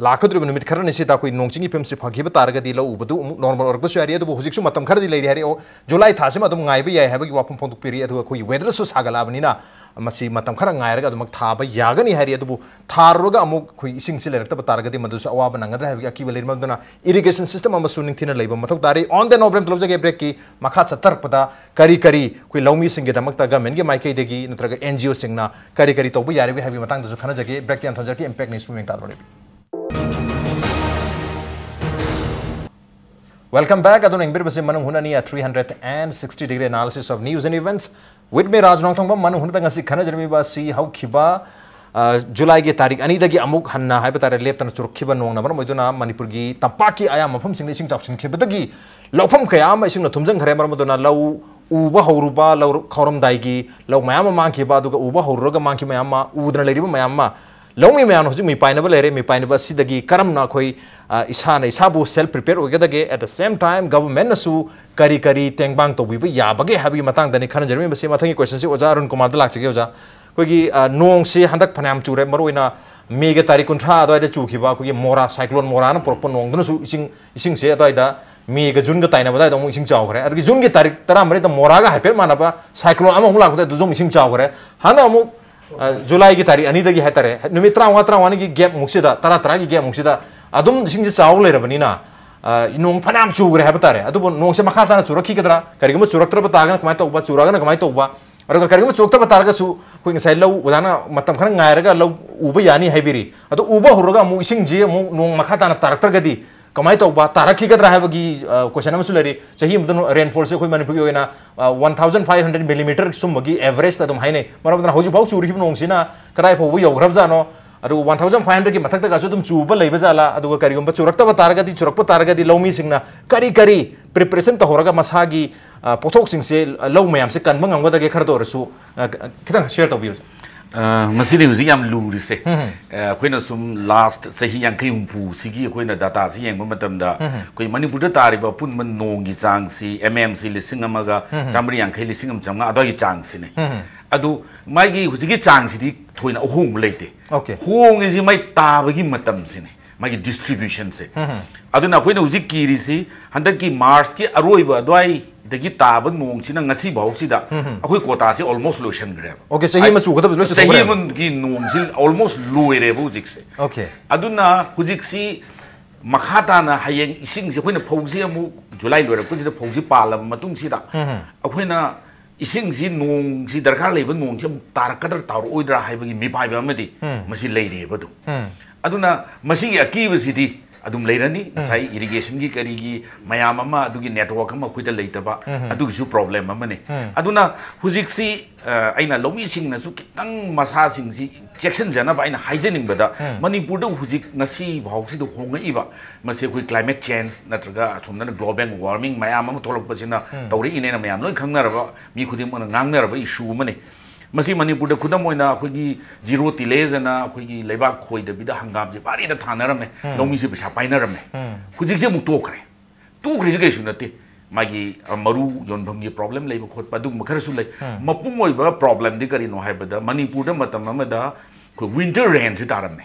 ꯂꯥꯛꯀꯗꯧꯔꯤꯕ ꯅꯨꯃꯤꯠ ꯈꯔꯅꯤꯁꯤꯗ ꯑꯩꯈꯣꯏ ꯅꯣꯡ ꯆꯤꯡꯒꯤ ꯐꯤꯕꯝꯁꯤ ꯐꯈꯤꯕ ꯇꯥꯔꯒꯗꯤ ꯂꯧ ꯎꯕꯗꯨ ꯑꯃꯨꯛ ꯅꯣꯔꯃꯦꯜ ꯑꯣꯏꯔꯛꯄꯁꯨ ꯌꯥꯔꯤ꯫ ꯑꯗꯨꯕꯨ ꯍꯧꯖꯤꯛꯁꯨ ꯃꯇꯝ ꯈꯔꯗꯤ ꯂꯩꯔꯤ ꯍꯥꯏꯔꯤ꯫ ꯑꯣ, ꯖꯨꯂꯥꯏ ꯊꯥꯁꯤꯃ ꯑꯗꯨꯝ ꯉꯥꯏꯕ ꯌꯥꯏ ꯍꯥꯏꯕꯒꯤ ꯋꯥꯐꯝ ꯐꯣꯡꯗꯣꯛꯄꯤꯔꯤ꯫ ꯑꯗꯨꯒ ꯑꯩꯈꯣꯏꯒꯤ ꯋꯦꯗꯔꯁꯨ ꯁꯥꯒꯠꯂꯛꯑꯕꯅꯤꯅ ꯃꯁꯤ ꯃꯇꯝ ꯈꯔ ꯉꯥꯏꯔꯒ ꯑꯗꯨꯃꯛ ꯊꯥꯕ ꯌꯥꯒꯅꯤ ꯍꯥꯏꯔꯤ꯫ ꯑꯗꯨꯕꯨ ꯊꯥꯔꯨꯔꯒ ꯑꯃꯨꯛ ꯑꯩꯈꯣꯏ ꯏꯁꯤꯡꯁꯤ ꯂꯩꯔꯛꯇꯕ ꯇꯥꯔꯒꯗꯤ ꯃꯗꯨꯁꯨ ꯑꯋꯥꯕ ꯅꯪꯒꯗ꯭ꯔꯥ ꯍꯥꯏꯕꯒꯤ ꯑꯀꯤꯕ ꯂꯩꯔꯤ꯫ ꯃꯔꯝ ꯑꯗꯨꯅ ꯏꯔꯤꯒꯦꯁꯟ ꯁꯤꯁꯇꯦꯝ ꯑꯃꯁꯨ ꯅꯤꯡꯊꯤꯅ ꯂꯩꯕ ꯃꯊꯧ ꯇꯥꯔꯤ꯫ On the note, ꯕ꯭ꯔꯦꯛ ꯑꯃ ꯂꯧꯖꯒꯦ꯫ ꯕ꯭ꯔꯦꯛꯀꯤ ꯃꯈꯥ ꯆꯠꯊꯔꯛꯄꯗ ꯀꯔꯤ ꯀꯔꯤ ꯑꯩꯈꯣꯏ ꯂꯧꯃꯤꯁꯤꯡꯒꯤꯗꯃꯛꯇ ꯒꯃꯦꯟꯒꯤ ꯃꯥꯏꯀꯩꯗꯒꯤ ꯅꯠꯇ꯭ꯔꯒ ꯑꯦꯟ ꯖꯤ ꯑꯣꯁꯤꯡꯅ ꯀꯔꯤ ꯀꯔꯤ ꯇꯧꯕ ꯌꯥꯔꯤꯕꯒꯦ ꯍꯥꯏꯕꯒꯤ ꯃꯇꯥꯡꯗꯁꯨ ꯈꯟꯅꯖꯒꯦ꯫ ꯕ꯭ꯔꯦꯛꯇꯤ ꯌꯥꯝ ꯊꯝꯖꯔꯛꯀꯦ꯫ ꯏꯝꯄꯦꯛ ꯅ꯭ꯌꯨꯁ ꯃꯤꯠꯌꯦꯡ ꯇꯥꯗ꯭ꯔꯣ ꯂꯩꯕꯤ꯫ Welcome back. ꯑꯗꯨꯅ ꯌꯦꯡꯕꯤꯔꯤꯕꯁꯤ ꯃꯅꯨꯡ ꯍꯨꯠꯅꯅꯤ, a three hundred and sixty degree analysis of news and events with me, ꯔꯥꯖ ꯅꯣꯡꯊꯣꯡꯕꯝ꯫ ꯃꯅꯨꯡ ꯍꯨꯠꯇ ꯉꯁꯤ ꯈꯟꯅꯖꯔꯝꯃꯤꯕ ꯑꯁꯤ ꯍꯧꯈꯤꯕ, ꯑ, ꯖꯨꯂꯥꯏꯒꯤ ꯇꯥꯔꯤꯛ ꯑꯅꯤꯗꯒꯤ ꯑꯃꯨꯛ ꯍꯟꯅ ꯍꯥꯏꯕ ꯇꯥꯔꯦ, ꯂꯦꯞꯇꯅ ꯆꯨꯔꯛꯈꯤꯕ ꯅꯣꯡꯅ ꯃꯔꯝ ꯑꯣꯏꯗꯨꯅ ꯃꯅꯤꯄꯨꯔꯒꯤ ꯇꯝꯄꯥꯛꯀꯤ ꯑꯌꯥꯝꯕ ꯃꯐꯝꯁꯤꯡꯗ ꯏꯁꯤꯡ ꯆꯥꯎꯁꯤꯟꯈꯤꯕꯗꯒꯤ ꯂꯧꯐꯝ ꯀꯌꯥ ꯑꯃ ꯏꯁꯤꯡꯅ ꯊꯨꯝꯖꯤꯟꯈ꯭ꯔꯦ꯫ ꯃꯔꯝ ꯑꯗꯨꯅ ꯂꯧ ꯎꯕ ꯍꯧꯔꯨꯕ, ꯂꯧ ꯈꯥꯎꯔꯝꯗꯥꯏꯒꯤ ꯂꯧ ꯃꯌꯥꯝ ꯑꯃ ꯃꯥꯡꯈꯤꯕ, ꯑꯗꯨꯒ ꯎꯕ ꯍꯧꯔꯨꯔꯒ ꯃꯥꯡꯈꯤꯕ ꯃꯌꯥꯝ ꯑꯃ, ꯎꯗꯅ ꯂꯩꯔꯤꯕ ꯃꯌꯥꯝ ꯑꯃ, ꯂꯧꯃꯤ ꯃꯌꯥꯝꯅ ꯍꯧꯖꯤꯛ ꯃꯤꯄꯥꯏꯅꯕ ꯂꯩꯔꯦ꯫ ꯃꯤꯄꯥꯏꯅꯕ ꯑꯁꯤꯗꯒꯤ ꯀꯔꯝꯅ ꯑꯩꯈꯣꯏ, ꯑ, ꯏꯁꯥꯅ ꯏꯁꯥꯕꯨ self prepare ꯑꯣꯏꯒꯗꯒꯦ? At the same time, government ꯅꯁꯨ ꯀꯔꯤ ꯀꯔꯤ ꯇꯦꯡꯕꯥꯡ ꯇꯧꯕꯤꯕ ꯌꯥꯕꯒꯦ ꯍꯥꯏꯕꯒꯤ ꯃꯇꯥꯡꯗꯅꯤ ꯈꯟꯅꯖꯔꯝꯃꯤꯕꯁꯤ꯫ ꯃꯊꯪꯒꯤ question ꯁꯤ ꯑꯣꯖꯥ ꯑꯔꯨꯟ ꯀꯨꯃꯥꯔꯗ ꯂꯥꯛꯆꯒꯦ꯫ ꯑꯣꯖꯥ, ꯑꯩꯈꯣꯏꯒꯤ, ꯑ, ꯅꯣꯡꯁꯤ ꯍꯟꯗꯛ ꯐꯅꯌꯥꯝ ꯆꯨꯔꯦ, ꯃꯔꯨꯑꯣꯏꯅ ꯃꯦꯒꯤ ꯇꯥꯔꯤꯛ ꯀꯨꯟꯊ꯭ꯔꯥ ꯑꯗꯨꯋꯥꯏꯗ ꯆꯨꯈꯤꯕ ꯑꯩꯈꯣꯏꯒꯤ ꯃꯣꯔꯥ, cyclone ꯃꯣꯔꯥꯅ ꯄꯨꯔꯛꯄ ꯅꯣꯡꯗꯨꯅꯁꯨ ꯏꯁꯤꯡ, ꯏꯁꯤꯡꯁꯦ ꯑꯗꯨꯋꯥꯏꯗ ꯃꯦꯒ ꯖꯨꯟꯒ ꯇꯥꯏꯅꯕ ꯑꯗꯨꯋꯥꯏꯗ ꯑꯃꯨꯛ ꯏꯁꯤꯡ ꯆꯥꯎꯈ꯭ꯔꯦ꯫ ꯑꯗꯨꯗꯒꯤ ꯖꯨꯟꯒꯤ ꯇꯥꯔꯤꯛ ꯇꯔꯥꯃꯔꯤꯗ ꯃꯣꯔꯥꯒ ꯍꯥꯏꯐꯦꯠ ꯃꯥꯟꯅꯕ cyclone ꯑꯃꯃꯨꯛ ꯂꯥꯛꯄꯗ ꯑꯗꯨꯁꯨ ꯑꯃꯨꯛ ꯏꯁꯤꯡ ꯆꯥꯎꯈ꯭ꯔꯦ꯫ ꯍꯟꯗꯛ ꯑꯃꯨꯛ, ꯑ, ꯖꯨꯂꯥꯏꯒꯤ ꯇꯥꯔꯤꯛ ꯑꯅꯤꯗꯒꯤ ꯍꯥꯏꯇꯥꯔꯦ, ꯅꯨꯃꯤꯠ ꯇꯔꯥꯃꯉꯥ, ꯇꯔꯥꯃꯉꯥꯅꯤꯒꯤ gap ꯃꯨꯛꯁꯤꯗ, ꯇꯔꯥ, ꯇꯔꯥꯒꯤ gap ꯃꯨꯛꯁꯤꯗ ꯑꯗꯨꯝ ꯏꯁꯤꯡꯁꯦ ꯆꯥꯎ ꯂꯩꯔꯕꯅꯤꯅ, ꯑ, ꯅꯣꯡ ꯐꯅꯌꯥꯝ ꯆꯨꯈ꯭ꯔꯦ ꯍꯥꯏꯕ ꯇꯥꯔꯦ꯫ ꯑꯗꯨꯕꯨ ꯅꯣꯡꯁꯦ ꯃꯈꯥ ꯇꯥꯅ ꯆꯨꯔꯛꯈꯤꯒꯗ꯭ꯔꯥ? ꯀꯔꯤꯒꯨꯝꯕ ꯆꯨꯔꯛꯇ꯭ꯔꯕ ꯇꯥꯔꯒꯅ ꯀꯃꯥꯏꯅ ꯇꯧꯕ? ꯆꯨꯔꯛꯑꯒꯅ ꯀꯃꯥꯏꯅ ꯇꯧꯕ? ꯑꯗꯨꯒ ꯀꯔꯤꯒꯨꯝꯕ ꯆꯨꯔꯛꯇꯕ ꯇꯥꯔꯒꯁꯨ ꯑꯩꯈꯣꯏ ꯉꯁꯥꯏ ꯂꯧ ꯑꯣꯖꯥꯅ ꯃꯇꯝ ꯈꯔ ꯉꯥꯏꯔꯒ ꯂꯧ ꯎꯕ ꯌꯥꯅꯤ ꯍꯥꯏꯕꯤꯔꯤ꯫ ꯑꯗꯨ ꯎꯕ ꯍꯧꯔꯒ ꯑꯃꯨꯛ ꯏꯁꯤꯡꯁꯤ ꯑꯃꯨꯛ ꯅꯣꯡ ꯃꯈꯥ ꯇꯥꯅ ꯇꯥꯔꯛꯇ꯭ꯔꯒꯗꯤ ꯀꯃꯥꯏꯅ ꯇꯧꯕ? ꯇꯥꯔꯛꯈꯤꯒꯗ꯭ꯔꯥ ꯍꯥꯏꯕꯒꯤ, ꯑ, question ꯑꯃꯁꯨ ꯂꯩꯔꯤ꯫ ꯆꯍꯤ ꯑꯃꯗ ꯅꯣ-, rainfall ꯁꯦ ꯑꯩꯈꯣꯏ ꯃꯅꯤꯄꯨꯔꯒꯤ ꯑꯣꯏꯅ, ꯑ, one thousand five hundred millimeter ꯁꯨꯝꯕꯒꯤ average ꯇ ꯑꯗꯨꯝ ꯍꯥꯏꯅꯩ꯫ ꯃꯔꯝ ꯑꯗꯨꯅ ꯍꯧꯖꯤꯛꯐꯥꯎ ꯆꯨꯔꯤꯕ ꯅꯣꯡꯁꯤꯅ ꯀꯗꯥꯏ ꯐꯥꯎꯕ ꯌꯧꯈ꯭ꯔꯕꯖꯥꯠꯅꯣ? ꯑꯗꯨꯒ one thousand five hundred ꯀꯤ ꯃꯊꯛꯇꯒꯁꯨ ꯑꯗꯨꯝ ꯆꯨꯕ ꯂꯩꯕ ꯖꯥꯠꯂꯥ? ꯑꯗꯨꯒ ꯀꯔꯤꯒꯨꯝꯕ ꯆꯨꯔꯛꯇꯕ ꯇꯥꯔꯒꯗꯤ, ꯆꯨꯔꯛꯄ ꯇꯥꯔꯒꯗꯤ ꯂꯧꯃꯤꯁꯤꯡꯅ ꯀꯔꯤ ꯀꯔꯤ preparation ꯇꯧꯍꯧꯔꯒ ꯃꯁꯥꯒꯤ, ꯑ, ꯄꯣꯠꯊꯣꯛꯁꯤꯡꯁꯦ, ꯑ, ꯂꯧ ꯃꯌꯥꯝꯁꯦ ꯀꯟꯕ ꯉꯝꯒꯗꯒꯦ? ꯈꯔꯗ ꯑꯣꯏꯔꯁꯨ, ꯑ, ꯈꯤꯇꯪ share ꯇꯧꯕꯤꯌꯨ꯫ ꯑ, ꯃꯁꯤꯗꯤ ꯍꯧꯖꯤꯛ ꯌꯥꯝ ꯂꯨꯔꯤꯁꯦ꯫ ꯎꯝ꯫ ꯑ, ꯑꯩꯈꯣꯏꯅ ꯁꯨꯝ last ꯆꯍꯤ ꯌꯥꯡꯈꯩ ꯍꯨꯝꯐꯨ ꯁꯤꯒꯤ ꯑꯩꯈꯣꯏꯅ data ꯁꯤ ꯌꯦꯡꯕ ꯃꯇꯝꯗ, ꯎꯝ꯫ ꯑꯩꯈꯣꯏ ꯃꯅꯤꯄꯨꯔꯗ ꯇꯥꯔꯤꯕ ꯑꯄꯨꯟꯕ ꯅꯣꯡꯒꯤ ꯆꯥꯡꯁꯤ M M ꯁꯤ ꯂꯤꯁꯤꯡ ꯑꯃꯒ ꯎꯝ꯫ ꯆꯥꯝꯃꯔꯤ ꯌꯥꯡꯈꯩ, ꯂꯤꯁꯤꯡ ꯑꯃ ꯆꯥꯝꯃꯉꯥ ꯑꯗꯨꯋꯥꯏꯒꯤ ꯆꯥꯡꯁꯤꯅꯦ꯫ ꯎꯝ꯫ ꯑꯗꯨ ꯃꯥꯒꯤ ꯍꯧꯖꯤꯛꯀꯤ ꯆꯥꯡꯁꯤꯗꯤ ꯊꯣꯏꯅ ꯑꯍꯣꯡꯕ ꯂꯩꯇꯦ꯫ Okay꯫ ꯍꯣꯡꯉꯤꯁꯤ ꯃꯥꯏ ꯇꯥꯕꯒꯤ ꯃꯇꯝꯁꯤꯅꯦ꯫ ꯃꯥꯒꯤ ꯗꯤꯁꯇ꯭ꯔꯤꯕ꯭ꯌꯨꯁꯟꯁꯦ꯫ ꯑꯗꯨꯅ ꯑꯩꯈꯣꯏꯅ ꯍꯧꯖꯤꯛ ꯀꯤꯔꯤꯁꯤ ꯍꯟꯗꯛꯀꯤ ꯃꯥꯔꯆꯀꯤ ꯑꯔꯣꯏꯕ ꯑꯗꯨꯋꯥꯏꯗꯒꯤ ꯇꯥꯕ ꯅꯣꯡꯁꯤꯅ ꯉꯁꯤ ꯐꯥꯎꯁꯤꯗ ꯑꯩꯈꯣꯏ ꯀꯣꯇꯥꯁꯦ ꯑꯣꯜꯃꯣꯁ ꯂꯣꯏꯁꯟꯈ꯭ꯔꯦꯕ꯫ ꯑꯣꯀꯦ, ꯆꯍꯤ ꯑꯃ ꯆꯨꯒꯗꯕꯁꯨ ꯂꯣꯏ ꯆꯍꯤ ꯆꯨꯊꯣꯛꯈ꯭ꯔꯦꯕ꯫ ꯑꯃꯒꯤ ꯅꯣꯡꯁꯤ ꯑꯣꯜꯃꯣꯁ ꯂꯣꯏꯔꯦꯕ ꯍꯧꯖꯤꯛꯁꯦ꯫ ꯑꯣꯀꯦ꯫ ꯑꯗꯨꯅ ꯍꯧꯖꯤꯛꯁꯤ ꯃꯈꯥ ꯇꯥꯅ ꯍꯌꯦꯡ ꯏꯁꯤꯡꯁꯤ ꯑꯩꯈꯣꯏꯅ ꯐꯧꯁꯤ ꯑꯃꯨꯛ ꯖꯨꯂꯥꯏ ꯂꯣꯏꯔꯛꯄꯁꯤꯗ ꯐꯧꯁꯤ ꯄꯥꯜꯂꯕ ꯃꯇꯨꯡꯁꯤꯗ ꯑꯩꯈꯣꯏꯅ ꯏꯁꯤꯡꯁꯤ, ꯅꯣꯡꯁꯤ, ꯗꯔꯀꯥꯔ ꯂꯩꯕ ꯅꯣꯡꯁꯤ ꯑꯃꯨꯛ ꯇꯥꯔꯛꯀꯗ꯭ꯔꯥ ꯇꯥꯔꯛꯑꯣꯏꯗ꯭ꯔꯥ ꯍꯥꯏꯕꯒꯤ ꯃꯤꯄꯥꯏꯕ ꯑꯃꯗꯤ ꯃꯁꯤ ꯂꯩꯔꯤꯑꯕ ꯑꯗꯨꯝ꯫ ꯑꯗꯨꯅ ꯃꯁꯤꯒꯤ ꯑꯀꯤꯕꯁꯤꯗꯤ ꯑꯗꯨꯝ ꯂꯩꯔꯅꯤ꯫ ꯉꯁꯥꯏ ꯏꯔꯤꯒꯦꯁꯟꯒꯤ ꯀꯔꯤꯒꯤ ꯃꯌꯥꯝ ꯑꯃ, ꯑꯗꯨꯒꯤ ꯅꯦꯠꯋꯥꯔꯛ ꯑꯃ ꯑꯩꯈꯣꯏꯗ ꯂꯩꯇꯕ, ꯑꯗꯨꯒꯤꯁꯨ ꯄ꯭ꯔꯣꯕ꯭ꯂꯦꯝ ꯑꯃꯅꯤ꯫ ꯑꯗꯨꯅ ꯍꯧꯖꯤꯛꯁꯤ ꯑ, ꯑꯩꯅ ꯂꯧꯃꯤꯁꯤꯡꯅꯁꯨ ꯈꯤꯇꯪ ꯃꯁꯥꯁꯤꯡꯁꯤ ꯆꯦꯛꯁꯤꯟꯖꯅꯕ ꯑꯩꯅ ꯍꯥꯏꯖꯅꯤꯡꯕꯗ, ꯃꯅꯤꯄꯨꯔꯗ ꯍꯧꯖꯤꯛ ꯉꯁꯤ ꯐꯥꯎꯁꯤꯗ ꯍꯣꯡꯉꯛꯏꯕ ꯃꯁꯤ ꯑꯩꯈꯣꯏ ꯀ꯭ꯂꯥꯏꯃꯦꯠ ꯆꯦꯟꯖ ꯅꯠꯇ꯭ꯔꯒ ꯑꯁꯣꯝꯗꯅ ꯒ꯭ꯂꯣꯕꯦꯜ ꯋꯥꯔꯃꯤꯡ ꯃꯌꯥꯝ ꯑꯃ ꯊꯣꯛꯂꯛꯄꯁꯤꯅ ꯇꯧꯔꯛꯏꯅꯦꯅ ꯃꯌꯥꯝ ꯂꯣꯏ ꯈꯪꯅꯔꯕ, ꯃꯤ ꯈꯨꯗꯤꯡꯃꯛꯅ ꯉꯥꯡꯅꯔꯕ ꯏꯁꯨ ꯑꯃꯅꯤ꯫ ꯃꯁꯤ ꯃꯅꯤꯄꯨꯔꯗ ꯈꯨꯗꯝ ꯑꯣꯏꯅ ꯑꯩꯈꯣꯏꯒꯤ ꯖꯤꯔꯣ ꯇꯤꯂꯦꯖ ꯑꯅ ꯑꯩꯈꯣꯏꯒꯤ ꯂꯩꯕꯥꯛ ꯈꯣꯏꯗꯕꯤꯗ ꯍꯪꯒꯥꯝꯁꯦ ꯚꯥꯔꯤꯗ ꯊꯥꯅꯔꯝꯃꯦ, ꯂꯧꯃꯤꯁꯦ ꯄꯩꯁꯥ ꯄꯥꯏꯅꯔꯝꯃꯦ꯫ ꯍꯧꯖꯤꯛꯁꯦ ꯑꯃꯨꯛ ꯇꯣꯛꯈ꯭ꯔꯦ꯫ ꯇꯣꯛꯈ꯭ꯔꯤꯁꯦ ꯀꯩꯁꯨ ꯅꯠꯇꯦ, ꯃꯥꯒꯤ ꯑ, ꯃꯔꯨ ꯌꯣꯟꯐꯝꯒꯤ ꯄ꯭ꯔꯣꯕ꯭ꯂꯦꯝ ꯂꯩꯕ ꯈꯣꯠꯄ ꯑꯗꯨꯒꯨꯝꯕ ꯈꯔꯁꯨ ꯂꯩ꯫ ꯃꯄꯨꯡ ꯑꯣꯏꯕ ꯄ꯭ꯔꯣꯕ꯭ꯂꯦꯝꯗꯤ ꯀꯔꯤꯅꯣ ꯍꯥꯏꯕꯗ, ꯃꯅꯤꯄꯨꯔꯗ ꯃꯇꯝ ꯑꯃꯗ ꯑꯩꯈꯣꯏ ꯋꯤꯟꯇꯔ ꯔꯦꯟꯁꯤ ꯇꯥꯔꯝꯃꯦ꯫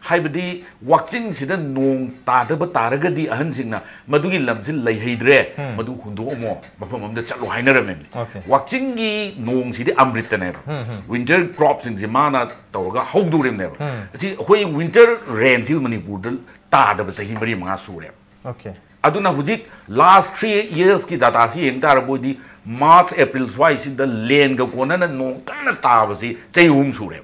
ꯍꯥꯏꯕꯗꯤ ꯋꯥꯛꯆꯤꯡꯁꯤꯗ ꯅꯣꯡ ꯇꯥꯗꯕ ꯇꯥꯔꯒꯗꯤ ꯑꯍꯟꯁꯤꯡꯅ ꯃꯗꯨꯒꯤ ꯂꯝꯁꯤ ꯂꯩꯍꯩꯗ꯭ꯔꯦ, ꯃꯗꯨ ꯍꯨꯟꯗꯣꯛꯑꯝꯃꯣ, ꯃꯐꯝ ꯑꯃꯗ ꯆꯠꯂꯣ ꯍꯥꯏꯅꯔꯝꯃꯦ꯫ ꯑꯣꯀꯦ꯫ ꯋꯥꯛꯆꯤꯡꯒꯤ ꯅꯣꯡꯁꯤꯗꯤ ꯑꯃ꯭ꯔꯤꯠꯇꯅꯦꯕ, ꯋꯤꯟꯇꯔ ꯀ꯭ꯔꯣꯞꯁꯤꯡꯁꯤ ꯃꯥꯅ ꯇꯧꯔꯒ ꯍꯧꯗꯣꯔꯤꯕꯅꯦꯕ꯫ ꯑꯁꯤ ꯑꯩꯈꯣꯏ ꯋꯤꯟꯇꯔ ꯔꯦꯟꯁꯤ ꯃꯅꯤꯄꯨꯔꯗ ꯇꯥꯗꯕ ꯆꯍꯤ ꯃꯔꯤ ꯃꯉꯥ ꯁꯨꯔꯦꯕ꯫ ꯑꯣꯀꯦ꯫ ꯑꯗꯨꯅ ꯍꯧꯖꯤꯛ ꯂꯥꯁ ꯊ꯭ꯔꯤ ꯌꯔꯁꯀꯤ ꯗꯥꯇꯥꯁꯤ ꯌꯦꯡ ꯇꯥꯔꯕꯣꯏꯗꯤ, ꯃꯥꯔꯆ, ꯑꯦꯄ꯭ꯔꯤꯜ ꯁ꯭ꯋꯥꯏꯁꯤꯗ ꯂꯦꯟꯒ ꯀꯣꯟꯅꯅ ꯅꯣꯡ ꯀꯟꯅ ꯇꯥꯕꯁꯤ ꯆꯍꯤ ꯑꯍꯨꯝ ꯁꯨꯔꯦꯕ꯫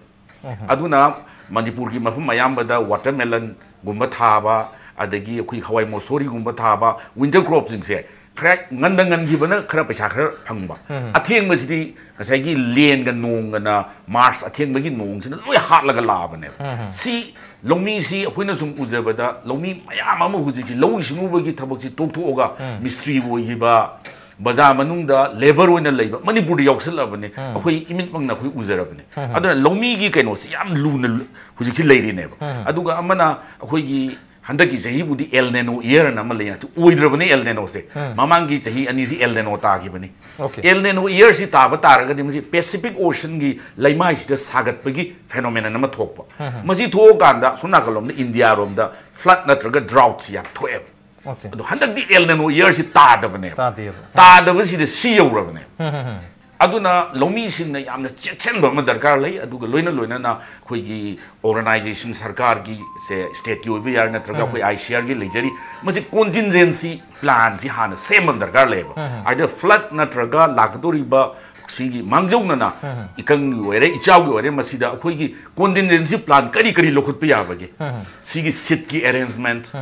ꯑꯗꯨꯅ ꯃꯅꯤꯄꯨꯔꯒꯤ ꯃꯐꯝ ꯑꯌꯥꯝꯕꯗ ꯋꯥꯇꯔꯃꯦꯂꯟꯒꯨꯝꯕ ꯊꯥꯕ, ꯑꯗꯒꯤ ꯑꯩꯈꯣꯏ ꯍꯋꯥꯏ ꯃꯣꯁꯣꯔꯤꯒꯨꯝꯕ ꯊꯥꯕ, ꯋꯤꯟꯇꯔ ꯀ꯭ꯔꯣꯞꯁꯤꯡꯁꯦ ꯈꯔ ꯉꯟꯗ ꯉꯟꯈꯤꯕꯅ ꯈꯔ ꯄꯩꯁꯥ ꯈꯔ ꯐꯪꯕ, ꯑꯊꯦꯡꯕꯁꯤꯗꯤ ꯉꯁꯥꯏꯒꯤ ꯂꯦꯟꯒ ꯅꯣꯡꯒꯅ, ꯃꯥꯔꯆ ꯑꯊꯦꯡꯕꯒꯤ ꯅꯣꯡꯁꯤꯅ ꯂꯣꯏ ꯍꯥꯠꯂꯒ ꯂꯥꯛꯑꯕꯅꯦꯕ꯫ ꯁꯤ ꯂꯧꯃꯤꯁꯤ ꯑꯩꯈꯣꯏꯅ ꯁꯨꯝ ꯎꯖꯕꯗ, ꯂꯧꯃꯤ ꯃꯌꯥꯝ ꯑꯃ ꯍꯧꯖꯤꯛꯁꯤ ꯂꯧꯎ ꯁꯤꯡꯎꯕꯒꯤ ꯊꯕꯛꯁꯤ ꯇꯣꯛꯊꯣꯛꯑꯒ ꯃꯤꯁꯇ꯭ꯔꯤ ꯑꯣꯏꯈꯤꯕ, ꯕꯖꯥꯔ ꯃꯅꯨꯡꯗ ꯂꯦꯕꯔ ꯑꯣꯏꯅ ꯂꯩꯕ ꯃꯅꯤꯄꯨꯔꯗ ꯌꯥꯎꯁꯜꯂꯛꯑꯕꯅꯦ꯫ ꯑꯩꯈꯣꯏ ꯏꯃꯤꯠꯃꯛꯅ ꯑꯩꯈꯣꯏ ꯎꯖꯔꯕꯅꯦ꯫ ꯑꯗꯨꯅ ꯂꯧꯃꯤꯒꯤ ꯀꯩꯅꯣꯁꯤ ꯌꯥꯝ ꯂꯨꯅ ꯍꯧꯖꯤꯛꯁꯤ ꯂꯩꯔꯤꯅꯦꯕ꯫ ꯑꯗꯨꯒ ꯑꯃꯅ ꯑꯩꯈꯣꯏꯒꯤ ꯍꯟꯗꯛꯀꯤ ꯆꯍꯤꯕꯨꯗꯤ ꯑꯦꯜ ꯅꯦꯅꯣ ꯏꯌꯔ ꯑꯅ ꯑꯃ ꯂꯩ, ꯑꯗꯨ ꯑꯣꯏꯗ꯭ꯔꯕꯅꯤ ꯑꯦꯜ ꯅꯦꯅꯣꯁꯦ꯫ ꯎꯝ꯫ ꯃꯃꯥꯡꯒꯤ ꯆꯍꯤ ꯑꯅꯤꯁꯤ ꯑꯦꯜ ꯅꯦꯅꯣ ꯇꯥꯈꯤꯕꯅꯤ꯫ Okay. ꯑꯦꯜ ꯅꯦꯅꯣ ꯏꯌꯔꯁꯤ ꯇꯥꯕ ꯇꯥꯔꯒꯗꯤ ꯃꯁꯤ ꯄꯦꯁꯤꯐꯤꯛ ꯑꯣꯁꯟꯒꯤ ꯂꯩꯃꯥꯏꯁꯤꯗ ꯁꯥꯒꯠꯄꯒꯤ ꯐꯦꯅꯣꯃꯦꯅꯟ ꯑꯃ ꯊꯣꯛꯄ꯫ ꯃꯁꯤ ꯊꯣꯛꯑꯀꯥꯟꯗ ꯁꯣꯝ ꯅꯥꯀꯜꯂꯣꯝꯗ ꯏꯟꯗꯤꯌꯥꯔꯣꯝꯗ ꯐ꯭ꯂꯠ ꯅꯠꯇ꯭ꯔꯒ ꯗ꯭ꯔꯥꯎꯠꯁꯤ ꯌꯥꯝ ꯊꯣꯛꯑꯦꯕ꯫ Okay. ꯑꯗꯣ ꯍꯟꯗꯛꯇꯤ ꯑꯦꯜ ꯅꯦꯅꯣ ꯏꯌꯔꯁꯤ ꯇꯥꯗꯕꯅꯦꯕ꯫ ꯇꯥꯗꯦꯕ꯫ ꯇꯥꯗꯕꯁꯤꯗ ꯁꯤ ꯌꯧꯔꯕꯅꯦꯕ꯫ ꯎꯝ, ꯎꯝ, ꯎꯝ꯫ ꯑꯗꯨꯅ ꯂꯧꯃꯤꯁꯤꯡꯅ ꯌꯥꯝꯅ ꯆꯦꯛꯁꯤꯟꯕ ꯑꯃ ꯗꯔꯀꯥꯔ ꯂꯩ꯫ ꯑꯗꯨꯒ ꯂꯣꯏꯅ ꯂꯣꯏꯅꯅ ꯑꯩꯈꯣꯏꯒꯤ ꯑꯣꯔꯒꯅꯥꯏꯖꯦꯁꯟ ꯁꯔꯀꯥꯔꯒꯤ ꯁꯦ, ꯁ꯭ꯇꯦꯠꯀꯤ ꯑꯣꯏꯕ ꯌꯥꯔꯦ, ꯅꯠꯇ꯭ꯔꯒ ꯑꯩꯈꯣꯏ ꯑꯥꯏ ꯁꯤ ꯑꯥꯔꯒꯤ ꯂꯩꯖꯔꯤ, ꯃꯁꯤ ꯀꯣꯟꯇꯤꯟꯖꯦꯟꯁꯤ ꯄ꯭ꯂꯥꯟꯁꯤ ꯍꯥꯟꯅ ꯁꯦꯝꯕ ꯑꯃ ꯗꯔꯀꯥꯔ ꯂꯩꯌꯦꯕ꯫ ꯑꯥꯏꯗꯔ ꯐ꯭ꯂꯠ ꯅꯠꯇ꯭ꯔꯒ ꯂꯥꯛꯀꯗꯧꯔꯤꯕ ꯁꯤꯒꯤ ꯃꯥꯡꯖꯧꯅꯅ ꯏꯀꯪꯒꯤ ꯑꯣꯏꯔꯦ, ꯏꯆꯥꯎꯒꯤ ꯑꯣꯏꯔꯦ, ꯃꯁꯤꯗ ꯑꯩꯈꯣꯏꯒꯤ ꯀꯣꯟꯇꯤꯟꯖꯦꯟꯁꯤ ꯄ꯭ꯂꯥꯟ ꯀꯔꯤ ꯀꯔꯤ ꯂꯧꯈꯠꯄ ꯌꯥꯕꯒꯦ, ꯁꯤꯒꯤ ꯁꯤꯠꯀꯤ ꯑꯦꯔꯦꯟꯖꯃꯦꯟꯠ,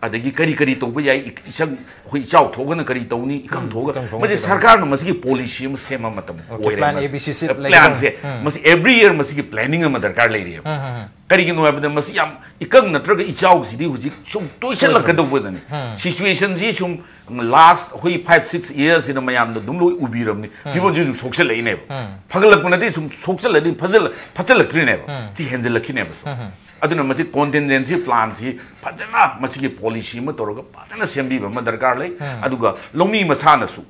ꯑꯗꯒꯤ ꯀꯔꯤ ꯀꯔꯤ ꯇꯧꯕ ꯌꯥꯏ, ꯏ-, ꯏꯆꯪ, ꯑꯩꯈꯣꯏ ꯏꯆꯥꯎ ꯊꯣꯛꯑꯒꯅ ꯀꯔꯤ ꯇꯧꯅꯤ, ꯏꯀꯪ ꯊꯣꯛꯑꯒ, ꯏꯀꯪ ꯊꯣꯛꯑꯒ ꯃꯁꯤ ꯀꯩꯗꯧꯅꯤ? ꯁꯔꯀꯥꯔꯅ ꯃꯁꯤꯒꯤ ꯄꯣꯂꯤꯁꯤ ꯑꯃ ꯁꯦꯝꯕ ꯃꯇꯝ Okay, ꯑꯣꯏꯔꯦ꯫ plan A B C set ꯂꯩꯒꯗꯧꯕꯅꯤ꯫ ꯄ꯭ꯂꯥꯟꯁꯦ ꯃꯁꯤ ꯑꯦꯕ꯭ꯔꯤ ꯏꯌꯔ ꯃꯁꯤꯒꯤ ꯄ꯭ꯂꯥꯅꯤꯡ ꯑꯃ ꯗꯔꯀꯥꯔ ꯂꯩꯔꯤꯑꯕ꯫ ꯀꯔꯤꯒꯤꯅꯣ ꯍꯥꯏꯕꯗ ꯃꯁꯤ ꯌꯥꯝ ꯏꯀꯪ ꯅꯠꯇ꯭ꯔꯒ ꯏꯆꯥꯎꯁꯤꯗꯤ ꯍꯧꯖꯤꯛ ꯁꯨꯝ ꯇꯣꯏꯁꯤꯜꯂꯛꯀꯗꯧꯕꯗꯅꯤ꯫ ꯁꯤꯆꯨꯋꯦꯁꯟꯁꯤ ꯁꯨꯝ ꯂꯥꯁ ꯑꯩꯈꯣꯏ ꯐꯥꯏꯚ ꯁꯤꯛꯁ ꯏꯌꯔꯁꯤꯅ ꯃꯌꯥꯝꯅ ꯑꯗꯨꯝ ꯂꯣꯏ ꯎꯕꯤꯔꯕꯅꯤ꯫ ꯐꯤꯕꯝꯁꯤ ꯁꯨꯝ ꯁꯣꯛꯆꯜꯂꯛꯏꯅꯦꯕ꯫ ꯐꯒꯠꯂꯛꯄ ꯅꯠꯇꯦ, ꯁꯨꯝ ꯁꯣꯛꯆꯜꯂꯛꯑꯗꯤ ꯐꯖꯜꯂ-, ꯐꯠꯆꯜꯂꯛꯇ꯭ꯔꯤꯅꯦꯕ꯫ ꯁꯤ ꯍꯦꯟꯖꯜꯂꯛꯈꯤꯅꯦꯕ ꯁꯨꯝ꯫ ꯑꯗꯨꯅ ꯃꯁꯤ ꯀꯣꯟꯇꯤꯟꯖꯦꯟꯁꯤ ꯄ꯭ꯂꯥꯟꯁꯤ ꯐꯖꯅ ꯃꯁꯤꯒꯤ ꯄꯣꯂꯤꯁꯤ ꯑꯃ ꯇꯧꯔꯒ ꯐꯖꯅ ꯁꯦꯝꯕꯤꯕ ꯑꯃ ꯗꯔꯀꯥꯔ ꯂꯩ꯫ ꯑꯗꯨꯒ ꯂꯧꯃꯤ ꯃꯁꯥꯅꯁꯨ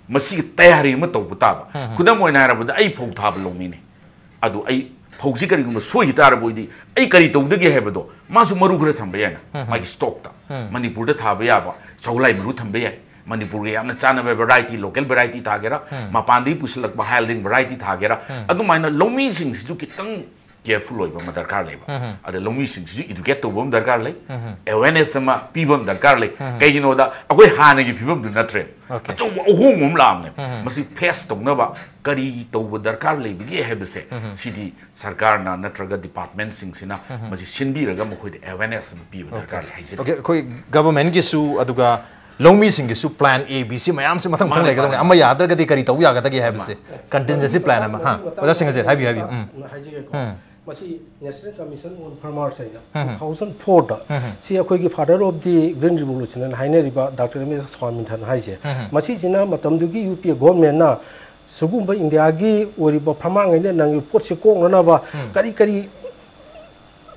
ꯃꯁꯤꯒꯤ ꯇꯌꯥꯔꯤ ꯑꯃ ꯇꯧꯕ ꯇꯥꯕ꯫ ꯈꯨꯗꯝ ꯑꯣꯏꯅ ꯍꯥꯏꯔꯕꯗ ꯑꯩ ꯐꯧ ꯊꯥꯕ ꯂꯧꯃꯤꯅꯤ꯫ ꯑꯗꯨ ꯑꯩ ꯐꯧꯁꯤ ꯀꯔꯤꯒꯨꯝꯕ ꯁꯣꯏꯈꯤ ꯇꯥꯔꯕ ꯑꯣꯏꯗꯤ ꯑꯩ ꯀꯔꯤ ꯇꯧꯗꯒꯦ ꯍꯥꯏꯕꯗꯣ ꯃꯥꯁꯨ ꯃꯔꯨ ꯈꯔ ꯊꯝꯕ ꯌꯥꯏꯅ ꯃꯥꯒꯤ ꯁ꯭ꯇꯣꯛꯇ꯫ ꯃꯅꯤꯄꯨꯔꯗ ꯊꯥꯕ ꯌꯥꯕ ꯆꯧꯂꯥꯏ ꯃꯔꯨ ꯊꯝꯕ ꯌꯥꯏ꯫ ꯃꯅꯤꯄꯨꯔꯒ ꯌꯥꯝꯅ ꯆꯥꯟꯅꯕ ꯚꯦꯔꯥꯏꯇꯤ, ꯂꯣꯀꯦꯜ ꯚꯦꯔꯥꯏꯇꯤ ꯊꯥꯒꯦꯔꯥ, ꯃꯄꯥꯟꯗꯒꯤ ꯄꯨꯁꯤꯜꯂꯛꯄ ꯍꯥꯏ ꯌꯤꯜꯗꯤꯡ ꯚꯦꯔꯥꯏꯇꯤ ꯊꯥꯒꯦꯔꯥ, ꯑꯗꯨꯃꯥꯏꯅ ꯂꯧꯃꯤꯁꯤꯡꯁꯤꯁꯨ ꯈꯤꯇꯪ ꯀꯦꯌꯔꯐꯨꯜ ꯑꯣꯏꯕ ꯑꯃ ꯗꯔꯀꯥꯔ ꯂꯩꯕ꯫ ꯑꯗ ꯂꯧꯃꯤꯁꯤꯡꯁꯤꯁꯨ ꯏꯗꯨꯀꯦꯠ ꯇꯧꯕ ꯑꯃ ꯗꯔꯀꯥꯔ ꯂꯩ, ꯑꯦꯋꯦꯔꯅꯦꯁ ꯑꯃ ꯄꯤꯕ ꯑꯃ ꯗꯔꯀꯥꯔ ꯂꯩ꯫ ꯀꯩꯒꯤꯅꯣꯗ ꯑꯩꯈꯣꯏ ꯍꯥꯟꯅꯒꯤ ꯐꯤꯕꯝꯗꯨ ꯅꯠꯇ꯭ꯔꯦ꯫ Okay. ꯑꯆꯧꯕ ꯑꯍꯣꯡꯕ ꯑꯃ ꯂꯥꯛꯑꯕꯅꯦ꯫ ꯃꯁꯤ ꯐꯦꯁ ꯇꯧꯅꯕ ꯀꯔꯤ ꯇꯧꯕ ꯗꯔꯀꯥꯔ ꯂꯩꯕꯒꯦ ꯍꯥꯏꯕꯁꯦ ꯁꯤꯗꯤ ꯁꯔꯀꯥꯔꯅ ꯅꯠꯇ꯭ꯔꯒ ꯗꯤꯄꯥꯔꯠꯃꯦꯟꯁꯤꯡꯁꯤꯅ ꯃꯁꯤ ꯁꯤꯟꯕꯤꯔꯒ ꯃꯈꯣꯏꯗ ꯑꯦꯋꯦꯔꯅꯦꯁ ꯑꯃ ꯄꯤꯕ ꯗꯔꯀꯥꯔ ꯂꯩ ꯍꯥꯏꯖꯔꯤ꯫ Okay, ꯑꯩꯈꯣꯏ ꯒꯚꯔꯟꯃꯦꯟꯠꯀꯤꯁꯨ ꯑꯗꯨꯒ ꯂꯧꯃꯤꯁꯤꯡꯒꯤꯁꯨ ꯄ꯭ꯂꯥꯟ ꯑꯦ ꯕꯤ ꯁꯤ ꯃꯌꯥꯝꯁꯤ ꯃꯊꯪ ꯃꯊꯪ ꯃꯥꯅꯦ, ꯃꯥꯅꯦ꯫ ꯑꯃ ꯌꯥꯗ꯭ꯔꯒꯗꯤ ꯀꯔꯤ ꯇꯧꯕ ꯌꯥꯒꯗꯒꯦ ꯍꯥꯏꯕꯁꯦ ꯀꯟꯇꯤꯟꯖꯦꯟꯁꯤ ꯄ꯭ꯂꯥꯟ ꯑꯃ꯫ ꯍꯥ, ꯑꯣꯖꯥ ꯁꯤꯡꯍꯖꯤꯠ ꯍꯥꯏꯕꯤꯌꯨ, ꯍꯥꯏꯕꯤꯌꯨ꯫ ꯎꯝ꯫ ꯍꯥꯏꯖꯒꯦꯀꯣ꯫ ꯃꯁꯤ National Commission on Farmers ꯍꯥꯏꯅ two thousand fourꯗ ꯁꯤ ꯑꯩꯈꯣꯏꯒꯤ father of the Green Revolution ꯍꯥꯏꯅ ꯍꯥꯏꯅꯔꯤꯕ ꯗꯥꯛꯇꯔ ꯑꯦꯝ ꯑꯦꯁ ꯁ꯭ꯋꯥꯃꯤꯟꯊꯟ ꯍꯥꯏꯁꯦ, ꯃꯁꯤꯁꯤꯅ ꯃꯇꯝꯗꯨꯒꯤ ꯌꯨ ꯄꯤ ꯑꯦ ꯒꯣꯔꯃꯦꯟꯅ ꯁꯤꯒꯨꯝꯕ ꯏꯟꯗꯤꯌꯥꯒꯤ ꯑꯣꯏꯔꯤꯕ ꯐꯥꯔꯃꯔꯉꯩꯅ ꯅꯪꯒꯤ ꯄꯣꯠꯁꯦ ꯀꯣꯛꯅꯅꯕ ꯀꯔꯤ ꯀꯔꯤ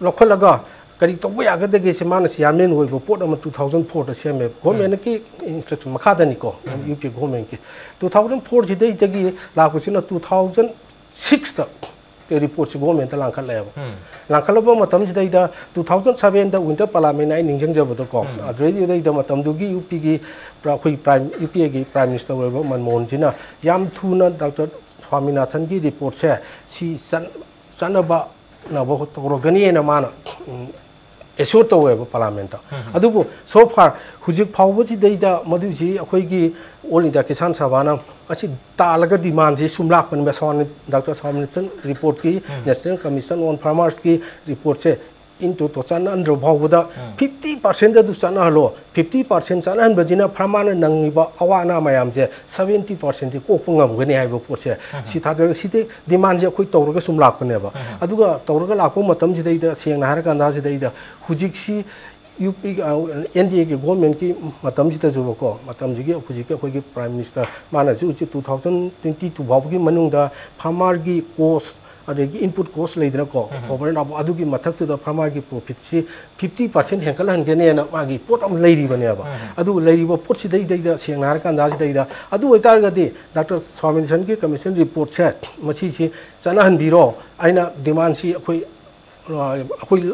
ꯂꯧꯈꯠꯂꯒ ꯀꯔꯤ ꯇꯧꯕ ꯌꯥꯒꯗꯒꯦꯁꯦ ꯃꯥꯅ ꯆꯤꯌꯥꯔꯃꯦꯟ ꯑꯣꯏꯕ ꯄꯣꯠ ꯑꯃ ꯇꯨ ꯊꯥꯎꯖꯟ ꯐꯣꯔꯗ ꯁꯦꯝꯃꯦꯕ꯫ ꯒꯣꯔꯃꯦꯟꯀꯤ ꯏꯟꯁꯇ꯭ꯔꯛꯁꯟ ꯃꯈꯥꯗꯅꯤꯀꯣ, ꯌꯨ ꯄꯤ ꯑꯦ ꯒꯣꯔꯃꯦꯟꯀꯤ꯫ ꯇꯨ ꯊꯥꯎꯖꯟ ꯐꯣꯔꯁꯤꯗꯩꯗꯒꯤ ꯂꯥꯛꯄꯁꯤꯅ ꯇꯨ ꯊꯥꯎꯖꯟ ꯁꯤꯛꯁꯇ ꯔꯤꯄꯣꯔꯠꯁꯤ ꯒꯣꯔꯃꯦꯟꯇ ꯂꯥꯡꯈꯠꯂꯛꯑꯦꯕ꯫ ꯂꯥꯡꯈꯠꯂꯛꯄ ꯃꯇꯝꯁꯤꯗꯩꯗ ꯇꯨ ꯊꯥꯎꯖꯟ ꯁꯕꯦꯟꯗ ꯋꯤꯟꯇꯔ ꯄꯥꯔꯂꯥꯃꯦꯟ ꯑꯩ ꯅꯤꯡꯁꯤꯡꯖꯕꯗꯀꯣ, ꯑꯗꯨꯗꯩꯗꯨꯗꯩꯗ ꯃꯇꯝꯗꯨꯒꯤ ꯌꯨ ꯄꯤꯒꯤ ꯑꯩꯈꯣꯏ ꯄ꯭ꯔꯥꯏꯝ, ꯌꯨ ꯄꯤ ꯑꯦꯒꯤ ꯄ꯭ꯔꯥꯏꯝ ꯃꯤꯅꯤꯁꯇꯔ ꯑꯣꯏꯕ ꯃꯟꯃꯣꯍꯟ ꯁꯤꯡꯅ ꯌꯥꯝ ꯊꯨꯅ ꯗꯥꯛꯇꯔ ꯁ꯭ꯋꯥꯃꯤꯅꯥꯊꯟꯒꯤ ꯔꯤꯄꯣꯔꯠꯁꯦ ꯁꯤ ꯆꯠ-, ꯆꯠꯅꯕ ꯅꯕ ꯇꯧꯔꯒꯅꯤꯅ ꯃꯥꯅ, ꯎꯝ, ꯑꯦꯁꯣꯔ ꯇꯧꯋꯦꯕ ꯄꯥꯔꯂꯥꯃꯦꯟꯇ꯫ ꯑꯗꯨꯕꯨ so far ꯍꯧꯖꯤꯛ ꯐꯥꯎꯕꯁꯤꯗꯩꯗ ꯃꯗꯨꯏꯁꯤ ꯑꯩꯈꯣꯏꯒꯤ ꯑꯣꯜ ꯏꯟꯗꯤꯌꯥ ꯀꯤꯁꯥꯟ ꯁꯚꯥꯅ ꯑꯁꯤ ꯇꯥꯜꯂꯒ ꯗꯤꯃꯥꯟꯁꯤ ꯁꯨꯝ ꯂꯥꯛꯄꯅꯦꯕ꯫ ꯁ꯭ꯋꯥꯃꯤ-, ꯗꯥꯛꯇꯔ ꯁ꯭ꯋꯥꯃꯤꯅꯥꯊꯟ ꯔꯤꯄꯣꯔꯠꯀꯤ, National Commission on Farmersꯀꯤ ꯔꯤꯄꯣꯔꯠꯁꯦ ꯏꯟꯇꯨ ꯇꯣ ꯆꯠꯅꯍꯟꯗ꯭ꯔ ꯐꯥꯎꯕꯗ ꯐꯤꯐꯇꯤ ꯄꯥꯔꯁꯦꯟꯗ ꯑꯗꯨ ꯆꯠꯅꯍꯜꯂꯣ꯫ ꯐꯤꯐꯇꯤ ꯄꯥꯔꯁꯦꯟ ꯆꯠꯅꯍꯟꯕꯁꯤꯅ ꯐꯥꯔꯃꯔꯅ ꯅꯪꯉꯤꯕ ꯑꯋꯥ ꯑꯅꯥ ꯃꯌꯥꯝꯁꯦ ꯁꯕꯦꯟꯇꯤ ꯄꯥꯔꯁꯦꯟꯗꯤ ꯀꯣꯛꯄ ꯉꯝꯒꯅꯤ ꯍꯥꯏꯕ ꯄꯣꯠꯁꯦ ꯁꯤ ꯊꯥꯖꯔꯒ ꯁꯤꯗꯤ ꯗꯤꯃꯥꯟꯁꯦ ꯑꯩꯈꯣꯏ ꯇꯧꯔꯒ ꯁꯨꯝ ꯂꯥꯛꯄꯅꯦꯕ꯫ ꯑꯗꯨꯒ ꯇꯧꯔꯒ ꯂꯥꯛꯄ ꯃꯇꯝꯁꯤꯗꯩꯗ ꯁꯦꯡꯅ ꯍꯥꯏꯔꯀꯥꯟꯗ ꯁꯤꯗꯩꯗ ꯍꯧꯖꯤꯛꯁꯤ ꯌꯨ ꯄꯤ, ꯑꯦꯟ ꯗꯤ ꯑꯦꯒꯤ ꯒꯣꯔꯃꯦꯟꯀꯤ ꯃꯇꯝꯁꯤꯗꯁꯨꯕꯀꯣ, ꯃꯇꯝꯁꯤꯒꯤ ꯍꯧꯖꯤꯛꯀꯤ ꯑꯩꯈꯣꯏꯒꯤ ꯄ꯭ꯔꯥꯏꯝ ꯃꯤꯅꯤꯁꯇꯔ ꯃꯥꯅꯁꯨ ꯍꯧꯖꯤꯛ ꯇꯨ ꯊꯥꯎꯖꯟ ꯇ꯭ꯋꯦꯟꯇꯤ ꯇꯨ ꯐꯥꯎꯕꯒꯤ ꯃꯅꯨꯡꯗ ꯐꯥꯔꯃꯔꯒꯤ ꯀꯣꯁ, ꯑꯗꯒꯤ ꯏꯟꯄꯨꯠ ꯀꯣꯁ ꯂꯩꯗꯅꯀꯣ, over and above, ꯑꯗꯨꯒꯤ ꯃꯊꯛꯇꯨꯗ ꯐꯥꯔꯃꯔꯒꯤ ꯄ꯭ꯔꯣꯐꯤꯠꯁꯤ ꯐꯤꯐꯇꯤ ꯄꯥꯔꯁꯦꯟ ꯍꯦꯟꯒꯠꯍꯟꯒꯅꯦꯅ ꯃꯥꯒꯤ ꯄꯣꯠ ꯑꯃ ꯂꯩꯔꯤꯕꯅꯦꯕ꯫ ꯑꯗꯨ ꯂꯩꯔꯤꯕ ꯄꯣꯠꯁꯤꯗꯩꯗꯩꯗ ꯁꯦꯡꯅ ꯍꯥꯏꯔꯀꯥꯟꯗ ꯁꯤꯗꯩꯗ, ꯑꯗꯨ ꯑꯣꯏꯇꯥꯔꯒꯗꯤ ꯗꯥꯛꯇꯔ ꯁ꯭ꯋꯥꯃꯤꯅꯥꯊꯟꯒꯤ ꯀꯃꯤꯁꯟ ꯔꯤꯄꯣꯔꯠꯁꯦ ꯃꯁꯤꯁꯤ ꯆꯠꯅꯍꯟꯕꯤꯔꯣ꯫ ꯑꯩꯅ ꯗꯤꯃꯥꯟꯁꯤ ꯑꯩꯈꯣꯏ ꯑ, ꯑꯩꯈꯣꯏ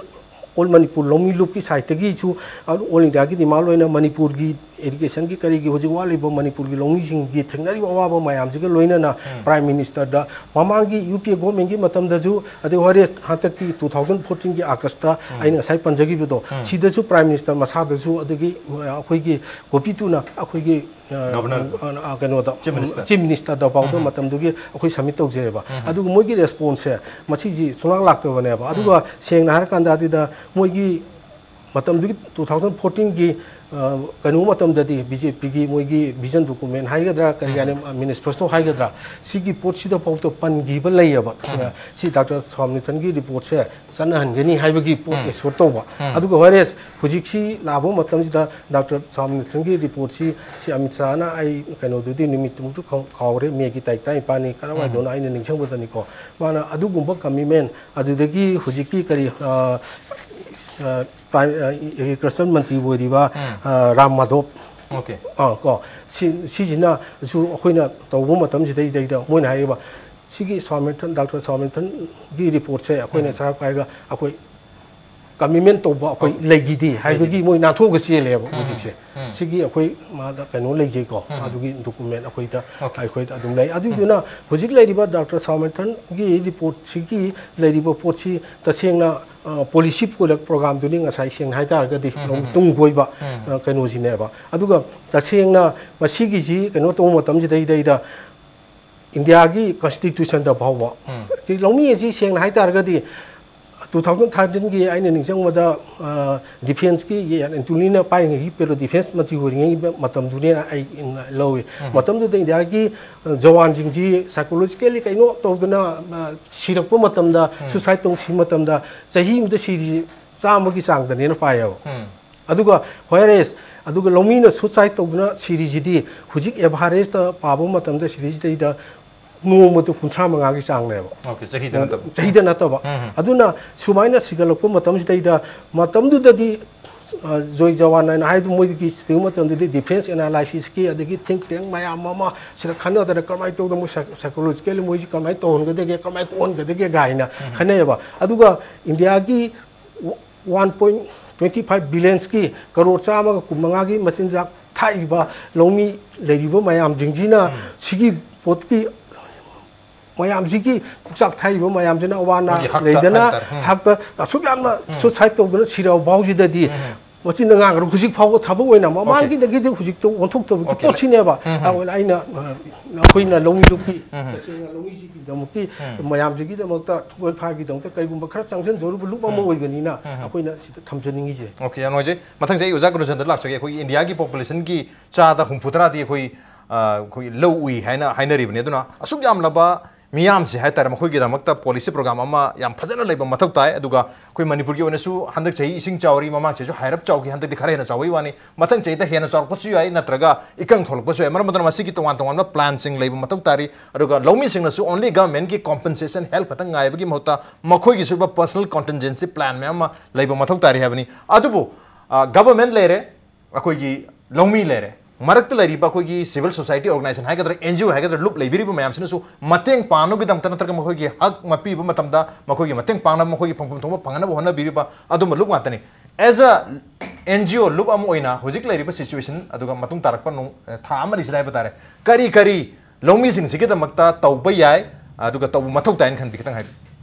ꯑꯣꯜ ꯃꯅꯤꯄꯨꯔ ꯂꯧꯃꯤ ꯂꯨꯞꯀꯤ ꯁꯥꯏꯠꯇꯒꯤꯁꯨ, ꯑ, ꯑꯣꯜ ꯏꯟꯗꯤꯌꯥꯒꯤ ꯗꯤꯃꯥꯟ ꯑꯣꯏꯅ ꯃꯅꯤꯄꯨꯔꯒꯤ ꯏꯔꯤꯒꯦꯁꯟꯒꯤ ꯀꯔꯤꯒꯤ ꯍꯧꯖꯤꯛ ꯋꯥꯠꯂꯤꯕ ꯃꯅꯤꯄꯨꯔꯒꯤ ꯂꯧꯃꯤꯁꯤꯡꯒꯤ ꯊꯦꯡꯅꯔꯤꯕ ꯑꯋꯥꯕ ꯃꯌꯥꯝꯁꯤꯒ ꯂꯣꯏꯅꯅ ꯄ꯭ꯔꯥꯏꯝ ꯃꯤꯅꯤꯁꯇꯔꯗ ꯃꯃꯥꯡꯒꯤ ꯌꯨ ꯄꯤ ꯑꯦ ꯒꯣꯔꯃꯦꯟꯒꯤ ꯃꯇꯝꯗꯁꯨ, ꯑꯗꯩ ꯍꯣꯔꯦꯁ ꯍꯟꯗꯛꯀꯤ ꯇꯨ ꯊꯥꯎꯖꯟ ꯐꯣꯔꯇꯤꯟꯒꯤ ꯑꯥꯒꯁꯇ ꯑꯩꯅ ꯉꯁꯥꯏ ꯄꯟꯖꯈꯤꯕꯗꯣ, ꯁꯤꯗꯁꯨ ꯄ꯭ꯔꯥꯏꯝ ꯃꯤꯅꯤꯁꯇꯔ ꯃꯁꯥꯗꯁꯨ, ꯑꯗꯒꯤ, ꯑ, ꯑꯩꯈꯣꯏꯒꯤ ꯒꯣꯄꯤꯇꯨꯅ ꯑꯩꯈꯣꯏꯒꯤ ꯑ, ꯒꯚꯔꯅꯔ꯫ ꯑ, ꯑ, ꯀꯩꯅꯣꯗ, ꯆꯤꯐ ꯃꯤꯅꯤꯁꯇꯔ꯫ ꯆꯤꯐ ꯃꯤꯅꯤꯁꯇꯔꯗ ꯐꯥꯎꯗ ꯃꯇꯝꯗꯨꯒꯤ ꯑꯩꯈꯣꯏ ꯁꯕꯃꯤꯠ ꯇꯧꯖꯩꯑꯕ꯫ ꯑꯗꯨꯒ ꯃꯣꯏꯒꯤ ꯔꯦꯁꯄꯣꯟꯁꯁꯦ ꯃꯁꯤꯁꯤ ꯁꯨꯡꯂꯥꯛ ꯂꯥꯛꯇꯕꯅꯦꯕ꯫ ꯑꯗꯨꯒ ꯁꯦꯡꯅ ꯍꯥꯏꯔꯀꯥꯟꯗ ꯑꯗꯨꯗ ꯃꯣꯏꯒꯤ ꯃꯇꯝꯗꯨꯒꯤ ꯇꯨ ꯊꯥꯎꯖꯟ ꯐꯣꯔꯇꯤꯟꯒꯤ, ꯑ, ꯀꯩꯅꯣ ꯃꯇꯝꯗꯗꯤ ꯕꯤ ꯖꯦ ꯄꯤꯒꯤ ꯃꯣꯏꯒꯤ ꯚꯤꯖꯟ ꯗꯣꯀꯨꯃꯦꯟ ꯍꯥꯏꯒꯗ꯭ꯔꯥ, ꯀꯔꯤ ꯍꯥꯏꯅꯤ, ꯃꯦꯅꯤꯐꯦꯁꯇꯣ ꯍꯥꯏꯒꯗ꯭ꯔꯥ, ꯁꯤꯒꯤ ꯄꯣꯠꯁꯤꯗ ꯐꯥꯎꯗ ꯄꯟꯈꯤꯕ ꯂꯩꯌꯦꯕ꯫ ꯁꯤ ꯗꯥꯛꯇꯔ ꯁ꯭ꯋꯥꯃꯤꯅꯥꯊꯟꯒꯤ ꯔꯤꯄꯣꯔꯠꯁꯦ ꯆꯠꯅꯍꯟꯒꯅꯤ ꯍꯥꯏꯕꯒꯤ ꯄꯣꯠ ꯑꯦꯁꯣꯔ ꯇꯧꯕ꯫ ꯑꯗꯨꯒ ꯍꯣꯔꯦꯟ ꯍꯧꯖꯤꯛꯁꯤ ꯂꯥꯛꯄ ꯃꯇꯝꯁꯤꯗ ꯗꯥꯛꯇꯔ ꯁ꯭ꯋꯥꯃꯤꯅꯥꯊꯟꯒꯤ ꯔꯤꯄꯣꯔꯠꯁꯤ, ꯁꯤ ꯑꯃꯤꯠ ꯁꯥꯍꯅ, ꯑꯩ ꯀꯩꯅꯣꯗꯨꯗꯤ ꯅꯨꯃꯤꯠꯇꯨꯃꯛꯇ ꯈꯪ-, ꯀꯥꯎꯔꯦ, ꯃꯦꯒꯤ ꯇꯥꯔꯤꯛ ꯇꯔꯥꯅꯤꯄꯥꯟꯅꯤ, ꯀꯔꯝꯍꯥꯏꯅ ꯇꯧꯅꯣ ꯑꯩꯅ ꯅꯤꯡꯁꯤꯡꯕꯗꯅꯤꯀꯣ, ꯃꯥꯅ ꯑꯗꯨꯒꯨꯝꯕ ꯀꯃꯤꯠꯃꯦꯟ ꯑꯗꯨꯗꯒꯤ ꯍꯧꯖꯤꯛꯀꯤ ꯀꯔꯤ, ꯑ, ꯑ, ꯄ꯭ꯔꯥꯏꯝ-, ꯑ, ꯑꯦꯒ꯭ꯔꯤꯀꯜꯆꯔ ꯃꯟꯇ꯭ꯔꯤ ꯑꯣꯏꯔꯤꯕ, ꯑ, ꯔꯥꯝ ꯃꯥꯙꯣꯞ, ꯑꯣꯀꯦ꯫ ꯑ, ꯀꯣ, ꯁꯤ-, ꯁꯤꯁꯤꯅꯁꯨ ꯑꯩꯈꯣꯏꯅ ꯇꯧꯕ ꯃꯇꯝꯁꯤꯗꯩꯗꯩꯗ ꯃꯣꯏꯅ ꯍꯥꯏꯔꯤꯕ, ꯁꯤꯒꯤ ꯁ꯭ꯋꯥꯃꯤꯅꯥꯊꯟ, ꯗꯥꯛꯇꯔ ꯁ꯭ꯋꯥꯃꯤꯅꯥꯊꯟꯒꯤ ꯔꯤꯄꯣꯔꯠꯁꯦ ꯑꯩꯈꯣꯏꯅ ꯁꯔꯀꯥꯔꯒ ꯑꯩꯈꯣꯏ ꯀꯃꯤꯠꯃꯦꯟ ꯇꯧꯕ ꯑꯩꯈꯣꯏ ꯂꯩꯈꯤꯗꯦ ꯍꯥꯏꯕꯒꯤ ꯃꯣꯏ ꯅꯥꯟꯊꯣꯛꯑꯒ ꯆꯦꯜꯂꯦꯕ ꯍꯧꯖꯤꯛꯁꯦ꯫ ꯁꯤꯒꯤ ꯑꯩꯈꯣꯏ ꯃꯥꯗ ꯀꯩꯅꯣ ꯂꯩꯖꯩꯀꯣ, ꯑꯗꯨꯒꯤ ꯗꯣꯀꯨꯃꯦꯟ ꯑꯩꯈꯣꯏꯗ, ꯑꯩꯈꯣꯏꯗ ꯑꯗꯨꯝ ꯂꯩ꯫ ꯑꯗꯨꯏꯗꯨꯅ ꯍꯧꯖꯤꯛ ꯂꯩꯔꯤꯕ ꯗꯥꯛꯇꯔ ꯁ꯭ꯋꯥꯃꯤꯅꯥꯊꯟꯒꯤ ꯔꯤꯄꯣꯔꯠꯁꯤꯒꯤ ꯂꯩꯔꯤꯕ ꯄꯣꯠꯁꯤ ꯇꯁꯦꯡꯅ, ꯑ, ꯄꯣꯂꯤꯁꯤ ꯄ꯭ꯔꯣꯒ꯭ꯔꯥꯝꯗꯨꯅꯤ ꯉꯁꯥꯏ ꯁꯦꯡꯅ ꯍꯥꯏꯇꯥꯔꯒꯗꯤ ꯇꯨꯡ ꯀꯣꯏꯕ, ꯑ, ꯀꯩꯅꯣꯁꯤꯅꯦꯕ꯫ ꯑꯗꯨꯒ ꯇꯁꯦꯡꯅ ꯃꯁꯤꯒꯤꯁꯤ ꯀꯩꯅꯣ ꯇꯧꯕ ꯃꯇꯝꯁꯤꯗꯩꯗꯩꯗ ꯏꯟꯗꯤꯌꯥꯒꯤ ꯀꯟꯁꯇꯤꯇ꯭ꯌꯨꯁꯟꯗ ꯐꯥꯎꯕ ꯂꯧꯃꯤ ꯑꯁꯤ ꯁꯦꯡꯅ ꯍꯥꯏꯇꯥꯔꯒꯗꯤ two thousand thirteenꯒꯤ ꯑꯩꯅ ꯅꯤꯡꯁꯤꯡꯕꯗ, ꯑ, ꯗꯤꯐꯦꯟꯁꯀꯤ ꯑꯦꯟ ꯑꯦꯟꯇꯣꯅꯤꯅ ꯄꯥꯏꯔꯤꯉꯩꯒꯤ ꯄꯦꯔꯣ ꯗꯤꯐꯦꯟꯁ ꯃꯟꯇ꯭ꯔꯤ ꯑꯣꯏꯔꯤꯉꯩꯒꯤ ꯃꯇꯝꯗꯨꯅꯦꯅ ꯑꯩ ꯂꯧꯏ꯫ ꯃꯇꯝꯗꯨꯗ ꯏꯟꯗꯤꯌꯥꯒꯤ, ꯑ, ꯖꯋꯥꯟꯁꯤꯡꯁꯤ ꯁꯥꯏꯀꯣꯂꯣꯖꯤꯀꯦꯜꯂꯤ ꯀꯩꯅꯣ ꯇꯧꯗꯅ, ꯑ, ꯁꯤꯔꯛꯄ ꯃꯇꯝꯗ, ꯁꯨꯁꯥꯏꯠ ꯇꯧ ꯁꯤ ꯃꯇꯝꯗ ꯆꯍꯤ ꯑꯃꯗ ꯁꯤꯔꯤꯁꯤ ꯆꯥꯝꯃꯒꯤ ꯆꯥꯡꯗꯅꯦꯅ ꯄꯥꯏꯌꯦꯕ꯫ ꯑꯗꯨꯒ whereas, ꯑꯗꯨꯒ ꯂꯧꯃꯤꯅ ꯁꯨꯁꯥꯏꯠ ꯇꯧꯗꯨꯅ ꯁꯤꯔꯤꯁꯤꯗꯤ ꯍꯧꯖꯤꯛ ꯑꯦꯚꯔꯦꯖꯇ ꯄꯥꯕ ꯃꯇꯝꯗ ꯁꯤꯔꯤꯁꯤꯗꯩꯗ ꯅꯣꯡꯃꯗ ꯀꯨꯟꯊ꯭ꯔꯥ ꯃꯉꯥꯒꯤ ꯆꯥꯡꯅꯦꯕ꯫ ꯑꯣꯀꯦ, ꯆꯍꯤꯗ ꯅꯠꯇꯕ꯫ ꯆꯍꯤꯗ ꯅꯠꯇꯕ꯫ ꯑꯗꯨꯅ ꯁꯨꯃꯥꯏꯅ ꯁꯤꯒꯠꯂꯛꯄ ꯃꯇꯝꯁꯤꯗꯩꯗ, ꯃꯇꯝꯗꯨꯗꯗꯤ, ꯑ, ꯖꯣꯏ ꯖꯋꯥꯟ ꯍꯥꯏꯅ ꯍꯥꯏꯗꯨ ꯃꯣꯏꯒꯤ ꯁꯤꯒꯤ ꯃꯇꯝꯗꯗꯤ ꯗꯤꯐꯦꯟꯁ ꯑꯦꯅꯥꯂꯥꯏꯁꯤꯁꯀꯤ ꯑꯗꯒꯤ ꯊꯤꯡ ꯇꯦꯡ ꯃꯌꯥꯝ ꯑꯃ ꯁꯤꯗ ꯈꯟꯅꯗꯅ ꯀꯃꯥꯏꯅ ꯇꯧꯗꯅ ꯃꯣꯏ ꯁꯥꯏ-, ꯁꯥꯏꯀꯣꯂꯣꯖꯤꯀꯦꯜꯂꯤ ꯃꯣꯏꯁꯤ ꯀꯃꯥꯏꯅ ꯇꯧꯍꯟꯒꯗꯒꯦ, ꯀꯃꯥꯏꯅ ꯀꯣꯛꯍꯟꯒꯗꯒꯦ ꯀꯥꯏꯅ ꯈꯟꯅꯩꯌꯦꯕ꯫ ꯑꯗꯨꯒ ꯏꯟꯗꯤꯌꯥꯒꯤ one point twenty five billionsꯀꯤ crore ꯆꯥꯝꯃꯒ ꯀꯨꯟꯃꯉꯥꯒꯤ ꯃꯆꯤꯟꯖꯥꯛ ꯊꯥꯛꯏꯕ ꯂꯧꯃꯤ ꯂꯩꯔꯤꯕ ꯃꯌꯥꯝꯁꯤꯡꯁꯤꯅ ꯁꯤꯒꯤ ꯄꯣꯠꯀꯤ ꯃꯌꯥꯝꯁꯤꯒꯤ ꯄꯨꯛꯆꯥꯛ ꯊꯥꯛꯏꯕ ꯃꯌꯥꯝꯁꯤꯅ ꯑꯋꯥ ꯑꯅꯥ ꯃꯣꯏꯒꯤ ꯍꯛꯇ ꯂꯩꯗꯅ ꯍꯥꯏꯇꯥꯔꯦ꯫ ꯎꯝ꯫ ꯍꯛꯇ ꯑꯁꯨꯛ ꯌꯥꯝꯅ ꯁꯨꯁꯥꯏꯠ ꯇꯧꯗꯅ ꯁꯤꯔꯕ ꯐꯥꯎꯁꯤꯗꯗꯤ ꯃꯆꯤꯟꯗ ꯉꯥꯡꯈ꯭ꯔ ꯍꯧꯖꯤꯛ ꯐꯥꯎꯕ ꯊꯕꯛ ꯑꯣꯏꯅ ꯃꯃꯥꯡꯒꯤꯗꯒꯤꯗꯤ ꯍꯧꯖꯤꯛꯇ ꯑꯣꯟꯊꯣꯛꯇꯕꯒꯤ ꯑꯣꯀꯦ, ꯄꯣꯠꯁꯤꯅꯦꯕ꯫ ꯎꯝ, ꯎꯝ꯫ ꯑꯗꯨꯅ ꯑꯩꯅ, ꯑ, ꯑꯩꯈꯣꯏꯅ ꯂꯧꯃꯤꯗꯨꯒꯤ ꯇꯁꯦꯡꯅ ꯂꯧꯃꯤꯁꯤꯒꯤꯗꯃꯛꯇꯤ ꯃꯌꯥꯝꯁꯤꯒꯤꯗꯃꯛꯇ ꯋꯦꯜꯐꯤꯌꯔꯒꯤꯗꯃꯛꯇ ꯀꯩꯒꯨꯝꯕ ꯈꯔ ꯆꯪꯁꯤꯟꯖꯔꯨꯕ ꯂꯨꯞ ꯑꯃ ꯑꯣꯏꯕꯅꯤꯅ ꯑꯩꯈꯣꯏꯅ ꯁꯤꯗ ꯊꯝꯖꯅꯤꯡꯉꯤꯁꯦ꯫ ꯑꯣꯀꯦ, ꯌꯥꯝ ꯅꯨꯡꯉꯥꯏꯖꯩ꯫ ꯃꯊꯪꯁꯦ ꯑꯩ ꯑꯣꯖꯥ ꯒꯨꯔꯨꯆꯟꯗ꯭ꯔꯗ ꯂꯥꯛꯆꯒꯦ꯫ ꯑꯩꯈꯣꯏꯒꯤ ꯏꯟꯗꯤꯌꯥꯒꯤ ꯄꯣꯄꯨꯂꯦꯁꯟꯒꯤ ꯆꯥꯗ ꯍꯨꯝꯐꯨ ꯇꯔꯥꯗꯤ ꯑꯩꯈꯣꯏ, ꯑ, ꯑꯩꯈꯣꯏ ꯂꯧ ꯎꯏ ꯍꯥꯏꯅ ꯍꯥꯏꯅꯔꯤꯕꯅꯤ꯫ ꯑꯗꯨꯅ ꯑꯁꯨꯛ ꯌꯥꯝꯂꯕ ꯃꯤꯌꯥꯝꯁꯦ ꯍꯥꯏꯇꯥꯔꯦ, ꯃꯈꯣꯏꯒꯤꯗꯃꯛꯇ ꯄꯣꯂꯤꯁꯤ ꯄ꯭ꯔꯣꯒ꯭ꯔꯥꯝ ꯑꯃ ꯌꯥꯝ ꯐꯖꯅ ꯂꯩꯕ ꯃꯊꯧ ꯇꯥꯏ꯫ ꯑꯗꯨꯒ ꯑꯩꯈꯣꯏ ꯃꯅꯤꯄꯨꯔꯒꯤ ꯑꯣꯏꯅꯁꯨ ꯍꯟꯗꯛ ꯆꯍꯤ ꯏꯁꯤꯡ ꯆꯥꯎꯔꯤ, ꯃꯃꯥꯡ ꯆꯍꯤꯁꯨ ꯍꯥꯏꯔꯞ ꯆꯥꯎꯈꯤ, ꯍꯟꯗꯛꯇꯤ ꯈꯔ ꯍꯦꯟꯅ ꯆꯥꯎꯕꯒꯤ ꯋꯥꯅꯤ꯫ ꯃꯊꯪ ꯆꯍꯤꯗ ꯍꯦꯟꯅ ꯆꯥꯎꯔꯛꯄꯁꯨ ꯌꯥꯏ, ꯅꯠꯇ꯭ꯔꯒ ꯏꯀꯪ ꯊꯣꯛꯂꯛꯄꯁꯨ ꯌꯥꯏ꯫ ꯃꯔꯝ ꯑꯗꯨꯅ ꯃꯁꯤꯒꯤ ꯇꯣꯉꯥꯟ ꯇꯣꯉꯥꯟꯕ ꯄ꯭ꯂꯥꯟꯁꯤꯡ ꯂꯩꯕ ꯃꯊꯧ ꯇꯥꯔꯤ꯫ ꯑꯗꯨꯒ ꯂꯧꯃꯤꯁꯤꯡꯅꯁꯨ only government ꯀꯤ compensation help ꯈꯛꯇꯪ ꯉꯥꯏꯕꯒꯤ ꯃꯍꯨꯠꯇ ꯃꯈꯣꯏꯒꯤꯁꯨ ꯑꯣꯏꯕ personal contingency plan ꯃꯌꯥꯝ ꯑꯃ ꯂꯩꯕ ꯃꯊꯧ ꯇꯥꯔꯤ ꯍꯥꯏꯕꯅꯤ꯫ ꯑꯗꯨꯕꯨ, ꯑ, government ꯂꯩꯔꯦ, ꯑꯩꯈꯣꯏꯒꯤ ꯂꯧꯃꯤ ꯂꯩꯔꯦ, ꯃꯔꯛꯇ ꯂꯩꯔꯤꯕ ꯑꯩꯈꯣꯏꯒꯤ civil society organization ꯍꯥꯏꯒꯗ꯭ꯔꯥ, N G O ꯍꯥꯏꯒꯗ꯭ꯔꯥ, ꯂꯨꯞ ꯂꯩꯕꯤꯔꯤꯕ ꯃꯌꯥꯝꯁꯤꯅꯁꯨ ꯃꯇꯦꯡ ꯄꯥꯡꯅꯕꯒꯤꯗꯃꯛꯇ ꯅꯠꯇ꯭ꯔꯒ ꯃꯈꯣꯏꯒꯤ ꯍꯛ ꯃꯄꯤꯕ ꯃꯇꯝꯗ ꯃꯈꯣꯏꯒꯤ ꯃꯇꯦꯡ ꯄꯥꯡꯅꯕ, ꯃꯈꯣꯏꯒꯤ ꯐꯪꯐꯝ ꯊꯣꯛꯄ ꯐꯪꯅꯕ ꯍꯣꯠꯅꯕꯤꯔꯤꯕ ꯑꯗꯨꯝꯕ ꯂꯨꯞ ꯉꯥꯛꯇꯅꯤ꯫ As a N G O ꯂꯨꯞ ꯑꯃ ꯑꯣꯏꯅ ꯍꯧꯖꯤꯛ ꯂꯩꯔꯤꯕ situation, ꯑꯗꯨꯒ ꯃꯇꯨꯡ ꯇꯥꯔꯛꯄ ꯅꯣꯡ-, ꯊꯥ ꯑꯃ ꯑꯅꯤꯁꯤꯗ ꯍꯥꯏꯕ ꯇꯥꯔꯦ, ꯀꯔꯤ ꯀꯔꯤ ꯂꯧꯃꯤꯁꯤꯡꯁꯤꯒꯤꯗꯃꯛꯇ ꯇꯧꯕ ꯌꯥꯏ, ꯑꯗꯨꯒ ꯇꯧꯕ ꯃꯊꯧ ꯇꯥꯏꯅ ꯈꯟꯕꯤ? ꯈꯤꯇꯪ ꯍꯥꯏꯕꯤꯌꯨ꯫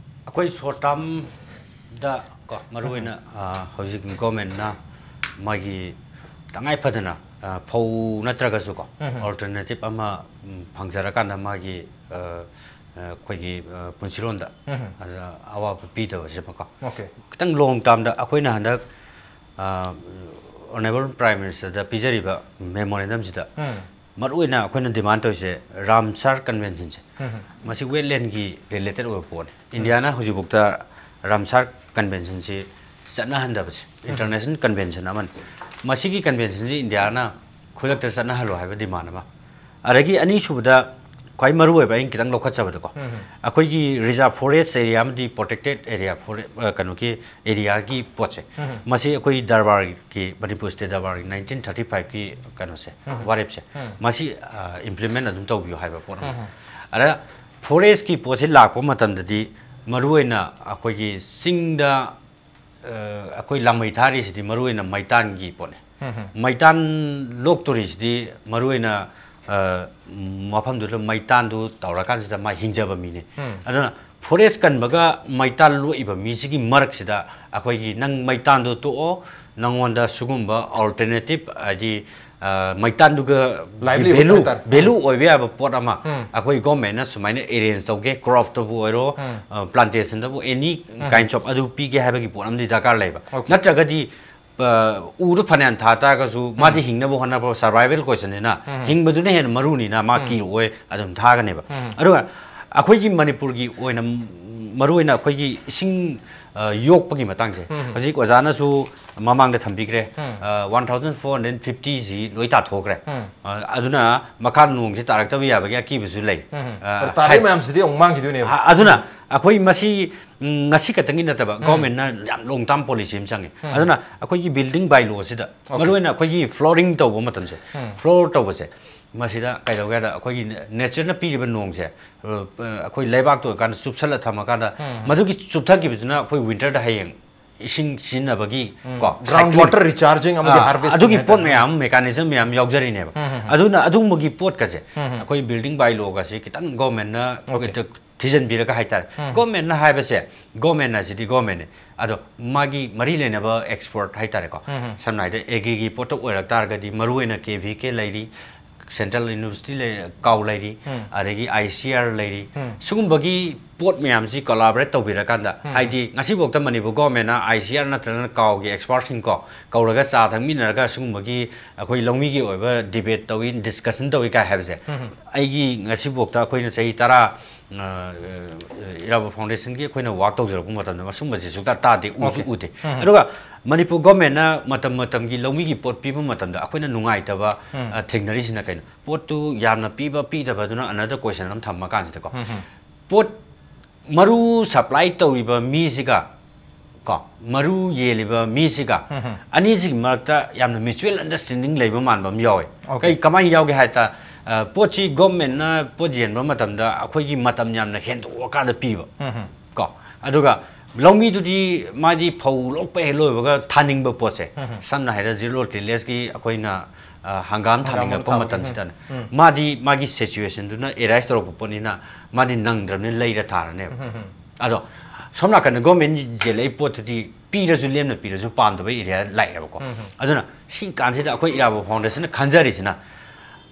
ꯑꯩꯈꯣꯏ short term ꯗ ꯀꯣ, ꯃꯔꯨꯑꯣꯏꯅ, ꯎꯝ꯫ ꯑ, ꯍꯧꯖꯤꯛ government ꯅ ꯃꯥꯒꯤ ꯇꯉꯥꯏ ꯐꯗꯅ, ꯑ, ꯐꯧ ꯅꯠꯇ꯭ꯔꯒꯁꯨ ꯀꯣ, ꯎꯝ꯫ Alternative ꯑꯃ, ꯎꯝ, ꯐꯪꯖꯔꯀꯥꯟꯗ ꯃꯥꯒꯤ, ꯑ, ꯑ, ꯑꯩꯈꯣꯏꯒꯤ, ꯑ, ꯄꯨꯟꯁꯤꯔꯣꯟꯗ, ꯎꯝ꯫ ꯑꯗ ꯑꯋꯥꯕ ꯄꯤꯗꯕꯁꯤꯃꯀꯣ꯫ Okay꯫ ꯈꯤꯇꯪ long term ꯗ ꯑꯩꯈꯣꯏꯅ ꯍꯟꯗꯛ, ꯑ, Honourable Prime Minister ꯗ ꯄꯤꯖꯔꯤꯕ memorandum ꯁꯤꯗ ꯎꯝ꯫ ꯃꯔꯨꯑꯣꯏꯅ ꯑꯩꯈꯣꯏꯅ demand ꯇꯧꯔꯤꯁꯦ Ramsar Convention ꯁꯦ꯫ ꯎꯝ꯫ ꯃꯁꯤ wetland ꯒꯤ related ꯑꯣꯏꯕ ꯄꯣꯠꯅꯤ꯫ ꯎꯝ꯫ ꯏꯟꯗꯤꯌꯥꯅ ꯍꯧꯖꯤꯛꯐꯥꯎꯗ Ramsar Convention ꯁꯤ ꯆꯠꯅꯍꯟꯗꯕꯁꯦ ꯎꯝ꯫ International convention ꯑꯃꯅꯤ꯫ ꯃꯁꯤꯒꯤ convention ꯁꯤ ꯏꯟꯗꯤꯌꯥꯅ ꯈꯨꯗꯛꯇ ꯆꯠꯅꯍꯜꯂꯣ ꯍꯥꯏꯕ demand ꯑꯃ꯫ ꯑꯗꯒꯤ ꯑꯅꯤꯁꯨꯕꯗ ꯈ꯭ꯋꯥꯏ ꯃꯔꯨꯑꯣꯏꯕ ꯑꯩꯅ ꯈꯤꯇꯪ ꯂꯧꯈꯠꯆꯕꯗꯀꯣ, ꯎꯝ꯫ ꯑꯩꯈꯣꯏꯒꯤ reserve forest area ꯑꯃꯗꯤ protected area fore-, ꯑ, ꯀꯩꯅꯣꯒꯤ area ꯒꯤ ꯄꯣꯠꯁꯦ, ꯎꯝ꯫ ꯃꯁꯤ ꯑꯩꯈꯣꯏ ꯗꯔꯕꯥꯔꯒꯤ, Manipur state ꯗꯔꯕꯥꯔꯒꯤ nineteen thirty five ꯀꯤ ꯀꯩꯅꯣꯁꯦ, ꯎꯝ꯫ ꯋꯥꯔꯦꯞꯁꯦ, ꯎꯝ꯫ ꯃꯁꯤ, ꯑ, implement ꯑꯗꯨꯝ ꯇꯧꯕꯤꯌꯨ ꯍꯥꯏꯕ ꯄꯣꯠ ꯑꯃ꯫ ꯎꯝ꯫ ꯑꯗ forest ꯀꯤ ꯄꯣꯠꯁꯤ ꯂꯥꯛꯄ ꯃꯇꯝꯗꯗꯤ ꯃꯔꯨꯑꯣꯏꯅ ꯑꯩꯈꯣꯏꯒꯤ ꯆꯤꯡꯗ, ꯑ, ꯑꯩꯈꯣꯏ ꯂꯥꯡꯃꯩ ꯊꯥꯔꯤꯁꯤꯗꯤ ꯃꯔꯨꯑꯣꯏꯅ ꯃꯩꯇꯥꯟꯒꯤ ꯄꯣꯠꯅꯤ꯫ ꯎꯝ꯫ ꯃꯩꯇꯥꯟ ꯂꯣꯛꯇꯣꯔꯤꯁꯤꯗꯤ ꯃꯔꯨꯑꯣꯏꯅ, ꯑ, ꯃꯐꯝꯗꯨꯗ ꯃꯩꯇꯥꯟꯗꯨ ꯇꯧꯔꯀꯥꯟꯁꯤꯗ ꯃꯥ ꯍꯤꯡꯖꯕ ꯃꯤꯅꯤ꯫ ꯎꯝ꯫ ꯑꯗꯨꯅ forest ꯀꯟꯕꯒ ꯃꯩꯇꯥꯟ ꯂꯣꯛꯏꯕ ꯃꯤꯁꯤꯒꯤ ꯃꯔꯛꯁꯤꯗ ꯑꯩꯈꯣꯏꯒꯤ ꯅꯪ ꯃꯩꯇꯥꯟꯗꯣ ꯇꯣꯛꯑꯣ, ꯅꯪꯉꯣꯟꯗ ꯁꯤꯒꯨꯝꯕ alternative ꯍꯥꯏꯗꯤ, ꯑ, ꯃꯩꯇꯥꯟꯗꯨꯒ livelihood value, ꯍꯥꯏꯇꯥꯔꯦ꯫ Value ꯎꯝ꯫ ꯑꯣꯏꯕ ꯌꯥꯕ ꯄꯣꯠ ꯑꯃ ꯎꯝ꯫ ꯑꯩꯈꯣꯏ government ꯅ ꯁꯨꯃꯥꯏꯅ arrange ꯇꯧꯒꯦ, crop ꯇꯕꯨ ꯑꯣꯏꯔꯣ, ꯎꯝ꯫ ꯑ, plantation ꯗꯕꯨ any um. Kinds of ꯑꯗꯨ ꯄꯤꯒꯦ ꯍꯥꯏꯕꯒꯤ ꯄꯣꯠ ꯑꯃꯗꯤ ꯗꯔꯀꯥꯔ ꯂꯩꯕ꯫ Okay꯫ ꯅꯠꯇ꯭ꯔꯒꯗꯤ, ꯑ, ꯎꯗꯨ ꯐꯅꯌꯥꯝ ꯊꯥ ꯇꯥꯔꯒꯁꯨ ꯃꯥꯗꯤ ꯎꯝ꯫ ꯍꯤꯡꯅꯕ ꯍꯣꯠꯅꯕ survival question ꯅꯤꯅ ꯎꯝ꯫ ꯍꯤꯡꯕꯗꯨꯅ ꯍꯦꯟꯅ ꯃꯔꯨꯅꯤꯅ ꯃꯥ ꯎꯝ꯫ ꯀꯤꯔꯛꯑꯣꯏ, ꯑꯗꯨꯝ ꯊꯥꯒꯅꯦꯕ꯫ ꯎꯝ꯫ ꯑꯗꯨꯒ ꯑꯩꯈꯣꯏꯒꯤ ꯃꯅꯤꯄꯨꯔꯒꯤ ꯑꯣꯏꯅ ꯃꯔꯨꯑꯣꯏꯅ ꯑꯩꯈꯣꯏꯒꯤ ꯏꯁꯤꯡ ꯑ, ꯌꯣꯛꯄꯒꯤ ꯃꯇꯥꯡꯁꯦ, ꯎꯝ꯫ ꯍꯧꯖꯤꯛ ꯑꯣꯖꯥꯅꯁꯨ ꯃꯃꯥꯡꯗ ꯊꯝꯕꯤꯈ꯭ꯔꯦ꯫ ꯎꯝ꯫ ꯋꯥꯟ ꯊꯥꯎꯖꯟ ꯐꯣꯔ ꯍꯟꯗ꯭ꯔꯦꯠ ꯐꯤꯐꯇꯤꯁꯤ ꯂꯣꯏ ꯇꯥꯊꯣꯛꯈ꯭ꯔꯦ꯫ ꯎꯝ꯫ ꯑ, ꯑꯗꯨꯅ ꯃꯈꯥ ꯅꯣꯡꯁꯦ ꯇꯥꯔꯛꯇꯕ ꯌꯥꯕꯒꯤ ꯑꯀꯤꯕꯁꯨ ꯂꯩ꯫ ꯎꯝ꯫ ꯑ, ꯑꯗꯣ ꯇꯥꯔꯛꯏ ꯍꯥꯏ- ꯃꯌꯥꯝꯁꯤꯗꯤ ꯑꯃꯨꯛ ꯃꯥꯡꯈꯤꯗꯣꯏꯅꯦꯕ꯫ ꯑ, ꯑꯗꯨꯅ ꯑꯩꯈꯣꯏ ꯃꯁꯤ, ꯎꯝ, ꯉꯁꯤ ꯈꯛꯇꯪꯒꯤ ꯅꯠꯇꯕ, ꯎꯝ꯫ ꯒꯣꯔꯃꯦꯟꯅ ꯌꯥꯝ ꯂꯣꯡ ꯇꯥꯔꯝ ꯄꯣꯂꯤꯁꯤ ꯑꯃ ꯆꯪꯉꯤ꯫ ꯎꯝ꯫ ꯑꯗꯨꯅ ꯑꯩꯈꯣꯏꯒꯤ ꯕꯤꯜꯗꯤꯡ ꯕꯥꯏꯂꯣꯁꯤꯗ, ꯑꯣꯀꯦ꯫ ꯃꯔꯨꯑꯣꯏꯅ ꯑꯩꯈꯣꯏꯒꯤ ꯐ꯭ꯂꯣꯔꯤꯡ ꯇꯧꯕ ꯃꯇꯝꯁꯦ, ꯎꯝ꯫ ꯐ꯭ꯂꯣꯔ ꯇꯧꯕꯁꯦ, ꯃꯁꯤꯗ ꯀꯩꯗꯧꯒꯦ ꯍꯥꯏꯗ, ꯑꯩꯈꯣꯏꯒꯤ ꯅꯦꯆꯔꯅ ꯄꯤꯔꯤꯕ ꯅꯣꯡꯁꯦ, ꯑ, ꯑꯩꯈꯣꯏ ꯂꯩꯕꯥꯛꯇ ꯑꯣꯏꯔꯀꯥꯟꯗ ꯆꯨꯞꯁꯜꯂ ꯊꯝꯃꯀꯥꯟꯗ, ꯎꯝ꯫ ꯃꯗꯨꯒꯤ ꯆꯨꯞꯊꯈꯤꯕꯗꯨꯅ ꯑꯩꯈꯣꯏ ꯋꯤꯟꯇꯔꯗ ꯍꯌꯦꯡ ꯏꯁꯤꯡ ꯁꯤꯖꯤꯟꯅꯕꯒꯤ, ꯎꯝ꯫ ꯀꯣ, ꯒ꯭ꯔꯥꯎꯟ ꯁꯥꯏꯀ꯭ꯂꯤꯛ, ꯋꯥꯇꯔ ꯔꯤꯆꯥꯔꯖꯤꯡ ꯑꯃꯗꯤ ꯑꯥ, ꯍꯥꯔꯚꯦꯁꯇꯤꯡ ꯑꯗꯨꯒꯤ ꯄꯣꯠ ꯍꯥꯏꯇꯥꯔꯦ꯫ ꯃꯌꯥꯝ, ꯃꯦꯀꯥꯅꯤꯖꯝ ꯃꯌꯥꯝ ꯌꯥꯎꯖꯔꯤꯅꯦꯕ꯫ ꯎꯝ, ꯎꯝ, ꯎꯝ꯫ ꯑꯗꯨꯅ ꯑꯗꯨꯒꯨꯝꯕꯒꯤ ꯄꯣꯠꯀꯁꯦ, ꯎꯝ, ꯎꯝ꯫ ꯑꯩꯈꯣꯏ ꯕꯤꯜꯗꯤꯡ ꯕꯥꯏꯂꯣꯒꯁꯦ ꯈꯤꯇꯪ ꯒꯣꯔꯃꯦꯟꯅ ꯑꯣꯀꯦ꯫ ꯊꯤꯖꯤꯟꯕꯤꯔꯒ ꯍꯥꯏꯇꯥꯔꯦ꯫ ꯎꯝ꯫ ꯒꯣꯔꯃꯦꯟꯅ ꯍꯥꯏꯕꯁꯦ, ꯒꯣꯔꯃꯦꯟ ꯑꯁꯤꯗꯤ ꯒꯣꯔꯃꯦꯟꯅꯦ꯫ ꯑꯗꯣ ꯃꯥꯒꯤ ꯃꯔꯤ ꯂꯩꯅꯕ ꯑꯦꯛꯁꯄꯔꯠ ꯍꯥꯏꯇꯥꯔꯦꯀꯣ, ꯎꯝ, ꯎꯝ꯫ ꯁꯝꯅ ꯍꯥꯏꯔꯕꯗ ꯑꯦꯒ꯭ꯔꯤꯒꯤ ꯄꯣꯠꯇ ꯑꯣꯏꯔꯛ ꯇꯥꯔꯒꯗꯤ ꯃꯔꯨꯑꯣꯏꯅ ꯀꯦ ꯚꯤ ꯀꯦ ꯂꯩꯔꯤ, ꯁꯦꯟꯇ꯭ꯔꯦꯜ ꯌꯨꯅꯤꯚꯔꯁꯤꯇꯤ ꯂꯩ, ꯀꯥꯎ ꯂꯩꯔꯤ, ꯎꯝ꯫ ꯑꯗꯒꯤ ꯑꯥꯏ ꯁꯤ ꯑꯥꯔ ꯂꯩꯔꯤ꯫ ꯎꯝ꯫ ꯁꯤꯒꯨꯝꯕꯒꯤ ꯄꯣꯠ ꯃꯌꯥꯝꯁꯤ ꯀꯣꯂꯥꯕꯣꯔꯦꯠ ꯇꯧꯕꯤꯔꯀꯥꯟꯗ, ꯎꯝ꯫ ꯍꯥꯏꯗꯤ ꯉꯁꯤꯐꯥꯎꯗ ꯃꯅꯤꯄꯨꯔ ꯒꯣꯔꯃꯦꯟꯅ ꯑꯥꯏ ꯁꯤ ꯑꯥꯔ ꯅꯠꯇ꯭ꯔꯒꯅ ꯀꯥꯎꯒꯤ ꯑꯦꯛꯁꯄꯔꯠꯁꯤꯡ ꯀꯣ ꯀꯧꯔꯒ ꯆꯥ ꯊꯛꯃꯤꯟꯅꯔꯒ ꯁꯤꯒꯨꯝꯕꯒꯤ ꯑꯩꯈꯣꯏ ꯂꯧꯃꯤꯒꯤ ꯑꯣꯏꯕ ꯗꯤꯕꯦꯠ ꯇꯧꯏ, ꯗꯤꯁꯀꯁꯟ ꯇꯧꯏ ꯀꯥꯏ ꯍꯥꯏꯕꯁꯦ, ꯎꯝ꯫ ꯑꯩꯒꯤ ꯉꯁꯤꯐꯥꯎꯗ ꯑꯩꯈꯣꯏꯅ ꯆꯍꯤ ꯇꯔꯥ, ꯑ, ꯏꯔꯥꯕꯣꯠ ꯐꯥꯎꯟꯗꯦꯁꯟꯒꯤ ꯑꯩꯈꯣꯏꯅ ꯋꯥꯔꯛ ꯇꯧꯖꯔꯛꯄ ꯃꯇꯝꯗ ꯃꯁꯨꯝꯕꯁꯤ ꯁꯨꯡꯇꯥ ꯇꯥꯗꯦ, ꯎꯁꯨ ꯑꯣꯀꯦ꯫ ꯎꯗꯦ꯫ ꯎꯝ꯫ ꯑꯗꯨꯒ ꯃꯅꯤꯄꯨꯔ ꯒꯣꯔꯃꯦꯟꯅ ꯃꯇꯝ ꯃꯇꯝꯒꯤ ꯂꯧꯃꯤꯒꯤ ꯄꯣꯠ ꯄꯤꯕ ꯃꯇꯝꯗ ꯑꯩꯈꯣꯏꯅ ꯅꯨꯡꯉꯥꯏꯇꯕ, ꯎꯝ꯫ ꯑ, ꯊꯦꯡꯅꯔꯤꯁꯤꯅ ꯀꯩꯅꯣ? ꯄꯣꯠꯇꯨ ꯌꯥꯝꯅ ꯄꯤꯕ ꯄꯤꯗꯕꯗꯨꯅ another question ꯑꯃ ꯊꯝꯃ ꯀꯥꯟꯁꯤꯗꯀꯣ, ꯎꯝ, ꯎꯝ꯫ ꯄꯣꯠ ꯃꯔꯨ ꯁꯄ꯭ꯂꯥꯏ ꯇꯧꯔꯤꯕ ꯃꯤꯁꯤꯒ, ꯀꯣ, ꯃꯔꯨ ꯌꯦꯜꯂꯤꯕ ꯃꯤꯁꯤꯒ, ꯎꯝ, ꯎꯝ꯫ ꯑꯅꯤꯁꯤꯒꯤ ꯃꯔꯛꯇ ꯌꯥꯝꯅ mutual understanding ꯂꯩꯕ ꯃꯥꯟꯕ ꯑꯃ ꯌꯥꯎꯋꯦ꯫ ꯑꯣꯀꯦ꯫ ꯀꯩ, ꯀꯃꯥꯏꯅ ꯌꯥꯎꯒꯦ ꯍꯥꯏ ꯇꯥ-, ꯑ, ꯄꯣꯠꯁꯤ ꯒꯣꯔꯃꯦꯟꯅ ꯄꯣꯠ ꯌꯦꯟꯕ ꯃꯇꯝꯗ ꯑꯩꯈꯣꯏꯒꯤ ꯃꯇꯝ ꯌꯥꯝꯅ ꯍꯦꯟꯗꯣꯛꯑꯀꯥꯟꯗ ꯄꯤꯕ꯫ ꯎꯝ, ꯎꯝ꯫ ꯀꯣ, ꯑꯗꯨꯒ ꯂꯧꯃꯤꯗꯨꯗꯤ ꯃꯥꯗꯤ ꯐꯧ ꯂꯣꯛꯄ ꯍꯦꯛ ꯂꯣꯏꯕꯒ ꯊꯥꯅꯤꯡꯕ ꯄꯣꯠꯁꯦ, ꯎꯝ, ꯎꯝ꯫ ꯁꯝꯅ ꯍꯥꯏꯔꯕꯗ ꯖꯤꯔꯣ ꯇꯤꯂꯦꯖꯀꯤ ꯑꯩꯈꯣꯏꯅ, ꯑ, ꯍꯪꯒꯥꯝ ꯍꯪꯒꯥꯝ ꯊꯥꯅꯤꯡꯉꯛꯄ ꯊꯥꯕ꯫ ꯃꯇꯝꯁꯤꯗꯅꯦ, ꯎꯝ, ꯎꯝ꯫ ꯃꯥꯗꯤ ꯃꯥꯒꯤ ꯁꯤꯆꯨꯋꯦꯁꯟꯗꯨꯅ ꯑꯦꯔꯥꯏꯁ ꯇꯧꯔꯛꯄ ꯄꯣꯠꯅꯤꯅ ꯃꯥꯗꯤ ꯅꯪꯗ꯭ꯔꯕꯅꯤꯅ ꯂꯩꯔ ꯊꯥꯔꯅꯦꯕ꯫ ꯎꯝ, ꯎꯝ, ꯎꯝ꯫ ꯑꯗꯣ ꯁꯣꯝ ꯅꯥꯀꯟꯗ ꯒꯣꯔꯃꯦꯟ ꯌꯦꯜꯂꯛꯏ ꯄꯣꯠꯇꯨꯗꯤ ꯄꯤꯔꯁꯨ ꯂꯦꯝꯅ ꯄꯤꯔꯁꯨ ꯄꯥꯝꯗꯕ ꯑꯦꯔꯤꯌꯥ ꯂꯥꯛꯑꯦꯕꯀꯣ꯫ ꯎꯝ, ꯎꯝ꯫ ꯑꯗꯨꯅ ꯁꯤ ꯀꯥꯟꯁꯤꯗ ꯑꯩꯈꯣꯏ ꯏꯔꯥꯕꯣꯠ ꯐꯥꯎꯟꯗꯦꯁꯟꯅ ꯈꯟꯖꯔꯤꯁꯤꯅ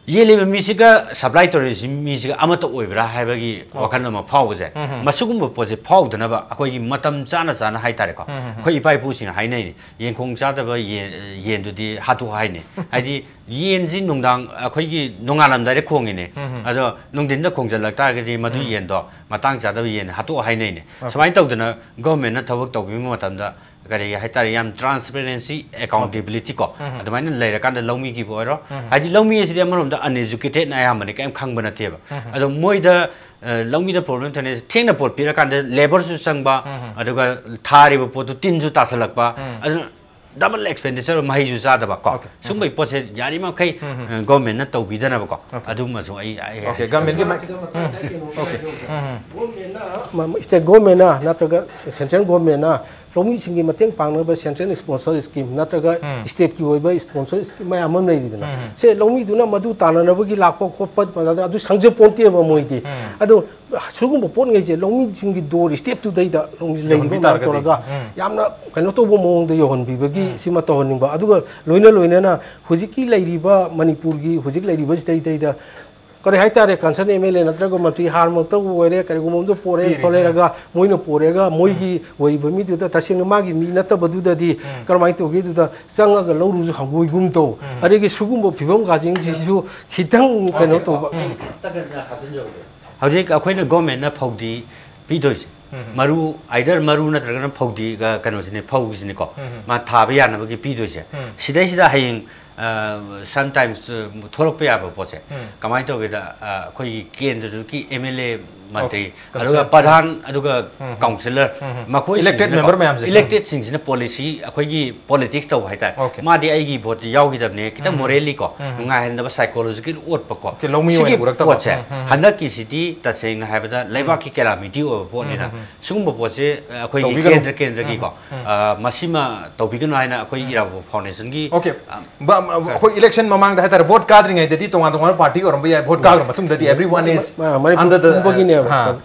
ꯌꯦꯜꯂꯤꯕ ꯃꯤꯁꯤꯒ ꯁꯄ꯭ꯂꯥꯏ ꯇꯧꯔꯤꯕ ꯃꯤꯁꯤꯒ ꯑꯃꯠꯇ ꯑꯣꯏꯕ꯭ꯔꯥ ꯍꯥꯏꯕꯒꯤ ꯋꯥꯈꯜ ꯑꯃ ꯐꯥꯎꯕꯁꯦ, ꯃꯁꯤꯒꯨꯝꯕ ꯄꯣꯠꯁꯦ ꯐꯥꯎꯗꯅꯕ ꯑꯩꯈꯣꯏꯒꯤ ꯃꯇꯝ ꯆꯥꯅ ꯆꯥꯅ ꯍꯥꯏꯇꯥꯔꯦꯀꯣ, ꯑꯩꯈꯣꯏ ꯏꯄꯥ ꯏꯄꯨꯁꯤꯡꯅ ꯍꯥꯏꯅꯩꯅꯤ, "ꯌꯦꯟꯈꯣꯡ ꯆꯥꯗꯕ ꯌꯦꯟ, ꯌꯦꯟꯗꯨꯗꯤ ꯍꯥꯠꯇꯣꯛ" ꯍꯥꯏꯅꯤ꯫ ꯍꯥꯏꯗꯤ ꯌꯦꯟꯁꯤ ꯅꯨꯡꯗꯥꯡ ꯑꯩꯈꯣꯏꯒꯤ ꯅꯣꯡꯉꯥꯜꯂꯝꯗꯥꯏꯗ ꯈꯣꯡꯉꯤꯅꯦ, ꯑꯗꯣ ꯅꯨꯡꯊꯤꯟꯗ ꯈꯣꯡꯖꯜꯂꯛ ꯇꯥꯔꯒꯗꯤ ꯃꯗꯨ ꯌꯦꯟꯗꯣ ꯃꯇꯥꯡ ꯆꯥꯗꯕ ꯌꯦꯟ ꯍꯥꯠꯇꯣꯛ ꯍꯥꯏꯅꯩꯅꯦ꯫ ꯁꯨꯃꯥꯏꯅ ꯇꯧꯗꯅ ꯒꯣꯔꯃꯦꯟꯅ ꯊꯕꯛ ꯇꯧꯕꯤꯕ ꯃꯇꯝꯗ ꯀꯔꯤ ꯍꯥꯏꯇꯥꯔꯦ, ꯌꯥꯝ ꯇ꯭ꯔꯥꯟꯁꯄꯦꯔꯦꯟꯁꯤ, ꯑꯦꯀꯥꯎꯟꯇꯦꯕꯤꯂꯤꯇꯤ ꯀꯣ, ꯑꯗꯨꯃꯥꯏꯅ ꯂꯩꯔꯀꯥꯟꯗ ꯂꯧꯃꯤꯒꯤꯕꯨ ꯑꯣꯏꯔꯣ, ꯍꯥꯏꯗꯤ ꯂꯧꯃꯤ ꯑꯁꯤꯗꯤ ꯑꯃꯔꯣꯝꯗ ꯑꯟꯑꯦꯖꯨꯀꯦꯇꯦꯠꯅ ꯑꯌꯥꯝꯕꯅꯤ, ꯀꯔꯤꯝ ꯈꯪꯕ ꯅꯠꯇꯦꯕ꯫ ꯑꯗꯣ ꯃꯣꯏꯗ ꯑ, ꯂꯧꯃꯤꯗ ꯄ꯭ꯔꯣꯕ꯭ꯂꯦꯝ ꯊꯦꯡꯅꯩꯁꯦ, ꯊꯦꯡꯅ ꯄꯣꯠ ꯄꯤꯔꯀꯥꯟꯗ ꯂꯦꯕꯔꯁꯨ ꯆꯪꯕ, ꯑꯗꯨꯒ ꯊꯥꯔꯤꯕ ꯄꯣꯠꯇꯨ ꯇꯤꯟꯁꯨ ꯇꯥꯁꯜꯂꯛꯄ, ꯑꯗꯨꯅ ꯗꯕꯜ ꯑꯦꯛꯁꯄꯦꯟꯗꯤꯆꯔ, ꯃꯍꯩꯁꯨ ꯆꯥꯗꯕ ꯀꯣ꯫ ꯁꯨꯝꯕꯒꯤ ꯄꯣꯠꯁꯦ ꯌꯥꯔꯤꯃꯈꯩ, ꯑ, ꯒꯣꯔꯃꯦꯟꯅ ꯇꯧꯕꯤꯗꯅꯕꯀꯣ꯫ ꯑꯗꯨꯃꯁꯨ ꯑꯩ, ꯑꯩ ꯍꯥꯏꯖꯒꯦ꯫ ꯒꯣꯔꯃꯦꯟꯒꯤ ꯃꯥꯏ- ꯃꯇꯥꯡꯗ ꯀꯩꯅꯣꯝꯇ ꯍꯥꯏꯖꯍꯧꯒꯦ꯫ ꯒꯣꯔꯃꯦꯟꯅ ꯃ- ꯃ- ꯁ꯭ꯇꯦꯠ ꯒꯣꯔꯃꯦꯟꯅ ꯅꯠꯇ꯭ꯔꯒ ꯁꯦꯟꯇ꯭ꯔꯦꯜ ꯒꯣꯔꯃꯦꯟꯅ ꯂꯧꯃꯤꯁꯤꯡꯒꯤ ꯃꯇꯦꯡ ꯄꯥꯡꯅꯕ ꯁꯦꯟꯇ꯭ꯔꯦꯜ ꯏꯁꯄꯣꯟꯁꯔ ꯁ꯭ꯀꯤꯝ ꯅꯠꯇ꯭ꯔꯒ ꯁ꯭ꯇꯦꯠꯀꯤ ꯑꯣꯏꯕ ꯏꯁꯄꯣꯟꯁꯔ ꯁ꯭ꯀꯤꯝ ꯃꯌꯥꯝ ꯑꯃ ꯂꯩꯔꯤꯗꯅ, ꯁꯦ ꯂꯧꯃꯤꯗꯨꯅ ꯃꯗꯨ ꯇꯥꯟꯅꯅꯕꯒꯤ ꯂꯥꯛꯄ ꯈꯣꯠꯄ ꯑꯗꯨ ꯁꯪꯖꯄꯣꯟꯇꯦꯕ ꯃꯣꯏꯗꯤ꯫ ꯑꯗꯣ ꯁꯤꯒꯨꯝꯕ ꯄꯣꯠꯉꯩꯁꯦ ꯂꯧꯃꯤꯁꯤꯡꯒꯤ ꯗꯣꯔ ꯁ꯭ꯇꯦꯞꯇꯨꯗꯩꯗ ꯂꯩꯔꯤꯕ ꯌꯧꯍꯟꯕꯤ ꯃꯌꯥꯝ ꯇꯥꯔꯒꯗꯤ꯫ ꯇꯧꯔꯒ ꯌꯥꯝꯅ ꯀꯩꯅꯣ ꯇꯧꯕ ꯃꯑꯣꯡꯗ ꯌꯧꯍꯟꯕꯤꯕꯒꯤ ꯁꯤꯃ ꯇꯧꯍꯟꯅꯤꯡꯕ꯫ ꯑꯗꯨꯒ ꯂꯣꯏꯅ ꯂꯣꯏꯅꯅ ꯍꯧꯖꯤꯛꯀꯤ ꯂꯩꯔꯤꯕ ꯃꯅꯤꯄꯨꯔꯒꯤ ꯍꯧꯖꯤꯛ ꯂꯩꯔꯤꯕꯁꯤꯗꯩꯗꯩꯗ ꯀꯔꯤ ꯍꯥꯏꯇꯥꯔꯦ, ꯀꯟꯁꯔꯟ ꯑꯦꯝ ꯑꯦꯜ ꯑꯦ ꯅꯠꯇ꯭ꯔꯒ ꯃꯟꯇ꯭ꯔꯤ ꯍꯥꯔꯃꯛꯇꯕꯨ ꯑꯣꯏꯔꯦ, ꯀꯔꯤꯒꯨꯝꯕ ꯑꯃꯗ ꯄꯣꯔꯛꯑꯦ ꯄꯤꯔꯦ꯫ ꯈꯣꯠꯂꯦꯔꯒ ꯃꯣꯏꯅ ꯄꯣꯔꯛꯑꯒ ꯃꯣꯏꯒꯤ ꯑꯣꯏꯕ ꯃꯤꯗꯨꯗ ꯇꯁꯦꯡꯅ ꯃꯥꯒꯤ ꯃꯤ ꯅꯠꯇꯕꯗꯨꯗꯗꯤ ꯀꯔꯝꯍꯥꯏꯅ ꯇꯧꯒꯦꯗꯨꯗ ꯆꯪꯉꯒ ꯂꯧꯔꯨꯁꯨ ꯍꯪꯒꯣꯏꯒꯨꯝ ꯇꯧ꯫ ꯑꯗꯒꯤ ꯁꯤꯒꯨꯝꯕ ꯐꯤꯕꯝ ꯀꯥꯁꯤꯡꯁꯤꯁꯨ ꯈꯤꯇꯪ ꯀꯩꯅꯣ ꯇꯧꯕ꯫ ꯍꯧꯖꯤꯛ ꯑꯩꯈꯣꯏꯅ ꯒꯣꯔꯃꯦꯟꯅ ꯐꯧꯗꯤ ꯄꯤꯗꯣꯏꯁꯦ, ꯃꯔꯨ, ꯑꯥꯏꯗꯔ ꯃꯔꯨ ꯅꯠꯇ꯭ꯔꯒꯅ ꯐꯧꯗꯤ, ꯀꯩꯅꯣꯁꯤꯅꯦ, ꯐꯧꯁꯤꯅꯦꯀꯣ꯫ ꯃꯥ ꯊꯥꯕ ꯌꯥꯅꯕꯒꯤ ꯄꯤꯗꯣꯏꯁꯦ꯫ ꯁꯤꯗꯩꯁꯤꯗ ꯍꯌꯦꯡ, ꯑ, ꯁꯝꯇꯥꯏꯝꯁ, ꯑ, ꯊꯣꯛꯂꯛꯄ ꯌꯥꯕ ꯄꯣꯠꯁꯦ ꯀꯃꯥꯏꯅ ꯇꯧꯒꯦꯗ, ꯑ, ꯑꯩꯈꯣꯏꯒꯤ ꯀꯦꯟꯗ꯭ꯔꯗꯨꯒꯤ ꯑꯦꯝ ꯑꯦꯜ ꯑꯦ, ꯃꯟꯇ꯭ꯔꯤ, ꯑꯣ, ꯑꯗꯨꯒ ꯀꯥꯎꯟꯁꯤꯜ꯫ ꯄ꯭ꯔꯙꯥꯟ, ꯑꯗꯨꯒ ꯀꯥꯎꯟꯁꯤꯂꯔ, ꯃꯈꯣꯏ Elected member ꯃꯌꯥꯝꯁꯦ꯫ ꯏꯂꯦꯛꯇꯦꯗꯁꯤꯡꯁꯤꯅ ꯄꯣꯂꯤꯁꯤ, ꯑꯩꯈꯣꯏꯒꯤ ꯄꯣꯂꯤꯇꯤꯛꯁ ꯇꯧꯕ ꯍꯥꯏꯇꯥꯔꯦ꯫ Okay. ꯃꯥꯗꯤ ꯑꯩꯒꯤ ꯚꯣꯠꯇꯤ ꯌꯥꯎꯈꯤꯗꯕꯅꯦ, ꯈꯤꯇꯪ ꯃꯣꯔꯦꯜꯂꯤ ꯀꯣ, ꯅꯨꯡꯉꯥꯏꯍꯟꯗꯕ ꯁꯥꯏꯀꯣꯂꯣꯖꯤꯀꯦꯜ ꯑꯣꯠꯄ ꯀꯣ꯫ Okay, ꯂꯧꯃꯤ ꯑꯣꯏꯅ ꯁꯤꯒꯤ ꯎꯔꯛꯇꯕ꯫ ꯄꯣꯠꯁꯦ ꯍꯟꯗꯛꯀꯤꯁꯤꯗꯤ ꯇꯁꯦꯡꯅ ꯍꯥꯏꯕꯗ ꯂꯩꯕꯥꯛꯀꯤ ꯀꯦꯂꯥꯃꯤꯇꯤ ꯑꯣꯏꯕ ꯄꯣꯠꯅꯤꯅ ꯁꯤꯒꯨꯝꯕ ꯄꯣꯠꯁꯦ, ꯑ, ꯑꯩꯈꯣꯏꯒꯤ ꯇꯧꯕꯤꯒꯅꯨ꯫ ꯀꯦꯟꯗ꯭ꯔ ꯀꯦꯟꯗ꯭ꯔꯒꯤꯀꯣ, ꯑ, ꯃꯁꯤꯃ ꯇꯧꯕꯤꯒꯅꯨ ꯍꯥꯏꯅ ꯑꯩꯈꯣꯏ ꯏꯔꯥꯕꯣꯠ ꯐꯥꯎꯟꯗꯦꯁꯟꯒꯤ, Okay. ꯑ, ꯕ-, ꯑꯩꯈꯣꯏ ꯏꯂꯦꯛꯁꯟ ꯃꯃꯥꯡꯗ ꯍꯥꯏꯇꯥꯔꯦ, ꯚꯣꯠ ꯀꯥꯗ꯭ꯔꯤꯉꯩꯗꯗꯤ ꯇꯣꯉꯥꯟ ꯇꯣꯉꯥꯟꯕ ꯄꯥꯔꯇꯤ ꯑꯣꯏꯔꯝꯕ ꯌꯥꯏ, ꯚꯣꯠ ꯀꯥꯈ꯭ꯔ ꯃꯇꯨꯡꯗꯗꯤ everyone is ꯃ-, ꯃꯅꯤꯄꯨꯔ under the, ꯄꯨꯝꯕꯒꯤꯅꯦꯕ꯫ ꯍꯥ,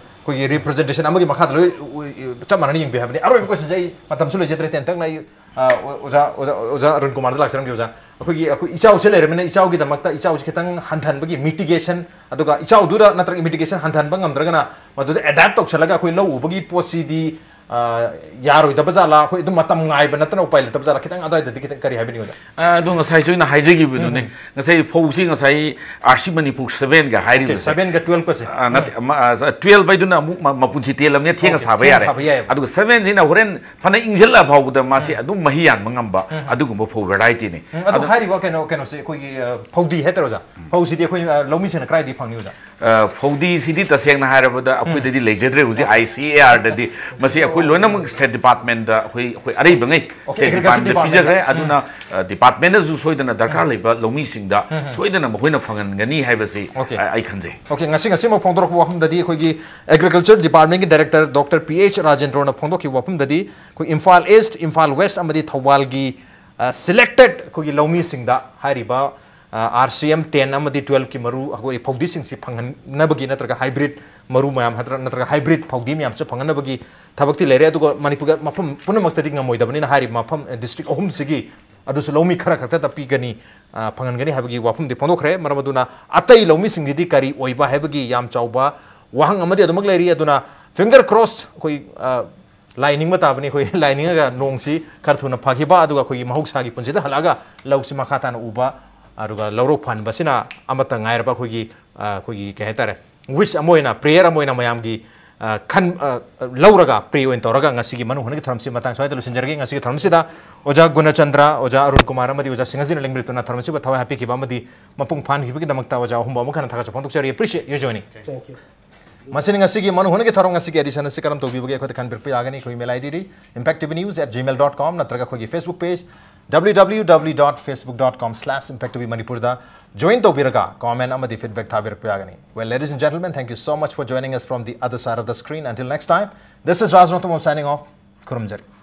ꯑꯩꯈꯣꯏꯒꯤ ꯔꯤꯄ꯭ꯔꯖꯦꯟꯇꯦꯁꯟ ꯑꯃꯒꯤ ꯃꯈꯥꯗ ꯂꯣꯏ ꯎ-, ꯎ-, ꯆꯞ ꯃꯥꯟꯅꯅ ꯌꯦꯡꯕꯤ ꯍꯥꯏꯕꯅꯤ꯫ ꯑꯔꯣꯏꯕ ꯀꯣꯏꯁꯟꯁꯦ ꯑꯩ ꯃꯇꯝꯁꯨ ꯂꯩꯖꯗ꯭ꯔꯦ, ꯇꯦꯟꯇꯛꯅ ꯑꯩ ꯑ, ꯑꯣ-, ꯑꯣꯖꯥ, ꯑꯣꯖꯥ, ꯑꯣꯖꯥ ꯑꯔꯨꯟ ꯀꯨꯃꯥꯔꯗ ꯂꯥꯛꯆꯔꯝꯒꯦ, ꯑꯣꯖꯥ꯫ ꯑꯩꯈꯣꯏꯒꯤ, ꯑꯩꯈꯣꯏ ꯏꯆꯥꯎꯁꯦ ꯂꯩꯔꯕꯅꯤꯅ, ꯏꯆꯥꯎꯒꯤ ꯗꯃꯛꯇ ꯏꯆꯥꯎꯁꯦ ꯈꯤꯇꯪ ꯍꯟꯊꯍꯟꯕꯒꯤ mitigation, ꯑꯗꯨꯒ ꯏꯆꯥꯎꯗꯨꯗ ꯅꯠꯇ꯭ꯔꯒ mitigation ꯍꯟꯊꯍꯟꯕ ꯉꯝꯗ꯭ꯔꯒꯅ ꯃꯗꯨꯗ adapt ꯇꯧꯁꯜꯂꯒ ꯑꯩꯈꯣꯏ ꯂꯧ ꯎꯕꯒꯤ ꯄꯣꯠꯁꯤꯗꯤ, ꯑ, ꯌꯥꯔꯣꯏꯗꯕ ꯖꯥꯠꯂꯥ? ꯑꯩꯈꯣꯏ ꯑꯗꯨꯝ ꯃꯇꯝ ꯉꯥꯏꯕ ꯅꯠꯇꯅ ꯎꯄꯥꯏ ꯂꯩꯇꯕ ꯖꯥꯠꯂꯥ? ꯈꯤꯇꯪ ꯑꯗ꯭ꯋꯥꯏꯗꯗꯤ ꯈꯤꯇꯪ ꯀꯔꯤ ꯍꯥꯏꯕꯤꯅꯤꯡꯉꯤ, ꯑꯣꯖꯥ? ꯑ, ꯑꯗꯣ ꯉꯁꯥꯏꯁꯨ ꯑꯩꯅ ꯍꯥꯏꯖꯈꯤꯕꯗꯨꯅꯦ꯫ ꯎꯝ꯫ ꯉꯁꯥꯏ ꯐꯧꯁꯤ ꯉꯁꯥꯏ RC Manipur seven ꯒ ꯍꯥꯏꯔꯤꯕꯁꯦ꯫ Okay, seven ꯒ twelve ꯀꯁꯦ꯫ ꯑ, ꯅꯠꯇꯦ, ꯎꯝ꯫ ꯑꯃ, ꯑ, twelve ꯍꯥꯏꯗꯨꯅ ꯑꯃꯨꯛ ꯃ-, ꯃꯄꯨꯟꯁꯤ ꯇꯦꯜꯂꯝꯅꯦ, ꯊꯦꯡꯅ Okay, ꯊꯥꯕ ꯊꯦꯡꯅ ꯌꯥꯔꯦ꯫ ꯊꯥꯕ ꯌꯥꯏꯑꯕ꯫ ꯑꯗꯨꯒ seven ꯁꯤꯅ ꯍꯣꯔꯦꯟ ꯐꯅ ꯏꯪꯁꯤꯜꯂꯛꯑ ꯐꯥꯎꯕꯗ ꯃꯥꯁꯤ ꯎꯝ꯫ ꯑꯗꯨꯝ ꯃꯍꯤ ꯌꯥꯟꯕ ꯉꯝꯕ ꯎꯝ, ꯎꯝ꯫ ꯑꯗꯨꯒꯨꯝꯕ ꯐꯧ variety ꯅꯤ꯫ ꯎꯝ, ꯑꯗꯣ ꯑꯗꯨ ꯍꯥꯏꯔꯤꯕ ꯀꯩꯅꯣ, ꯀꯩꯅꯣꯁꯦ ꯑꯩꯈꯣꯏꯒꯤ, ꯑ, ꯐꯧꯗꯤ ꯍꯥꯏꯇꯥꯔꯦ, ꯑꯣꯖꯥ? ꯎꯝ꯫ ꯐꯧꯁꯤꯗꯤ ꯑꯩꯈꯣꯏ, ꯑ, ꯂꯧꯃꯤꯁꯤꯡꯅ ꯀꯗꯥꯏꯗꯒꯤ ꯐꯪꯅꯤ, ꯑꯣꯖꯥ? ꯑ, ꯐꯧꯗꯤꯁꯤꯗꯤ ꯇꯁꯦꯡꯅ ꯍꯥꯏꯔꯕꯗ ꯎꯝ꯫ ꯑꯩꯈꯣꯏꯗꯗꯤ ꯂꯩꯖꯗ꯭ꯔꯦ ꯍꯧꯖꯤꯛ꯫ Okay꯫ ICAR ꯗꯗꯤ ꯃꯁꯤ ꯑꯩꯈꯣꯏ ꯂꯣꯏꯅꯃꯛ state department ꯗ ꯑꯩꯈꯣꯏ, ꯑꯩꯈꯣꯏ ꯑꯔꯩꯕꯉꯩ Okay, state agriculture department ꯗ department ꯄꯤꯖꯈ꯭ꯔꯦ꯫ ꯗ꯫ ꯑꯗꯨꯅ, ꯎꯝ꯫ ꯑ, department ꯗꯁꯨ ꯁꯣꯏꯗꯅ ꯗꯔꯀꯥꯔ ꯎꯝ꯫ ꯂꯩꯕ ꯂꯧꯃꯤꯁꯤꯡꯗ ꯎꯝ, ꯎꯝ꯫ ꯁꯣꯏꯗꯅ ꯃꯈꯣꯏꯅ ꯐꯪꯍꯟꯒꯅꯤ ꯍꯥꯏꯕꯁꯤ, Okay꯫ ꯑ, ꯑꯩ ꯈꯟꯖꯩ꯫ Okay, ꯉꯁꯤ, ꯉꯁꯤꯃꯛ ꯐꯣꯡꯗꯣꯔꯛꯄ ꯋꯥꯐꯝꯗꯗꯤ ꯑꯩꯈꯣꯏꯒꯤ Agriculture Department ꯀꯤ Director Doctor P H ꯔꯥꯖꯦꯟꯗ꯭ꯔꯣꯅ ꯐꯣꯡꯗꯣꯛꯈꯤꯕ ꯋꯥꯐꯝꯗꯗꯤ ꯑꯩꯈꯣꯏ ꯏꯝꯐꯥꯜ East, ꯏꯝꯐꯥꯜ West ꯑꯃꯗꯤ ꯊꯧꯕꯥꯜꯒꯤ, ꯑ, selected ꯑꯩꯈꯣꯏꯒꯤ ꯂꯧꯃꯤꯁꯤꯡꯗ ꯍꯥꯏꯔꯤꯕ, ꯑ, RCM ten ꯑꯃꯗꯤ twelve ꯀꯤ ꯃꯔꯨ ꯑꯩꯈꯣꯏ ꯐꯧꯗꯤꯁꯤꯡꯁꯤ ꯐꯪꯍꯟꯅꯕꯒꯤ ꯅꯠꯇ꯭ꯔꯒ hybrid ꯃꯔꯨ ꯃꯌꯥꯝ ꯅꯠꯇ꯭ꯔ-, ꯅꯠꯇ꯭ꯔꯒ hybrid ꯐꯧꯗꯤ ꯃꯌꯥꯝꯁꯦ ꯐꯪꯍꯟꯅꯕꯒꯤ ꯊꯕꯛꯇꯤ ꯂꯩꯔꯦ꯫ ꯑꯗꯨꯒ ꯃꯅꯤꯄꯨꯔꯒ ꯃꯐꯝ ꯄꯨꯝꯅꯃꯛꯇꯗꯤ ꯉꯝꯃꯣꯏꯗꯕꯅꯤꯅ ꯍꯥꯏꯔꯤꯕ ꯃꯐꯝ, ꯑ, district ꯑꯍꯨꯝꯁꯤꯒꯤ ꯑꯗꯨꯁꯨ ꯂꯧꯃꯤ ꯈꯔ ꯈꯛꯇꯗ ꯄꯤꯒꯅꯤ, ꯑ, ꯐꯪꯍꯟꯒꯅꯤ ꯍꯥꯏꯕꯒꯤ ꯋꯥꯐꯝꯗꯤ ꯐꯣꯡꯗꯣꯛꯈ꯭ꯔꯦ꯫ ꯃꯔꯝ ꯑꯗꯨꯅ ꯑꯇꯩ ꯂꯧꯃꯤꯁꯤꯡꯒꯤꯗꯤ ꯀꯔꯤ ꯑꯣꯏꯕ ꯍꯥꯏꯕꯒꯤ ꯌꯥꯝ ꯆꯥꯎꯕ ꯋꯥꯍꯪ ꯑꯃꯗꯤ ꯑꯗꯨꯃꯛ ꯂꯩꯔꯤ꯫ ꯑꯗꯨꯅ finger crossed ꯑꯩꯈꯣꯏ, ꯑ, ꯂꯥꯏ ꯅꯤꯡꯕ ꯇꯥꯕꯅꯤ꯫ ꯑꯩꯈꯣꯏ ꯂꯥꯏ ꯅꯤꯡꯉꯒ ꯅꯣꯡꯁꯤ ꯈꯔ ꯊꯨꯅ ꯐꯈꯤꯕ, ꯑꯗꯨꯒ ꯑꯩꯈꯣꯏꯒꯤ ꯃꯍꯧꯁꯥꯒꯤ ꯄꯨꯟꯁꯤꯗ ꯍꯜꯂꯛꯑꯒ ꯂꯧꯁꯤ ꯃꯈꯥ ꯇꯥꯅ ꯎꯕ, ꯑꯗꯨꯒ ꯂꯧꯔꯣꯛ ꯐꯍꯟꯕꯁꯤꯅ ꯑꯃꯠꯇ ꯉꯥꯏꯔꯕ ꯑꯩꯈꯣꯏꯒꯤ, ꯑ, ꯑꯩꯈꯣꯏꯒꯤ ꯀꯩ ꯍꯥꯏꯇꯥꯔꯦ, wish ꯑꯃ ꯑꯣꯏꯅ, prayer ꯑꯃ ꯑꯣꯏꯅ ꯃꯌꯥꯝꯒꯤ, ꯑ, ꯈꯟ-, ꯑ, ꯂꯧꯔꯒ, pray ꯑꯣꯏꯅ ꯇꯧꯔꯒ ꯉꯁꯤꯒꯤ ꯃꯅꯨꯡ ꯍꯨꯠꯅꯒꯤ ꯊꯧꯔꯝꯁꯤ ꯃꯇꯥꯡ ꯁ꯭ꯋꯥꯏꯗ ꯂꯣꯏꯁꯤꯟꯖꯔꯒꯦ꯫ ꯉꯁꯤꯒꯤ ꯊꯧꯔꯝꯁꯤꯗ ꯑꯣꯖꯥ ꯒꯨꯅꯆꯟꯗ꯭ꯔ, ꯑꯣꯖꯥ ꯑꯔꯨꯟ ꯀꯨꯃꯥꯔ ꯑꯃꯗꯤ ꯑꯣꯖꯥ ꯁꯤꯡꯍꯖꯤꯅ ꯂꯦꯡꯕꯤꯔꯛꯇꯨꯅ ꯊꯧꯔꯝꯁꯤꯕꯨ ꯊꯋꯥꯏ ꯍꯥꯞꯄꯤꯈꯤꯕ ꯑꯃꯗꯤ ꯃꯄꯨꯡ ꯐꯥꯍꯟꯈꯤꯕꯒꯤꯗꯃꯛꯇ ꯑꯣꯖꯥ ꯑꯍꯨꯝꯕꯨ ꯑꯃꯨꯛ ꯍꯟꯅ ꯊꯥꯒꯠꯆ ꯐꯣꯡꯗꯣꯛꯆꯔꯤ꯫ Appreciate your joining꯫ Thank you꯫ ꯃꯁꯤꯅ ꯉꯁꯤꯒꯤ ꯃꯅꯨꯡ ꯍꯨꯠꯅꯒꯤ ꯊꯧꯔꯝ ꯉꯁꯤꯒꯤ edition ꯑꯁꯤ ꯀꯔꯝ ꯇꯧꯕꯤꯕꯒꯦ ꯑꯩꯈꯣꯏꯗ ꯈꯟꯕꯤꯔꯛꯄ ꯌꯥꯒꯅꯤ꯫ ꯑꯩꯈꯣꯏ email ID D impact T V news at gmail dot com ꯅꯠꯇ꯭ꯔꯒ ꯑꯩꯈꯣꯏꯒꯤ Facebook page W W W dot facebook dot com slash impact T V Manipur ꯗ join ꯇꯧꯕꯤꯔꯒ comment ꯑꯃꯗꯤ feedback ꯊꯥꯕꯤꯔꯛꯄ ꯌꯥꯒꯅꯤ꯫ Well, ladies and gentlemen, thank you so much for joining us from the other side of the screen. Until next time, this is Raj Rongthumam signing off. ꯈꯨꯔꯨꯝꯖꯔꯤ꯫